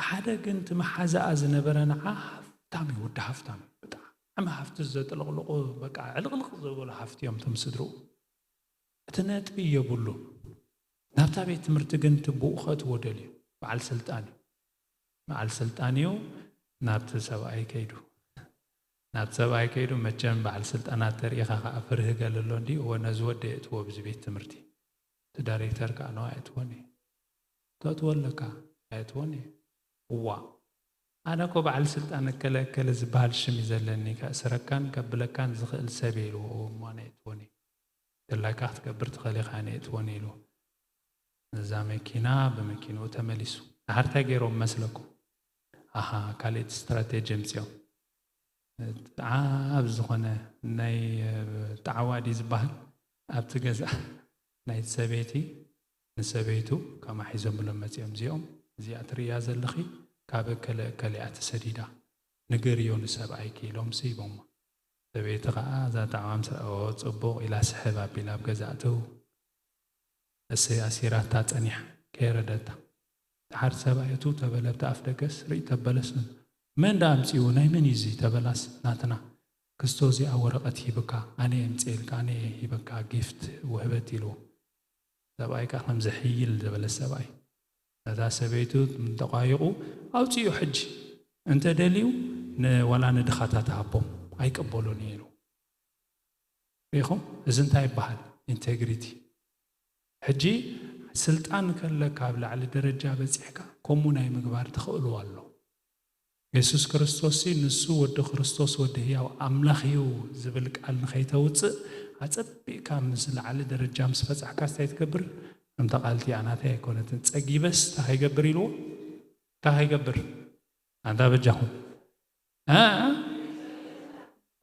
ሓደ ግን እቲ መሓዛኣ ዝነበረ ንዓ ሃፍታም እዩ ወዲ ሃፍታም እዩ ብጣዕሚ ሃፍቲ ዘጥለቕልቑ በቃ ዕልቕልቕ ዝበሉ ሃፍቲ እዮም እቶም ስድርኡ እቲ ነጥቢ የብሉ ናብታ ቤት ትምህርቲ ግን ትብኡ ከእትዎ ደልዩ በዓል ስልጣን እዩ በዓል ስልጣን እዩ ናብቲ ሰብኣይ ከይዱ ናብቲ ሰብኣይ ከይዱ መቸም በዓል ስልጣናት ተርእኻ ከዓ ፍርህ ገለሎ እንዲ እወ ነዚ ወደ የእትዎ ብዚ ቤት ትምህርቲ እቲ ዳይሬክተር ከዓ ነው ኣየእትዎን እዩ ተእትዎ ኣለካ ኣየእትዎን እዩ እዋ ኣነ እኮ በዓል ስልጣን እከለ እከለ ዝበሃል ሽም እዩ ዘለኒ ከእስረካን ከብለካን ዝኽእል ሰብ እየ ኢልዎ እሞ ኣነ የእትዎን እዩ ድላይካ ክትገብር ትኽእል ኢኻ ኣነ የእትዎን ኢሉ ነዛ መኪና ብመኪንኡ ተመሊሱ። ድሓር እንታይ ገይሮም መስለኩም? ኣሃ ካልእ እቲ ስትራቴጂ ኣምጺኦም። ዓብ ዝኾነ ናይ ጣዕዋ ድዩ ዝበሃል ኣብቲ ገዛ ናይቲ ሰበይቲ ንሰበይቱ ካማ ሒዞምሎም መጺኦም እዚኦም እዚኣ ትርእያ ዘለኺ ካብ እከለ እከለ እያ ተሰዲዳ ንገርዮ ንሰብኣይኪ ኢሎምሲ ሂቦማ። ሰበይቲ ኸዓ እዛ ጣዕዋ ምስ ረኣዎ ጽቡቕ ኢላ ስሕብ ኣቢላ ኣብ ገዛ ኣትው። እሰይ ኣሲራታ ጸኒሓ ከየረደታ። ደሓር ሰብኣይ እትው ተበለ ኣብቲ ኣፍ ደገስ ርእይ ተበለስ መን ደኣ ኣምጺእዎ ናይ መን እዩ እዚ ተበላስ ናትና ክስቶ እዚኣ ወረቐት ሂብካ ኣነ የምጽኤልካ ኣነ ሂበካ ጊፍት ውህበት ኢልዎ። ሰብኣይ ከኣ ከም ዘሕይል ዝበለ ሰብኣይ ነታ ሰበይቱ እንተቋይቑ ኣውፅኡ ሕጂ እንተደልዩ ን-፣ ዋላ ንድኻታት ሃቦም ኣይቀበሎን እዩ ኢሉ። ሪኢኹም? እዚ እንታይ ይበሃል? ኢንቴግሪቲ። ሕጂ ስልጣን ከለካ ኣብ ላዕሊ ደረጃ በፂሕካ ከምኡ ናይ ምግባር ተኽእሎ ኣሎ። የሱስ ክርስቶስ ሲ ንሱ ወዲ ክርስቶስ ወዲ ህያው ኣምላኽ እዩ ዝብል ቃል ንኸይተውፅእ ኣፀቢቕካ ምስ ላዕሊ ደረጃ ምስ በፃሕካ እንታይ ትገብር? ከምታ ቃልቲ ኣናተይ ኣይኮነትን ፀጊበስ እንታይ ከይገብር ኢልዎ? እንታይ ከይገብር? ኣንታ በጃኹም እ?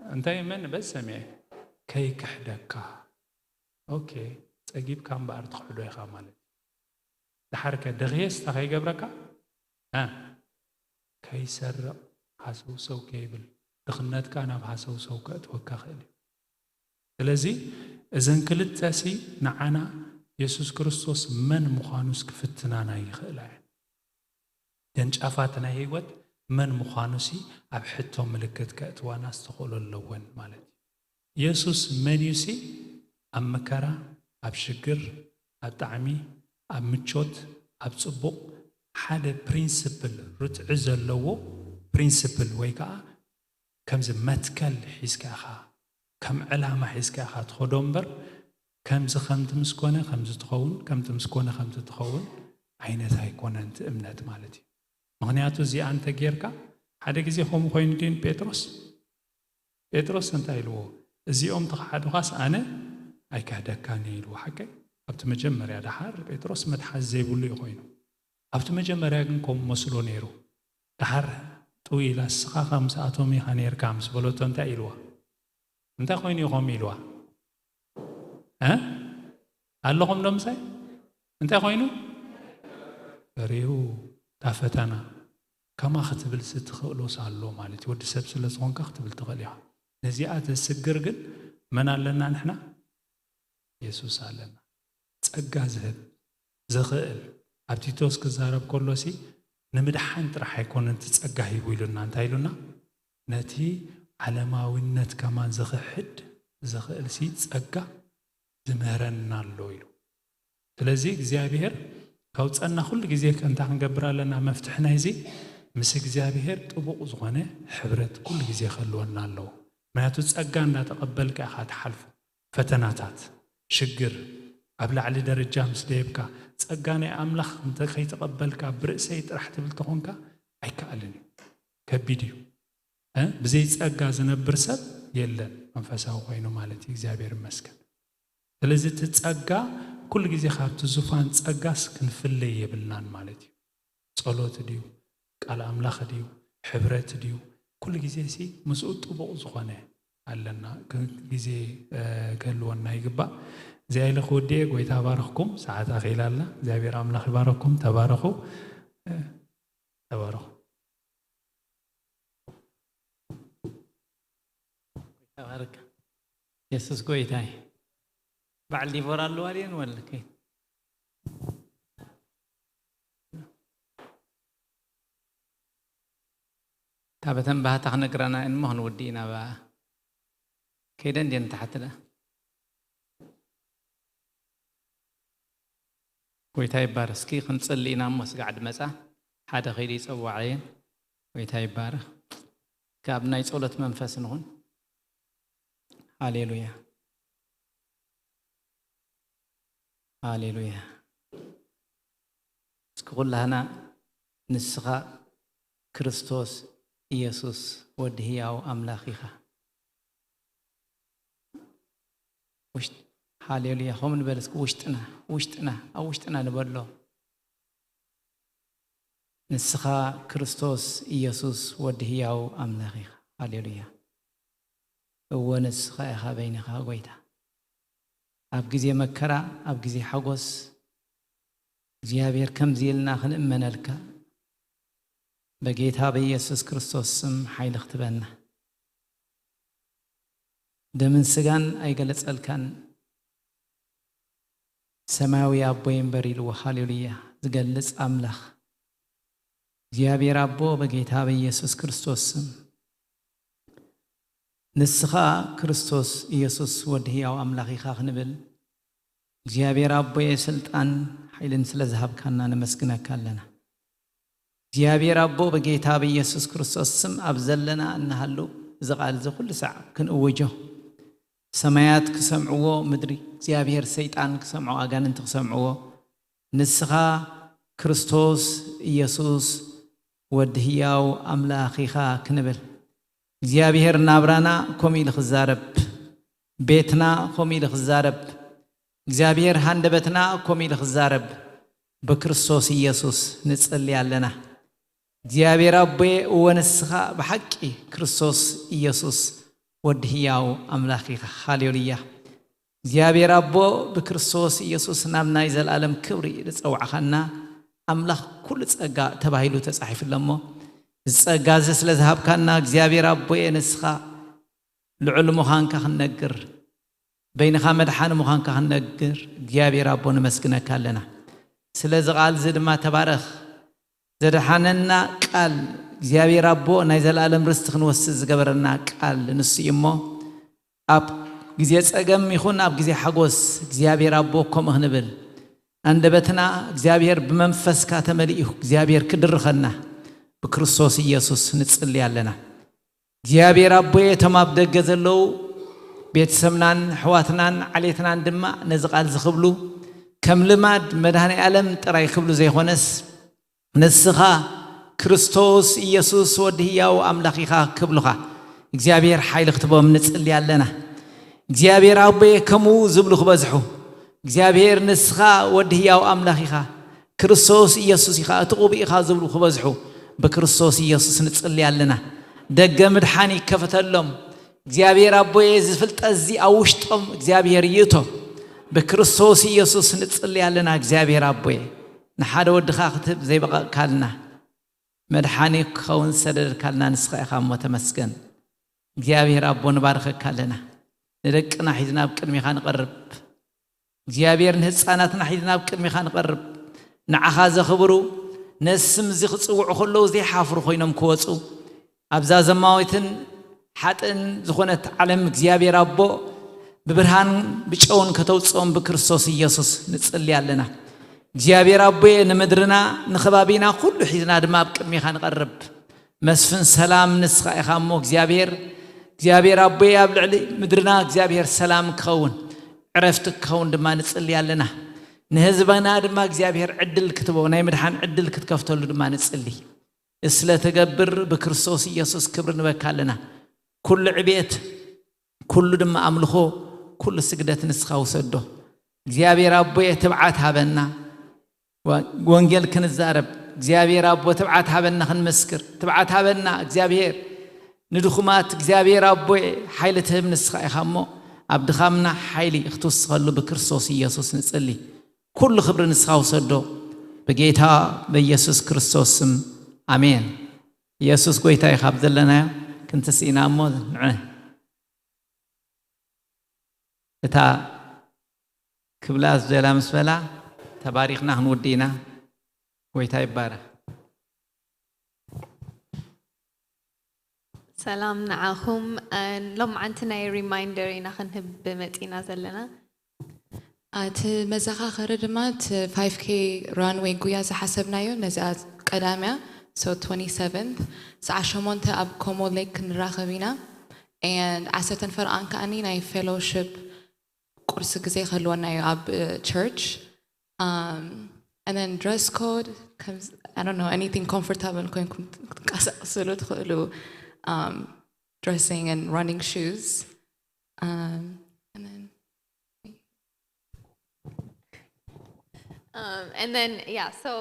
እንታይ መን በዝ ሰሚዐ ከይክሕደካ። ኦኬ፣ ጸጊብካ እምበኣር ትኽሕዶ ኢኻ ማለት እዩ። ደሓርከ ደኽየስ እንታይ ከይገብረካ? እ? ከይሰርቕ፣ ሃሰውሰው ከይብል፣ ድኽነትካ ናብ ሃሰውሰው ከእትወካ ክእል እዩ። ስለዚ እዘን ክልተ ሲ ንዓና የሱስ ክርስቶስ መን ምዃኑስ ክፍትናና ይኽእላ እየን። ደንጫፋት ናይ ህይወት መን ምዃኑ ሲ ኣብ ሕቶ ምልክት ከእትዋና ዝተኽእሎ ኣለወን ማለት እዩ። የሱስ መን እዩ ሲ ኣብ መከራ፣ ኣብ ሽግር፣ ኣብ ጣዕሚ፣ ኣብ ምቾት፣ ኣብ ጽቡቕ ሓደ ፕሪንስፕል ርትዒ ዘለዎ ፕሪንስፕል ወይ ከዓ ከምዚ መትከል ሒዝካ ኢኻ፣ ከም ዕላማ ሒዝካ ኢኻ ትኸዶ እምበር፣ ከምዚ ከምቲ ምስ ኮነ ከምዚ ትኸውን፣ ከምቲ ምስ ኮነ ከምቲ ትኸውን ዓይነት ኣይኮነን እቲ እምነት ማለት እዩ። ምኽንያቱ እዚኣ እንተ ጌርካ፣ ሓደ ግዜ ከምኡ ኮይኑ ድዩ ንጴጥሮስ? ጴጥሮስ እንታይ ኢልዎ? እዚኦም ተኸሓዱኻስ ኣነ ኣይክሕደካን እየ ኢልዎ። ሓቀይ? ኣብቲ መጀመርያ ደሓር ጴጥሮስ መትሓዚ ዘይብሉ እዩ ኮይኑ። ኣብቲ መጀመርያ ግን ከምኡ መስሎ ነይሩ። ደሓር ጥው ኢላ እስኻ ከምስኣቶም ኢኻ ነይርካ ምስ በለቶ እንታይ ኢልዋ? እንታይ ኮይኑ እዩ ከምኡ ኢልዋ? እ? ኣለኹም ዶ ምሳይ? እንታይ ኮይኑ? ፈሪሁ እታ ፈተና። ከማ ክትብል ሲ ትኽእሎስ ኣሎ ማለት እዩ። ወዲ ሰብ ስለ ዝኾንካ ክትብል ትኽእል ኢኻ። ነዚኣ ተስግር ግን መን ኣለና ንሕና? የሱስ ኣለና። ጸጋ ዝህብ፣ ዝኽእል። ኣብ ቲቶስ ክዛረብ ከሎ ሲ ንምድሓን ጥራሕ ኣይኮነን እቲ ጸጋ ሂቡ ኢሉና። እንታይ ኢሉና? ነቲ ዓለማዊነት ከማን ዝኽሕድ ዝኽእል ሲ ጸጋ ዝምህረና ኣሎ ኢሉ። ስለዚ እግዚኣብሔር ከውፀና ኩሉ ግዜ ከ-፣ እንታይ ክንገብር ኣለና? መፍትሒ ናይዚ ምስ እግዚኣብሔር ጥቡቕ ዝኾነ ሕብረት ኩሉ ግዜ ክህልወና ኣለዎ። ምክንያቱ ጸጋ እንዳተቐበልካ ኢኻ ትሓልፎ። ፈተናታት፣ ሽግር፣ ኣብ ላዕሊ ደረጃ ምስ ደየብካ፣ ጸጋ ናይ ኣምላኽ እንተ ከይተቐበልካ ብርእሰይ ጥራሕ ትብል ተኾንካ ኣይከኣልን እዩ። ከቢድ እዩ። እ? ብዘይ ጸጋ ዝነብር ሰብ የለን፣ መንፈሳዊ ኮይኑ ማለት እዩ። እግዚኣብሔር ይመስገን። ስለዚ እቲ ጸጋ ኩሉ ግዜ ካብቲ ዙፋን ጸጋስ ክንፍለይ የብልናን ማለት እዩ። ጸሎት ድዩ? ቃል ኣምላኽ ድዩ? ሕብረት ድዩ? ኩሉ ግዜ ሲ ምስኡ ጥቡቕ ዝኾነ ኣለና። ክ-፣ ግዜ፣ እ፣ ክህልወና ይግባእ። እዚኣ ኢለ ክወድኤ፣ ጎይታ ባረኽኩም። ሰዓት ኣኺላ ኣላ። እግዚኣብሔር ኣምላኽ ይባረኽኩም። ተባረኹ። እ፣ ተባረኹ። ተባረክ። የሱስ ጎይታ እዩ። በዓል ዲቦራ ኣለዋ ድየን ወለከይ? እታ በተን ባህታ ክነግረና እሞ ክንውዲ ኢና። ባ-፣ ከይደን ድየን ተሓትለ? ጎይታ ይባረክ። እስኪ ክንጽሊ ኢና እሞ ስጋዕ ድመጻ ሓደ ከይዱ ይጸዋዓየን። ጎይታ ይባረክ። ካብ ናይ ጸሎት መንፈስ ንኹን። ሃሌሉያ። ሃሌሉያ። እስኪ ኩላህና ንስኻ ክርስቶስ ኢየሱስ ወዲ ህያው ኣምላኽ ኢኻ። ውሽጥ-፣ ሃሌሉያ። ከምኡ ንበል እስኪ፣ ውሽጥና፣ ውሽጥና፣ ኣብ ውሽጥና ንበሎ። ንስኻ ክርስቶስ ኢየሱስ ወዲ ህያው ኣምላኽ ኢኻ። ሃሌሉያ። እወ፣ ንስኻ ኢኻ በይንኻ ጎይታ። ኣብ ግዜ መከራ፣ ኣብ ግዜ ሓጎስ፣ እግዚኣብሔር ከምዚ ኢልና ክንእመነልካ፣ በጌታ በኢየሱስ ክርስቶስ ስም ሓይሊ ክትበና። ደምን ስጋን ኣይገለጸልካን፣ ሰማያዊ ኣቦይ እምበር ኢልዎ። ሃሌሉያ። ዝገልጽ ኣምላኽ እግዚኣብሔር ኣቦ፣ በጌታ በኢየሱስ ክርስቶስ ስም፣ ንስኻ ክርስቶስ ኢየሱስ ወዲ ህያው ኣምላኽ ኢኻ ክንብል፣ እግዚኣብሔር ኣቦየ ስልጣን ሓይልን ስለ ዝሃብካና ነመስግነካ ኣለና። እግዚኣብሔር ኣቦ ብጌታ ብኢየሱስ ክርስቶስ ስም ኣብ ዘለና እንሃሉ እዚ ቃል እዚ ኩሉ ሳዕ ክንእውጆ ሰማያት ክሰምዕዎ ምድሪ እግዚኣብሔር ሰይጣን ክሰምዖ ኣጋንንቲ ክሰምዕዎ ንስኻ ክርስቶስ ኢየሱስ ወዲ ህያው ኣምላኽ ኢኻ ክንብል እግዚኣብሔር ናብራና ከምኡ ኢሉ ክዛረብ ቤትና ከምኡ ኢሉ ክዛረብ እግዚኣብሔር ሃንደበትና ከምኡ ኢሉ ክዛረብ ብክርስቶስ ኢየሱስ ንጽሊ ኣለና። እግዚኣብሔር ኣቦየ እወ ንስኻ ብሓቂ ክርስቶስ ኢየሱስ ወዲ ህያው ኣምላኽ ኢኻ። ሃሌሉያ። እግዚኣብሔር ኣቦ ብክርስቶስ ኢየሱስ ናብ ናይ ዘለኣለም ክብሪ ዝጸዋዕኻና ኣምላኽ ኩሉ ጸጋ ተባሂሉ ተጻሒፉ ኣሎ እሞ እዚ ጸጋ እዚ ስለ ዝሃብካና እግዚኣብሔር ኣቦየ ንስኻ ልዑል ምዃንካ ክንነግር በይንኻ መድሓኒ ምዃንካ ክንነግር እግዚኣብሔር ኣቦ ነመስግነካ ኣለና። ስለዚ ቃል እዚ ድማ ተባረኽ። ዘድሓነና ቃል እግዚኣብሔር ኣቦ ናይ ዘለኣለም ርስቲ ክንወስድ ዝገበረና ቃል ንሱ እዩ እሞ ኣብ ግዜ ጸገም ይኹን ኣብ ግዜ ሓጎስ እግዚኣብሔር ኣቦ ከምኡ ክንብል ኣንደበትና እግዚኣብሔር ብመንፈስካ ተመሊኡ እግዚኣብሔር ክድርኸና ብክርስቶስ ኢየሱስ ንጽሊ ኣለና። እግዚኣብሔር ኣቦየ እቶም ኣብ ደገ ዘለዉ ቤተሰብናን ኣሕዋትናን ዓሌትናን ድማ ነዚ ቃል ዝኽብሉ ከም ልማድ መድሃኔ ኣለም ጥራይ ክብሉ ዘይኮነስ ንስኻ ክርስቶስ ኢየሱስ ወዲ ህያው ኣምላኽ ኢኻ ክብሉኻ እግዚኣብሔር ሓይሊ ክትቦም ንጽሊ ኣለና። እግዚኣብሔር ኣቦየ ከምኡ ዝብሉ ክበዝሑ እግዚኣብሔር ንስኻ ወዲ ህያው ኣምላኽ ኢኻ ክርስቶስ ኢየሱስ ኢኻ እቲ ቁቡእ ኢኻ ዝብሉ ክበዝሑ ብክርስቶስ ኢየሱስ ንጽሊ ኣለና። ደገ ምድሓን ይከፈተሎም እግዚኣብሔር ኣቦየ እዚ ፍልጠት እዚ ኣብ ውሽጦም እግዚኣብሔር ይእቶ ብክርስቶስ ኢየሱስ ንጽሊ ኣለና እግዚኣብሔር ኣቦየ ንሓደ ወድኻ ክትህብ ዘይበቐቕካልና መድሓኒ ክኸውን ዝሰደድካልና ንስኻ ኢኻ እሞ ተመስገን። እግዚኣብሔር ኣቦ ንባርኸካ ኣለና። ንደቅና ሒዝና ኣብ ቅድሚኻ ንቐርብ። እግዚኣብሔር ንህፃናትና ሒዝና ኣብ ቅድሚኻ ንቐርብ። ንዓኻ ዘኽብሩ ነዚ ስም እዚ ክፅውዑ ከለዉ ዘይሓፍሩ ኮይኖም ክወፁ ኣብዛ ዘማዊትን ሓጥእን ዝኾነት ዓለም እግዚኣብሔር ኣቦ ብብርሃን ብጨውን ከተውፅኦም ብክርስቶስ ኢየሱስ ንፅሊ ኣለና። እግዚኣብሔር ኣቦየ ንምድርና ንኸባቢና ኩሉ ሒዝና ድማ ኣብ ቅድሚኻ ንቐርብ። መስፍን ሰላም ንስኻ ኢኻ እሞ እግዚኣብሔር እግዚኣብሔር ኣቦየ ኣብ ልዕሊ ምድርና እግዚኣብሔር ሰላም ክኸውን ዕረፍቲ ክኸውን ድማ ንጽሊ ኣለና። ንህዝብና ድማ እግዚኣብሔር ዕድል ክትቦ ናይ ምድሓን ዕድል ክትከፍተሉ ድማ ንጽሊ። ስለተገብር ብክርስቶስ ኢየሱስ ክብሪ ንበካ ኣለና። ኩሉ ዕቤት ኩሉ ድማ ኣምልኾ ኩሉ ስግደት ንስኻ ውሰዶ። እግዚኣብሔር ኣቦየ ትብዓት ሃበና። ወንጌል ክንዛረብ እግዚኣብሔር ኣቦ ትብዓት ሃበና ክንምስክር ትብዓት ሃበና እግዚኣብሔር ንድኹማት እግዚኣብሔር ኣቦ ሓይሊ ትህብ ንስኻ ኢኻ እሞ ኣብ ድኻምና ሓይሊ ክትውስኸሉ ብክርስቶስ ኢየሱስ ንጽሊ። ኩሉ ክብሪ ንስኻ ውሰዶ ብጌታ በኢየሱስ ክርስቶስ ስም ኣሜን። ኢየሱስ ጎይታ እዩ። ካብ ዘለናዮ ክንትስኢና እሞ ንዕ እታ ክብላ ዝደላ ምስ በላ ተባሪኽና ክንውዲ ኢና። ጎይታ ይባረኽ። ሰላም ንዓኹም። ሎምዓንቲ ናይ ሪማይንደር ኢና ክንህብ መፂና ዘለና። እቲ መዘኻኸሪ ድማ እቲ ፋይቭ ኬ ራን ወይ ጉያ ዝሓሰብናዮ ነዚኣ ቀዳምያ so twenty seventh ሰዓ ሸሞንተ ኣብ ኮሞ ሌክ ክንራኸብ ኢና። And ዓሰርተ ፈረቓን ከኣኒ ናይ ፌሎውሽፕ ቁርሲ ግዜ ክህልወና እዩ ኣብ ቸርች። And then dress code ከምዚ I don't know anything comfortable ኮይንኩም ክትንቀሳቀስሉ ትኽእሉ. Dressing and running shoes. And then Um, and then yeah, so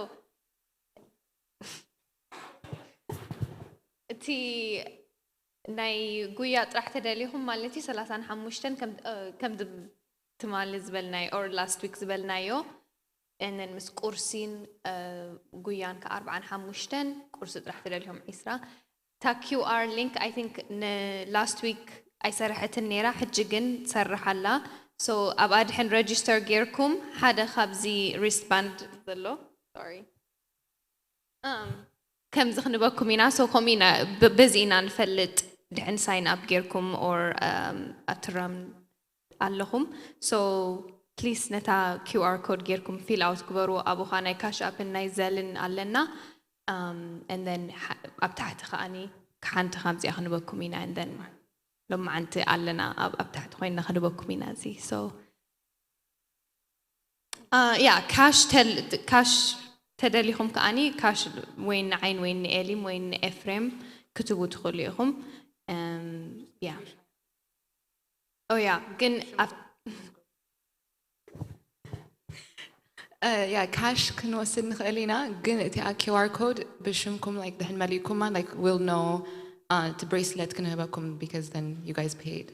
እቲ ናይ ጉያ ጥራሕ ተደሊኹም ማለት እዩ ሰላሳን ሓሙሽተን ከም ትማሊ ዝበልናዮ or last week ዝበልናዮ and then ምስ ቁርሲን ጉያን ከ ኣርብዓን ሓሙሽተን ቁርሲ ጥራሕ ተደሊኹም ዒስራ እታ QR link I think ን last week ኣይሰረሐትን ነይራ ሕጂ ግን ትሰርሕ ኣላ so ኣብ ኣድሕን register ጌርኩም ሓደ ካብዚ wristband ዘሎ sorry ከምዚ ክንበኩም ኢና so ከምኡ ኢና በዚ ኢና ንፈልጥ ድሕን sign up ጌርኩም or ኣትራም ኣለኹም so ፕሊስ ነታ QR ኮድ ጌርኩም ፊል ኣውት ግበሩ። ኣብኡ ኸዓ ናይ ካሽ ኣፕን ናይ ዘልን ኣለና። And then ኣብ ታሕቲ ከዓኒ ሓንቲ ከምዚኣ ክንበኩም ኢና። And then ሎማዓንቲ ኣለና ኣብ ኣብ ታሕቲ ኮይና ክንበኩም ኢና። እዚ so yeah, ካሽ ካሽ ተደሊኹም ከዓኒ ካሽ ወይ ንዓይን ወይ ንኤሊም ወይ ንኤፍሬም ክትቡ ትኽእሉ ኢኹም። Yeah. Oh yeah, ግን ያ ካሽ ክንወስድ ንኽእል ኢና፣ ግን እቲኣ QR ኮድ ብሽምኩም like ድሕን መሊእኩማ like we'll know እቲ ብሬስለት ክንህበኩም because then you guys paid።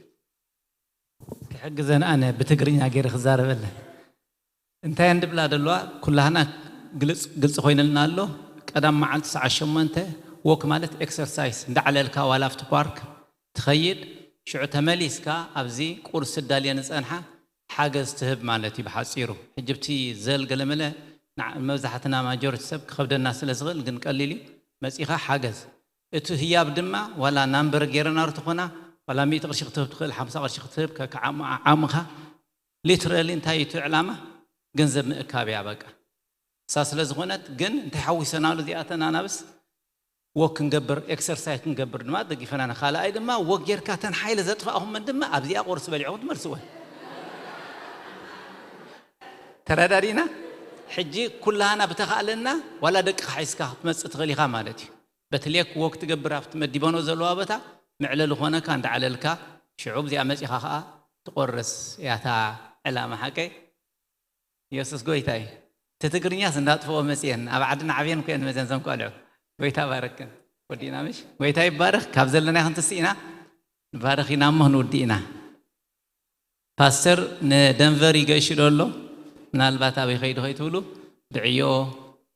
ክሕግዘን ኣነ ብትግርኛ ገይረ ክዛረበለን። እንታይ እንድብላ ደለዋ ኩላህና ግልፂ ኮይነልና ኣሎ። ቀዳም መዓልቲ ሰዓት ሸሞንተ ወክ ማለት ኤክሰርሳይስ እንዳዕለልካ ዋላ ኣብቲ ፓርክ ትኸይድ ሽዑ ተመሊስካ ኣብዚ ቁርሲ ዳልየ ንፀንሓ ሓገዝ ትህብ ማለት እዩ ብሓፂሩ። ሕጂ ብቲ ዘል ገለመለ መብዛሕትና ማጆሪቲ ሰብ ክኸብደና ስለ ዝኽእል ግን ቀሊል እዩ። መፂኻ ሓገዝ እቲ ህያብ ድማ ዋላ ናምበር ገይረና ርትኾና ዋላ ሚእቲ ቅርሺ ክትህብ ትኽእል ሓምሳ ቅርሺ ክትህብ ከከዓምኻ ሊትረሊ እንታይ እቲ ዕላማ ገንዘብ ምእካብ እያ በቃ እሳ ስለ ዝኾነት ግን እንታይ ሓዊሰናሉ እዚኣተን ኣናብስ ወክ ክንገብር ኤክሰርሳይዝ ክንገብር ድማ ደጊፈናና ካልኣይ ድማ ወክ ጌርካ ተን ሓይለ ዘጥፋእኹመን ድማ ኣብዚኣ ቁርሲ በሊዕኹም ትመልስወን ተረዳዲና ሕጂ ኩላህና ብተኻእለና ዋላ ደቅኻ ሒዝካ ክትመፅእ ትኽእል ኢኻ ማለት እዩ በትሌክ ወክ ትገብር ኣብቲ መዲበኖ ዘለዋ ቦታ መዕለሊ ኾነካ እንዳዓለልካ ሽዑ ብዚኣ መፂኻ ከዓ ትቆርስ ያታ ዕላማ ሓቀይ የሱስ ጎይታ እዩ እቲ ትግርኛስ እንዳጥፍኦ መፅየን ኣብ ዓድና ዓብየን ኮየን መፅየን ዘም ቆልዑ ጎይታ ባረክን ወዲእና ምሽ ጎይታ ይባረክ ካብ ዘለና ይኹን ትስኢና ንባረክ ኢና እሞ ክንውዲ ኢና ፓስተር ንደንቨር ይገይሽ ዶ ኣሎ ምናልባት ኣበይ ከይዱ ከይትብሉ ድዕዮ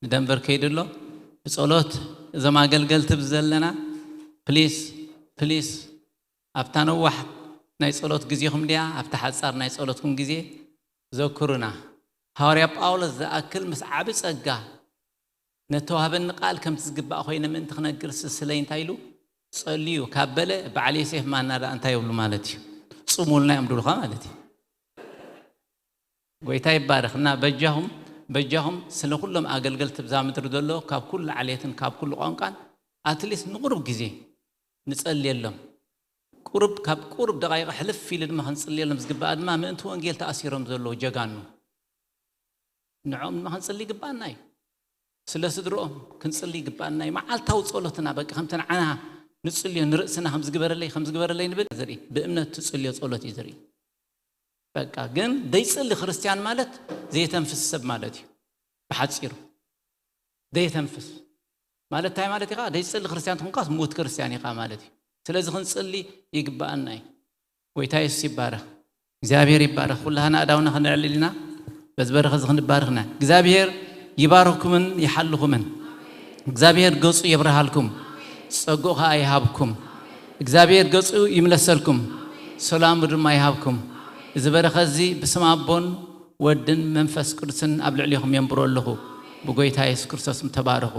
ንደንቨር ከይዱ ኣሎ ብፀሎት እዞም ኣገልገልቲ ዘለና ፕሊስ ፕሊስ ኣብታ ነዋሕ ናይ ጸሎት ግዜኹም ድያ ኣብታ ሓጻር ናይ ጸሎትኩም ግዜ ዘክሩና ሃዋርያ ጳውሎስ ዝኣክል ምስ ዓቢ ጸጋ ነተዋህበኒ ቃል ከምቲ ዝግባእ ኮይነ ምእንቲ ክነግር ስስለይ እንታይ ኢሉ ጸልዩ ካብ በለ በዓል ዮሴፍ ማና ደኣ እንታይ የብሉ ማለት እዩ ጽሙልና እዮም ድብሉኻ ማለት እዩ ጎይታ ይባረኽ እና በጃኹም በጃኹም ስለ ኩሎም ኣገልገልቲ ብዛ ምድሪ ዘሎ ካብ ኩሉ ዓሌትን ካብ ኩሉ ቋንቋን ኣትሊስት ንቁሩብ ግዜ ንጸልየሎም ቁሩብ ካብ ቁሩብ ደቃይቕ ሕልፍ ኢሉ ድማ ክንጽልየሎም ዝግባኣ ድማ ምእንቲ ወንጌል ተኣሲሮም ዘለዉ ጀጋኑ ንዕኦም ድማ ክንጽሊ ይግባኣና እዩ ስለ ስድርኦም ክንጽሊ ይግባኣና እዩ መዓልታዊ ጸሎትና በቂ ከምቲ ንዓና ንጽልዮ ንርእስና ከምዝግበረለይ ከምዝግበረለይ ንብል ዝርኢ ብእምነት ትጽልዮ ጸሎት እዩ ዝርኢ በቃ ግን ደይጽሊ ክርስትያን ማለት ዘይተንፍስ ሰብ ማለት እዩ ብሓጺሩ ደይተንፍስ ማለት እንታይ ማለት ኢኻ ደይጽሊ ክርስትያን ትኹንካስ ምውት ክርስትያን ኢኻ ማለት እዩ ስለዚ ክንጽሊ ይግባኣና እዩ ጎይታ የሱስ ይባረኽ እግዚኣብሔር ይባረኽ ኩላህና ኣዳውና ክንዕልል ኢና በዚ በረኸ እዚ ክንባርኽና እግዚኣብሔር ይባርኽኩምን ይሓልኹምን እግዚኣብሔር ገጹ የብርሃልኩም ጸጉኡ ኸዓ ይሃብኩም እግዚኣብሔር ገጹ ይምለሰልኩም ሰላሙ ድማ ይሃብኩም እዚ በረኸ እዚ ብስም ኣቦን ወድን መንፈስ ቅዱስን ኣብ ልዕሊኹም የንብሮ ኣለኹ ብጎይታ የሱስ ክርስቶስ ተባረኹ